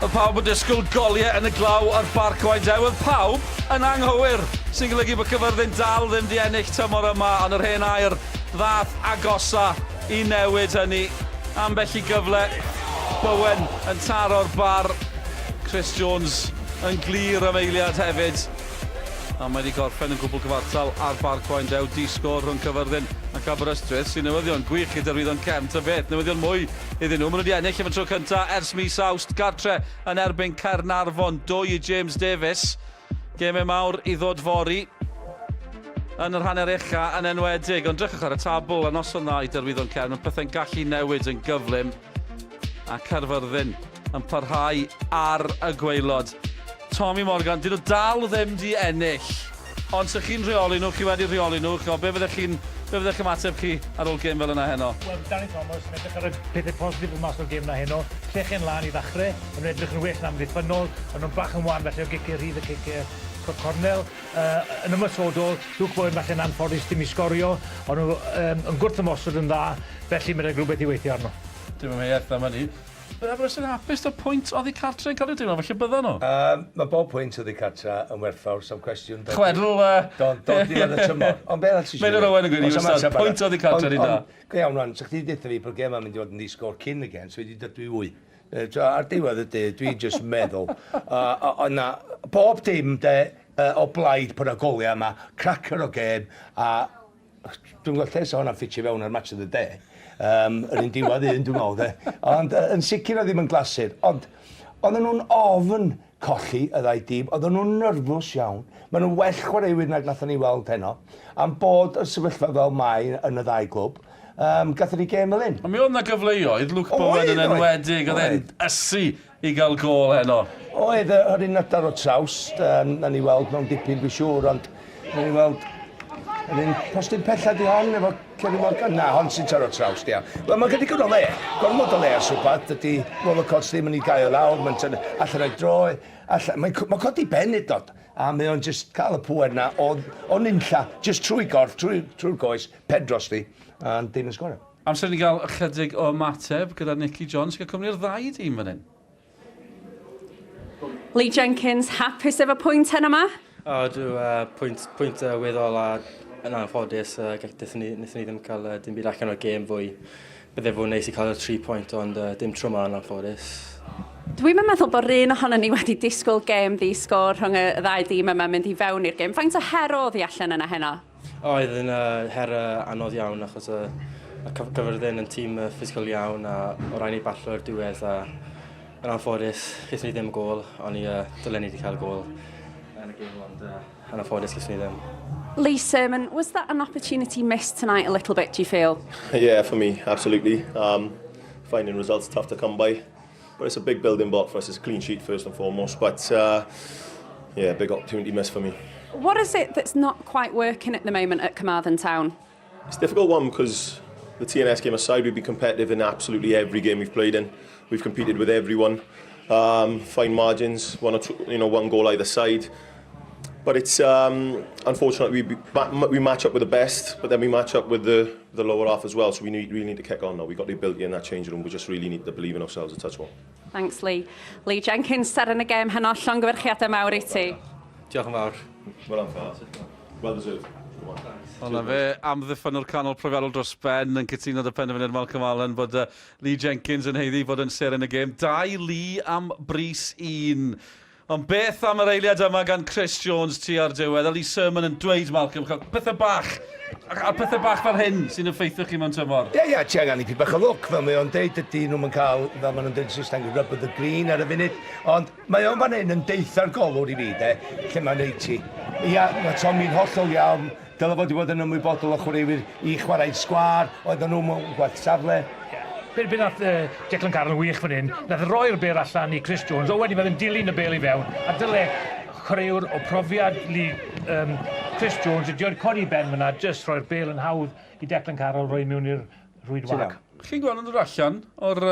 Oedd pawb yn disgwyl goliau yn y glaw ar Barc Waun Dew. Oedd pawb yn anghywir, sy'n golygu bod Cyfyrddin dal ddim di ennill tymor yma, ond yr hen air ddath agosa i newid hynny. Ambell i gyfle, Bowen yn taro'r bar, Chris Jones yn glir am eiliad hefyd. A mae wedi gorffen yn gwbl gyfartal ar Barc Waun Dew, di-sgôr rhwng Cyfyrddin ac Aberystwyth, sy'n newyddion gwych i Derwyddon Cefn, ta beth, newyddion mwy iddyn nhw. Maen nhw wedi ennill am y tro cyntaf ers mis Awst, gartre yn erbyn Caernarfon, dwy i James Davies. Gemau mawr i ddod fory yn yr hanner ucha yn enwedig, ond drychwch ar y tabl a noson dda i Derwyddon Cefn, mae pethau'n gallu newid yn gyflym a Caerfyrddin yn parhau ar y gwaelod. Tommy Morgan, dyn nhw dal ddim di ennill. Ond 'sa chi'n rheoli nhw, chi wedi rheoli nhw, chimod, be fyddech chi'n, be fyddech ymateb chi ar ôl gêm fel yna heno? Wel, Danny Thomas yn edrych ar y pethau positif yn mas o'r gêm 'na heno. Llechen lân i ddachrau, maen nhw'n edrych yn well na amddiffynnol, maen nhw'n bach yn wan falle o giciau rhydd a ciciau cornel. Yn ymosodol, Luke Bowen falle'n anffodus dim i sgorio, ond nhw yn gwrth-ymosod yn dda, felly mae 'da rhywbeth i weithio arno. Dim amheuaeth am hynny. Bydd Aberystwyth yn hapus 'da pwynt oddi cartre yn cael ei deimlo, falle byddan nhw. Yym, mae bob pwynt oddi cartre yn werthfawr, sa'm cwestiwn. Chwedl... Don, don diwedd y tymor. Ond be arall ti Meinir Owen yn gweud i wastad, pwynt oddi cartre ni'n da. Go iawn rwan, sa chdi deutha fi bod gêm ma'n mynd i fod yn ddi-sgôr cyn y gêm, so fi 'di dod dwy fwy. Ar diwedd y dydd, dwi jyst meddwl, o na, bob dim de, o blaid bod 'na goliau yma, cracker o gêm, a Dwi'n gweld lle sa hwnna'n ffitio fewn ar Match of the Day. Um, yr un diwedd un, dwi'n meddwl, de. Ond uh, yn sicr o ddim yn glasur. Ond oedden nhw'n ofn colli y ddau dîm, oedden nhw'n nyrfws iawn. Maen nhw'n well chwaraewyr nag nathon ni weld heno. Am bod y sefyllfa fel mae yn y ddau glwb, um, gathon ni gêm fel hyn. Ond mi oedd 'na gyfleoedd, Luke Bowen yn enwedig, oedd e'n ysu i gael gôl heno. Oedd, yr un adar o trawst, um, na ni weld mewn dipyn dwi'n siŵr, ond na ni weld yr un postyn pella di hon efo Kerry Morgan. Na, hon sy'n taro trawst, ia. Wel, mae'n gyda o le, gormod o le ar swpad, dydy Wollacott ddim yn ei gael lawr, mae'n tynnu allan o'i droi, allan, mae'n ma codi ben hyd nod, a mae o'n just cael y pŵer na o, o nunlla, just trwy gorff, trwy'r trwy goes, pen drosti, a dim yn sgorio. Amser i ni gael ychydig o ymateb gyda Nicky Jones gyda cwmni'r ddau dîm fan hyn. Lee Jenkins, hapus efo pwynt heno 'ma? O, dw, uh, pwynt, pwynt uh, weddol a yn anffodus, uh, wnaethon ni, wnaethon ni ddim cael uh, dim byd allan o'r gêm fwy. Bydde fod neis i cael y 3 pwynt, ond uh, dim tro 'ma yn anffodus. Dwi'm yn meddwl bod un ohonon ni wedi disgwyl gêm ddi-sgôr rhwng y ddau dîm yma mynd i fewn i'r gêm. Faint o her oedd hi allan yna heno? Oedd yn uh, her uh, anodd iawn achos uh, y Cyfyrddin yn tîm uh, physical iawn a o rhaid ni batlo i'r diwedd a yn anffodus gaethon ni ddim gôl ond i uh, dylen ni wedi cael gôl yn y gêm ond uh, yn anffodus gaethon ni ddim. Lee Surman, was that an opportunity missed tonight a little bit, do you feel? Yeah, for me, absolutely. Finding results tough to come by. But it's a big building block for us. It's a clean sheet first and foremost. But yeah, big opportunity missed for me. What is it that's not quite working at the moment at Carmarthen Town? It's a difficult one because the TNS game aside, we've been competitive in absolutely every game we've played in. We've competed with everyone. Fine margins, one or two, one goal either side. But it's unfortunately we match up with the best, but then we match up with the lower half as well. So we really need to kick on now. We've got the ability in that changing room. We just really need to believe in ourselves a touch more. Thanks, Lee. Lee Jenkins, seren y gêm heno, llongyfarchiadau mawr i ti. Diolch yn fawr. Well done, fellas. Well deserved. Wel, na fe, amddiffynnwr canol profiadol dros ben yn cytuno dy penderfyniad Malcolm Allen bod Lee Jenkins yn haeddu fod yn seren y gêm. Dau Lee am bris un. Ond beth am yr eiliad yma gan Chris Jones tua'r diwedd? A Lee Surman yn dweud, Malcolm, pethau bach, a pethau bach fel hyn sy'n effeithio chi mewn tymor. Ie, ie, ti angen ipyn bach o lwc, fel mae o'n deud, dydy nhw'm yn cael, fel maen nhw'n deud yn Saesneg, rub of the green ar y funud. Ond mae o'n fan hyn yn deutha'r golwr i fi, de, lle mae'n neud ti. Ia, mae Tommy'n hollol iawn, dyle fod i fod yn ymwybodol o chwaraewyr i chwarae'n sgwâr, oedden nhw mewn gwell safle. Ie. Be, be nath Declan Carroll yn wych fan hyn, nath roi'r bêl allan i Chris Jones, o wedyn mae fe'n dilyn y bêl i fewn, a dyle chwaraewr o profiad li, um, Chris Jones ydi o'n codi ben fyna, jyst rhoi'r bêl yn hawdd i Declan Carroll roi mewn i'r rwyd wag. Chi'n gweld yn dod allan o'r,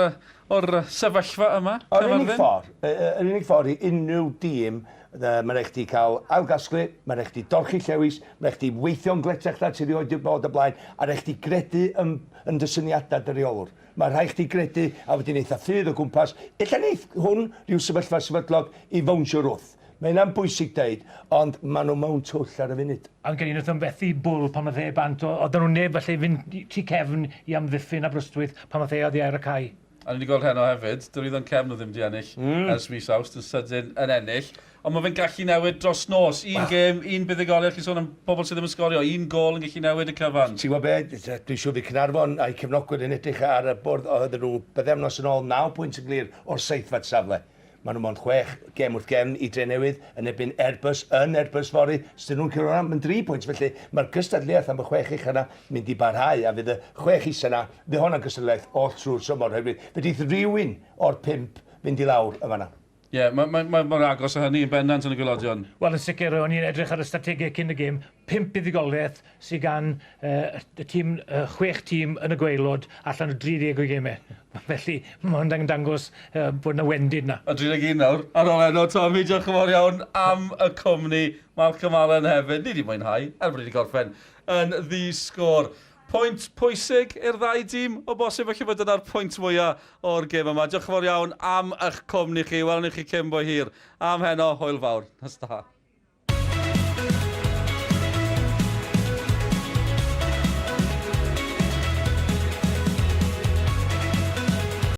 or sefyllfa yma? Yr unig ffordd, yr unig ffordd i unrhyw dîm, mae'n rhaid chdi cael ailgasglu, mae'n rhaid chdi dorchi llewis, mae'n rhaid chdi weithio'n gletach na ti rioed wedi bod o blaen, a rhaid chdi gredu yn, yn dy syniadau dy reolwr. Mae rhaid chdi gredu, a wedyn eitha ffydd o gwmpas. Ella neith hwn rhyw sefyllfa sefydlog i fownsio rwth. Mae hynna'n bwysig deud, ond maen nhw mewn twll ar y funud. Ond gen i wnaeth o'n fethu Bull pan oedd e bant, oedden nhw'n neb falle i fynd tu cefn i amddiffyn Aberystwyth pan oedd e oddi ar y cae. A ni wedi gweld heno hefyd, Dyrwyddo'n cefn o ddim wedi ennill mm. ers mis Awst yn sydyn yn ennill. Ond mae fe'n gallu newid dros nos. Un gêm, un buddugoliaeth, chi'n sôn am bobl sydd ddim yn sgorio, un gôl yn gallu newid y cyfan. Ti'n gwybod be, dwi'n siŵr fydd Caernarfon a'i cefnogwyr yn edrych ar y bwrdd, oedden nhw bythefnos yn ôl 9 pwynt yn glir o'r seithfed safle. Maen nhw mond chwech gêm wrth gefn i Drenewydd yn erbyn Airbus yn Airbus fory. Os dyn nhw'n curo hwnna, mae'n dri pwynt. Felly mae'r gystadleuaeth am y chwech ucha yna mynd i barhau a fydd y chwech isa yna, fydd honna'n gystadleuaeth oll trwy'r tymor oherwydd fedrith rhywun o'r pump fynd i lawr yn fanna. Ie, yeah, mae ma, ma, mor agos â hynny yn bendant yn y gwaelodion. Wel, yn sicr, o'n i'n edrych ar y strategau cyn y gêm. Pump buddugoliaeth sydd gan uh, y tîm, uh, chwech tîm yn y gwaelod allan o 30 o gemau. Felly, mae hwn dangos uh, bod yna wendid na. A 31 nawr, ar ôl heno, Tommy, diolch yn fawr iawn am y cwmni. Malcolm Allen hefyd, ni wedi mwynhau, er bod ni wedi gorffen yn ddi-sgôr. Pwynt pwysig i'r ddau dîm o bosib, felly bod dyna'r pwynt mwyaf o'r gêm yma. Diolch yn fawr iawn am eich cwmni chi. Welwn ni chi cyn bo hir. Am heno, hwyl fawr. Nos da.